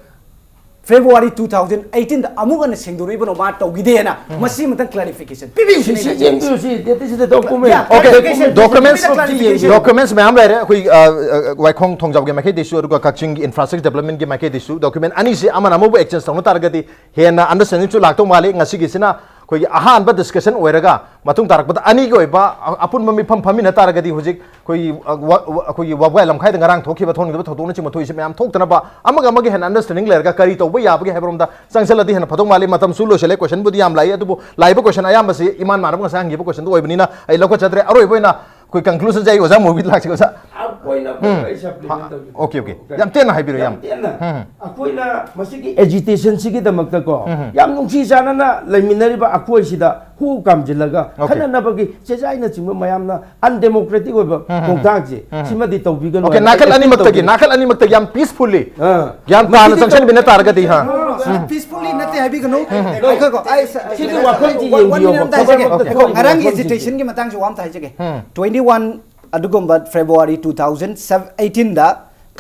February two thousand eighteen ꯗ ꯑꯃꯨꯛ ꯍꯟꯅ ꯁꯦꯡꯗꯣꯔꯛꯏꯕꯅꯣ ꯃꯥ ꯇꯧꯈꯤꯗꯦꯅ? ꯃꯁꯤ ꯑꯃꯇꯪ clarification ꯄꯤꯕꯤꯌꯨ ꯁꯤꯅꯤ ꯑꯩꯅ ꯍꯥꯏꯖꯔꯤꯁꯦ꯫ ꯌꯦꯡꯕꯤꯌꯨ, ꯁꯤ, that is the document. Yeah, okay, clarification, documents, specific clarification. Documents ꯃꯌꯥꯝ ꯂꯩꯔꯦ꯫ ꯑꯩꯈꯣꯏ, ꯑ, ꯑ, ꯋꯥꯏꯈꯣꯡ ꯊꯣꯡꯖꯥꯎꯒꯤ ꯃꯥꯏꯀꯩꯗꯩꯁꯨ, ꯑꯗꯨꯒ ꯀꯛꯆꯤꯡꯒꯤ infrastructure development ꯒꯤ ꯃꯥꯏꯀꯩꯗꯩꯁꯨ document ꯑꯅꯤꯁꯤ ꯑꯃꯅ ꯑꯃꯕꯨ exchange ꯇꯧꯅ ꯇꯥꯔꯒꯗꯤ ꯍꯦꯟꯅ understanding ꯁꯨ ꯂꯥꯛꯇꯧ ꯃꯥꯜꯂꯤ꯫ ꯉꯁꯤꯒꯤꯁꯤꯅ ꯑꯩꯈꯣꯏꯒꯤ ꯑꯍꯥꯟꯕ discussion ꯑꯣꯏꯔꯒ, ꯃꯇꯨꯡ ꯇꯥꯔꯛꯄꯗ ꯑꯅꯤꯒꯤ ꯑꯣꯏꯕ ꯑ-, ꯑꯄꯨꯟꯕ ꯃꯤꯐꯝ ꯐꯝꯃꯤꯟꯅ ꯇꯥꯔꯒꯗꯤ, ꯍꯧꯖꯤꯛ ꯑꯩꯈꯣꯏꯒꯤ, ꯑ, ꯋ-, ꯋ-, ꯑꯩꯈꯣꯏꯒꯤ ꯋꯥꯕꯒꯥꯏ ꯂꯝꯈꯥꯏꯗ ꯉꯔꯥꯡ ꯊꯣꯛꯈꯤꯕ ꯊꯣꯛꯅꯤꯡꯗꯕ ꯊꯧꯗꯣꯛꯅꯆꯤꯡꯕ ꯊꯣꯛꯏꯁꯦ ꯃꯌꯥꯝ ꯊꯣꯛꯇꯅꯕ, ꯑꯃꯒ ꯑꯃꯒ ꯍꯦꯟꯅ understanding ꯂꯩꯔꯒ ꯀꯔꯤ ꯇꯧꯕ ꯌꯥꯕꯒꯦ ꯍꯥꯏꯕꯔꯣꯝꯗ ꯆꯪꯁꯤꯜꯂꯗꯤ ꯍꯦꯟꯅ ꯐꯗꯧ ꯃꯥꯜꯂꯤ꯫ ꯃꯇꯝꯁꯨ ꯂꯣꯏꯁꯤꯜꯂꯦ, question ꯕꯨꯗꯤ ꯌꯥꯝ ꯂꯥꯛꯏ, ꯑꯗꯨꯕꯨ ꯂꯥꯛꯏꯕ question ꯑꯌꯥꯝꯕꯁꯤ ꯏꯃꯥꯟ ꯃꯥꯟꯅꯕ ꯉꯁꯥꯏ ꯍꯪꯈꯤꯕ question ꯗꯨ ꯑꯣꯏꯕꯅꯤꯅ ꯑꯩ ꯂꯧꯈꯠꯆꯗ꯭ꯔꯦ꯫ ꯑꯔꯣꯏꯕ ꯑꯣꯏꯅ ꯑꯩꯈꯣꯏ conclusion ꯁꯦ ꯑꯩ ꯑꯣꯖꯥ ꯃꯣꯍꯤꯠ ꯂꯥꯛꯁꯤ, ꯑꯣꯖꯥ꯫ ꯑꯩꯈꯣꯏꯅ, ꯎꯝ꯫ ꯑꯩ supplement ꯇꯧꯒꯦ꯫ Okay, okay. ꯌꯥꯝ ꯇꯦꯟꯅ ꯍꯥꯏꯕꯤꯔꯣ, ꯌꯥꯝ ꯌꯥꯝ꯫ ꯇꯦꯟꯅ꯫ ꯎꯝ꯫ ꯑꯩꯈꯣꯏꯅ ꯃꯁꯤꯒꯤ agitation ꯁꯤꯒꯤꯗꯃꯛꯇꯀꯣ, ꯎꯝ꯫ ꯌꯥꯝ ꯅꯨꯡꯁꯤ ꯆꯥꯟꯅꯅ ꯂꯩꯃꯤꯟꯅꯔꯤꯕ ꯑꯩꯈꯣꯏꯁꯤꯗ ꯍꯨ ꯀꯥꯝꯖꯤꯜꯂꯒ, okay, ꯈꯠꯅꯅꯕꯒꯤ ꯆꯦꯖꯥꯏꯅꯆꯤꯡꯕ ꯃꯌꯥꯝꯅ undemocratic ꯑꯣꯏꯕ, ꯎꯝ, ꯎꯝ, ꯈꯣꯡꯊꯥꯡꯁꯦ, ꯎꯝ, ꯎꯝ꯫ ꯁꯤꯃꯗꯤ ꯇꯧꯕꯤꯒꯅꯨ Okay, ꯍꯥꯏꯅ ꯅꯥꯀꯜ appeal ꯑꯅꯤꯃꯛꯇꯒꯤ, ꯇꯧꯖꯔꯤ꯫ ꯅꯥꯀꯜ ꯑꯅꯤꯃꯛꯇꯒꯤ ꯌꯥꯝ peacefully, ꯑꯥ꯫ ꯒ꯭ꯌꯥꯟ ꯇꯥꯅ ꯃꯁꯤꯗꯤ ꯆꯪꯁꯤꯟꯃꯤꯟꯅ ꯇꯥꯔꯒꯗꯤ, ꯍꯥ? ꯎꯝ꯫ Peacefully ꯅꯠꯇꯦ ꯍꯥꯏꯕꯤꯒꯅꯨ꯫ ꯎꯝ꯫ ꯑꯩꯈꯣꯏꯀꯣ, ꯑꯩ ꯁ-, ꯁꯤꯗꯤ ꯋꯥꯈꯜꯁꯤ one minute ꯌꯦꯡꯕꯤꯌꯣꯕ꯫ ꯑꯝꯇ ꯍꯥꯏꯖꯒꯦ꯫ ꯊꯕꯛ ꯑꯃ ꯉꯔꯥꯡꯒꯤ ꯊꯣꯛꯏ꯫ Agitation ꯒꯤ ꯃꯇꯥꯡꯁꯦ ꯋꯥ ꯑꯝꯇ ꯍꯥꯏꯖꯒꯦ꯫ ꯎꯝ꯫ Twenty one ꯑꯗꯨꯒꯨꯝꯕ February two thousand eighteenꯗ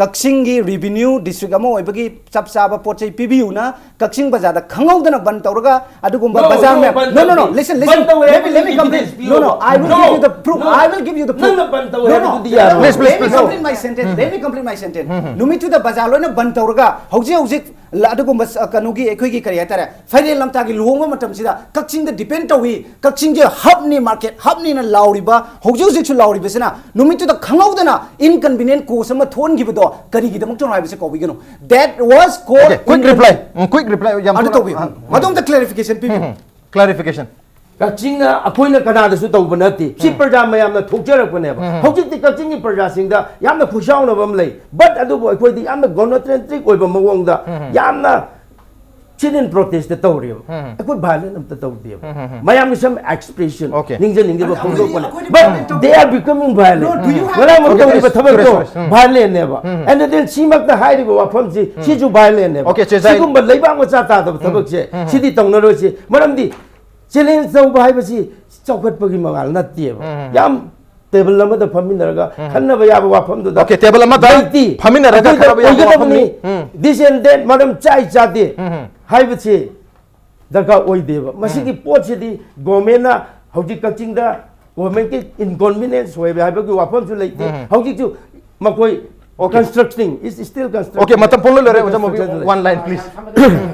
ꯀꯛꯆꯤꯡꯒꯤ revenue district ꯑꯃ ꯑꯣꯏꯕꯒꯤ ꯆꯞ ꯆꯥꯕ ꯄꯣꯠ ꯆꯩ ꯄꯤꯕꯤꯌꯨꯅ ꯀꯛꯆꯤꯡ ꯕꯖꯥꯔꯗ ꯈꯪꯍꯧꯗꯅ ꯕꯟ ꯇꯧꯔꯒ ꯑꯗꯨꯒꯨꯝꯕ No, ꯕꯖꯥꯔ no, ꯃꯌꯥꯝ ꯕꯟ no no no ꯇꯧꯋꯦ let me let me ꯍꯥꯏꯕꯗꯨꯗꯤ complete evidence no no ꯄꯤꯌꯣꯕ꯫ I will No, give you the proof no. I will give you the proof ꯅꯪꯅ ꯕꯟ ꯇꯧꯋꯦ no no ꯍꯥꯏꯕꯗꯨꯗꯤ ꯌꯥꯔꯣꯏ꯫ let me Please, please, complete my sentence let me complete my sentence ꯅꯨꯃꯤꯠꯇꯨꯗ ꯕꯖꯥꯔ ꯂꯣꯏꯅ ꯕꯟ ꯇꯧꯔꯒ ꯍꯧꯖꯤꯛ ꯍꯧꯖꯤꯛ ꯂ- ꯑꯗꯨꯒꯨꯝꯕ ꯁ- ꯀꯩꯅꯣꯒꯤ ꯑꯩꯈꯣꯏꯒꯤ ꯀꯔꯤ ꯍꯥꯏꯇꯥꯔꯦ ꯐꯩꯔꯦꯜ ꯂꯝꯇꯥꯒꯤ ꯂꯨꯍꯣꯡꯕ ꯃꯇꯝꯁꯤꯗ ꯀꯛꯆꯤꯡꯗ depend ꯇꯧꯏ ꯀꯛꯆꯤꯡꯁꯦ hubꯅꯤ market hubꯅꯤꯅ ꯂꯥꯎꯔꯤꯕ ꯍꯧꯖꯤꯛ ꯍꯧꯖꯤꯛꯁꯨ ꯂꯥꯎꯔꯤꯕꯁꯤꯅ ꯅꯨꯃꯤꯠꯇꯨꯗ ꯈꯪꯍꯧꯗꯅ inconvenient cause ꯑꯃ ꯊꯣꯛꯍꯟꯈꯤꯕꯗꯣ ꯀꯔꯤꯒꯤꯗꯃꯛꯇꯅꯣ ꯍꯥꯏꯕꯁꯦ ꯀꯥꯎꯕꯤꯒꯅꯨ that was called Okay, quick reply. Um, quick reply. ꯌꯥꯝ ꯑꯗꯨ ꯊꯨꯅ- ꯇꯧꯕꯤꯌꯨ ꯑ, ꯃꯗꯣꯝꯇ clarification ꯄꯤꯕꯤꯌꯨ clarification. ꯀꯛꯆꯤꯡꯅ ꯑꯩꯈꯣꯏꯅ ꯀꯅꯥꯗꯁꯨ ꯇꯧꯕ ꯅꯠꯇꯦ꯫ ꯁꯤ ꯄ꯭ꯔꯖꯥ ꯃꯌꯥꯝꯅ ꯊꯣꯛꯆꯔꯛꯄꯅꯦꯕ꯫ ꯍꯧꯖꯤꯛꯇꯤ ꯀꯛꯆꯤꯡꯒꯤ ꯄ꯭ꯔꯖꯥꯁꯤꯡꯗ ꯌꯥꯝꯅ ꯈꯨꯁꯥꯎꯅꯕ ꯑꯃ ꯂꯩ꯫ But ꯑꯗꯨꯕꯨ ꯑꯩꯈꯣꯏꯗꯤ ꯌꯥꯝꯅ ꯒꯣꯅꯣꯇ꯭ꯔꯦꯟꯇ꯭ꯔꯤꯛ ꯑꯣꯏꯕ ꯃꯑꯣꯡꯗ ꯌꯥꯝꯅ sit in protest ꯇꯧꯔꯤꯕ꯫ ꯑꯩꯈꯣꯏ violent ꯑꯝꯇ ꯇꯧꯗꯦꯕ꯫ ꯃꯌꯥꯝꯒꯤ some expression Okay. ꯅꯤꯡꯖꯅꯤꯡꯖꯕ ꯑꯩꯈꯣꯏꯗꯤ- ꯐꯣꯡꯗꯣꯛꯄꯅꯦ꯫ ꯑꯩꯈꯣꯏꯗꯤ But violent ꯇꯧꯗꯦ꯫ They are becoming violent. No, do you have- ꯉꯔꯥꯡ Okay, ꯇꯧꯔꯤꯕ okay, ꯊꯕꯛꯇꯣ sorry, sorry. violent ꯅꯦꯕ꯫ And then ꯁꯤꯃꯛꯇ ꯍꯥꯏꯔꯤꯕ ꯋꯥꯐꯝꯁꯤ ꯁꯤꯁꯨ violent ꯅꯦꯕ꯫ Okay, ꯆꯦꯖꯥꯏ- ꯁꯤꯒꯨꯝꯕ ꯂꯩꯕꯥꯛ ꯃꯆꯥ ꯇꯥꯗꯕ ꯊꯕꯛꯁꯦ ꯁꯤꯗꯤ ꯇꯧꯅꯔꯣꯏꯁꯤ꯫ ꯃꯔꯝꯗꯤ challenge ꯇꯧꯕ ꯍꯥꯏꯕꯁꯤ ꯆꯥꯎꯈꯠꯄꯒꯤ ꯃꯉꯥꯜ ꯅꯠꯇꯦꯕ꯫ ꯌꯥꯝ table ꯑꯃꯗ ꯐꯝꯃꯤꯟꯅꯔꯒ ꯈꯟꯅꯕ ꯌꯥꯕ ꯋꯥꯐꯝꯗꯨꯗ Okay, table ꯑꯃꯗ ꯂꯩꯇꯦ꯫ ꯐꯝꯃꯤꯟꯅꯔꯒ ꯑꯩꯈꯣꯏꯗ ꯈꯟꯅꯕ ꯌꯥꯕ ꯑꯣꯏꯒꯗꯕꯅꯤ꯫ ꯎꯝ꯫ This and that ꯃꯔꯝ ꯆꯥꯏ ꯆꯥꯗꯦ ꯍꯥꯏꯕꯁꯤ ꯗꯔꯀꯥꯔ ꯑꯣꯏꯗꯦꯕ꯫ ꯃꯁꯤꯒꯤ ꯄꯣꯠꯁꯤꯗꯤ government ꯅ ꯍꯧꯖꯤꯛ ꯀꯛꯆꯤꯡꯗ government ꯀꯤ inconvenience ꯑꯣꯏꯕ ꯍꯥꯏꯕꯒꯤ ꯋꯥꯐꯝꯁꯨ ꯂꯩꯇꯦ꯫ ꯍꯧꯖꯤꯛꯁꯨ ꯃꯈꯣꯏ Okay. constructing is still constructing꯫ Okay, ꯃꯇꯝ ꯄꯨꯡꯂꯣꯏ ꯂꯣꯏꯔꯦ ꯑꯣꯖꯥ ꯃꯣꯕꯤ, Construction ꯂꯩ꯫ one line please.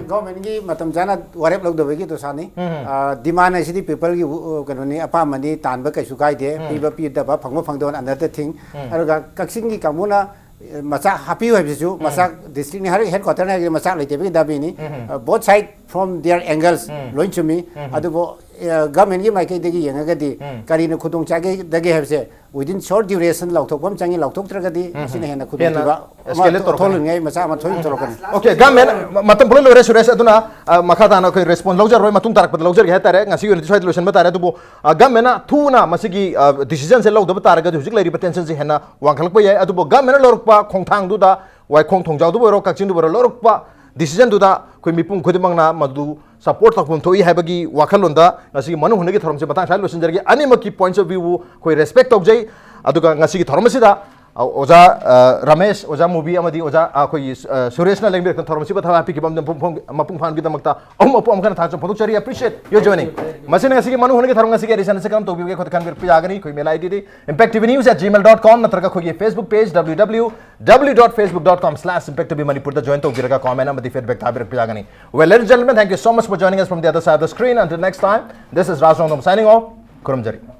Government ꯀꯤ ꯃꯇꯝ ꯆꯥꯅ ꯋꯥꯔꯦꯞ ꯂꯧꯗꯕꯒꯤ ꯗꯣꯁꯥꯅꯤ꯫ ꯑ, demand ꯍꯥꯏꯁꯤꯗꯤ people ꯒꯤ, ꯑ, ꯀꯩꯅꯣꯅꯤ, ꯑꯄꯥꯝꯕꯅꯤ, ꯇꯥꯟꯕ ꯀꯩꯁꯨ ꯀꯥꯏꯗꯦ, ꯄꯤꯕ ꯄꯤꯗꯕ, ꯐꯪꯕ ꯐꯪꯗꯕ another thing꯫ ꯑꯗꯨꯒ ꯀꯛꯆꯤꯡꯒꯤ ꯀꯥꯡꯕꯨꯅ, ꯑ, ꯃꯆꯥꯛ ꯍꯥꯞꯄꯤꯌꯨ ꯍꯥꯏꯕꯁꯤꯁꯨ ꯃꯆꯥꯛ district ꯅꯤ, ꯍꯥꯏꯔꯒ headquarter ꯅꯤ ꯍꯥꯏꯔꯒꯗꯤ ꯃꯆꯥꯛ ꯂꯩꯇꯦꯕꯒꯤ ꯗꯥꯕꯤꯅꯤ꯫ ꯑ, both side from their angles ꯂꯣꯏ ꯆꯨꯝꯃꯤ꯫ ꯑꯗꯨꯕꯨ, ꯑ, government ꯀꯤ ꯃꯥꯏꯀꯩꯗꯒꯤ ꯌꯦꯡꯉꯒꯗꯤ ꯀꯔꯤꯅ ꯈꯨꯗꯣꯡ ꯆꯥꯒꯗꯒꯦ ꯍꯥꯏꯕꯁꯦ within short duration ꯂꯥꯎꯊꯣꯛꯄ ꯑꯃ ꯆꯪꯉꯤ꯫ ꯂꯥꯎꯊꯣꯛꯇ꯭ꯔꯒꯗꯤ ꯃꯁꯤꯅ ꯍꯦꯟꯅ ꯈꯨꯗꯣꯡꯊꯤꯕ escalate ꯑꯃ ꯇꯧꯔꯛꯀꯅꯤ꯫ ꯊꯣꯛꯍꯟꯅꯤꯡꯉꯥꯏ ꯃꯆꯥꯛ ꯑꯃ ꯊꯣꯛꯍꯟ ꯊꯣꯛꯂꯛꯀꯅꯤ꯫ Okay, government ꯃ-, ꯃꯇꯝ ꯄꯨꯡꯂꯣꯏ ꯂꯣꯏꯔꯦ ꯁꯨꯔꯦꯁ, ꯑꯗꯨꯅ, ꯑ, ꯃꯈꯥ ꯇꯥꯅ ꯑꯩꯈꯣꯏ response ꯂꯧꯖꯔꯔꯣꯏ, ꯃꯇꯨꯡ ꯇꯥꯔꯛꯄꯗ ꯂꯧꯖꯔꯒꯦ ꯍꯥꯏꯇꯥꯔꯦ꯫ ꯉꯁꯤꯒꯤ ꯑꯣꯏꯅꯗꯤ ꯁ꯭ꯋꯥꯏꯗ ꯂꯣꯏꯁꯤꯟꯕ ꯇꯥꯔꯦ꯫ ꯑꯗꯨꯕꯨ, ꯑ, government ꯅ ꯊꯨꯅ ꯃꯁꯤꯒꯤ, ꯑ, decision ꯁꯦ ꯂꯧꯗꯕ ꯇꯥꯔꯒꯗꯤ ꯍꯧꯖꯤꯛ ꯂꯩꯔꯤꯕ tension ꯁꯦ ꯍꯦꯟꯅ ꯋꯥꯡꯈꯠꯂꯛꯄ ꯌꯥꯏ꯫ ꯑꯗꯨꯕꯨ government ꯅ ꯂꯧꯔꯛꯄ ꯈꯣꯡꯊꯥꯡꯗꯨꯗ ꯋꯥꯏꯈꯣꯡ ꯊꯣꯡꯖꯥꯎꯗꯕꯨ ꯑꯣꯏꯔꯣ, ꯀꯛꯆꯤꯡꯗꯕꯨ ꯑꯣꯏꯔꯣ, ꯂꯧꯔꯛꯄ decision ꯗꯨꯗ ꯑꯩꯈꯣꯏ ꯃꯤꯄꯨꯝ ꯈꯨꯗꯤꯡꯃꯛꯅ ꯃꯗꯨ support ꯇꯧꯐꯝ ꯊꯣꯛꯏ ꯍꯥꯏꯕꯒꯤ ꯋꯥꯈꯜꯂꯣꯟꯗ ꯉꯁꯤꯒꯤ ꯃꯅꯨꯡ ꯍꯨꯠꯅꯒꯤ ꯊꯧꯔꯝꯁꯦ ꯃꯇꯥꯡ ꯁ꯭ꯋꯥꯏꯗ ꯂꯣꯏꯁꯤꯟꯖꯔꯒꯦ꯫ ꯑꯅꯤꯃꯛꯀꯤ points of view ꯑꯩꯈꯣꯏ respect ꯇꯧꯖꯩ꯫ ꯑꯗꯨꯒ ꯉꯁꯤꯒꯤ ꯊꯧꯔꯝ ꯑꯁꯤꯗ ꯑ, ꯑꯣꯖꯥ ꯑ, ꯔꯃꯦꯁ, ꯑꯣꯖꯥ ꯃꯨꯕꯤ ꯑꯃꯗꯤ ꯑꯣꯖꯥ ꯑ, ꯑꯩꯈꯣꯏꯒꯤ ꯑ, ꯁꯨꯔꯦꯁꯅ ꯂꯦꯡꯕꯤꯔꯛꯇꯨꯅ ꯊꯧꯔꯝ ꯑꯁꯤꯕꯨ ꯊꯋꯥꯏ ꯍꯥꯞꯄꯤꯈꯤꯕ ꯑꯃꯗꯤ ꯃꯄꯨꯡ ꯐꯥꯍꯟ- ꯃꯄꯨꯡ ꯐꯥꯍꯟꯈꯤꯕꯒꯤꯗꯃꯛꯇ ꯑꯍꯨꯝ ꯑꯄꯨꯝ ꯑꯃꯈꯛ ꯊꯥꯒꯠꯆꯕ ꯐꯣꯡꯗꯣꯛꯆꯔꯤ꯫ Appreciate your joining. ꯃꯁꯤꯅ ꯉꯁꯤꯒꯤ ꯃꯅꯨꯡ ꯍꯨꯠꯅꯒꯤ ꯊꯧꯔꯝ ꯉꯁꯤꯒꯤ edition ꯑꯁꯤ ꯀꯔꯝ ꯇꯧꯕꯤꯕꯒꯦ ꯑꯩꯈꯣꯏꯗ ꯈꯪꯕꯤꯔꯛꯄ ꯌꯥꯒꯅꯤ꯫ ꯑꯩꯈꯣꯏ email I D D impact T V news at gmail dot com ꯅꯠꯇ꯭ꯔꯒ ꯑꯩꯈꯣꯏꯒꯤ Facebook page W W W dot facebook dot com slash impact T V Manipur ꯗ join ꯇꯧꯕꯤꯔꯒ comment ꯑꯃꯗꯤ feedback ꯊꯥꯕꯤꯔꯛꯄ ꯌꯥꯒꯅꯤ꯫ Well, ladies and gentlemen, thank you so much for joining us from the other side of the screen. Until next time, this is Raj Rongdong signing off. ꯈꯨꯔꯨꯝꯖꯔꯤ꯫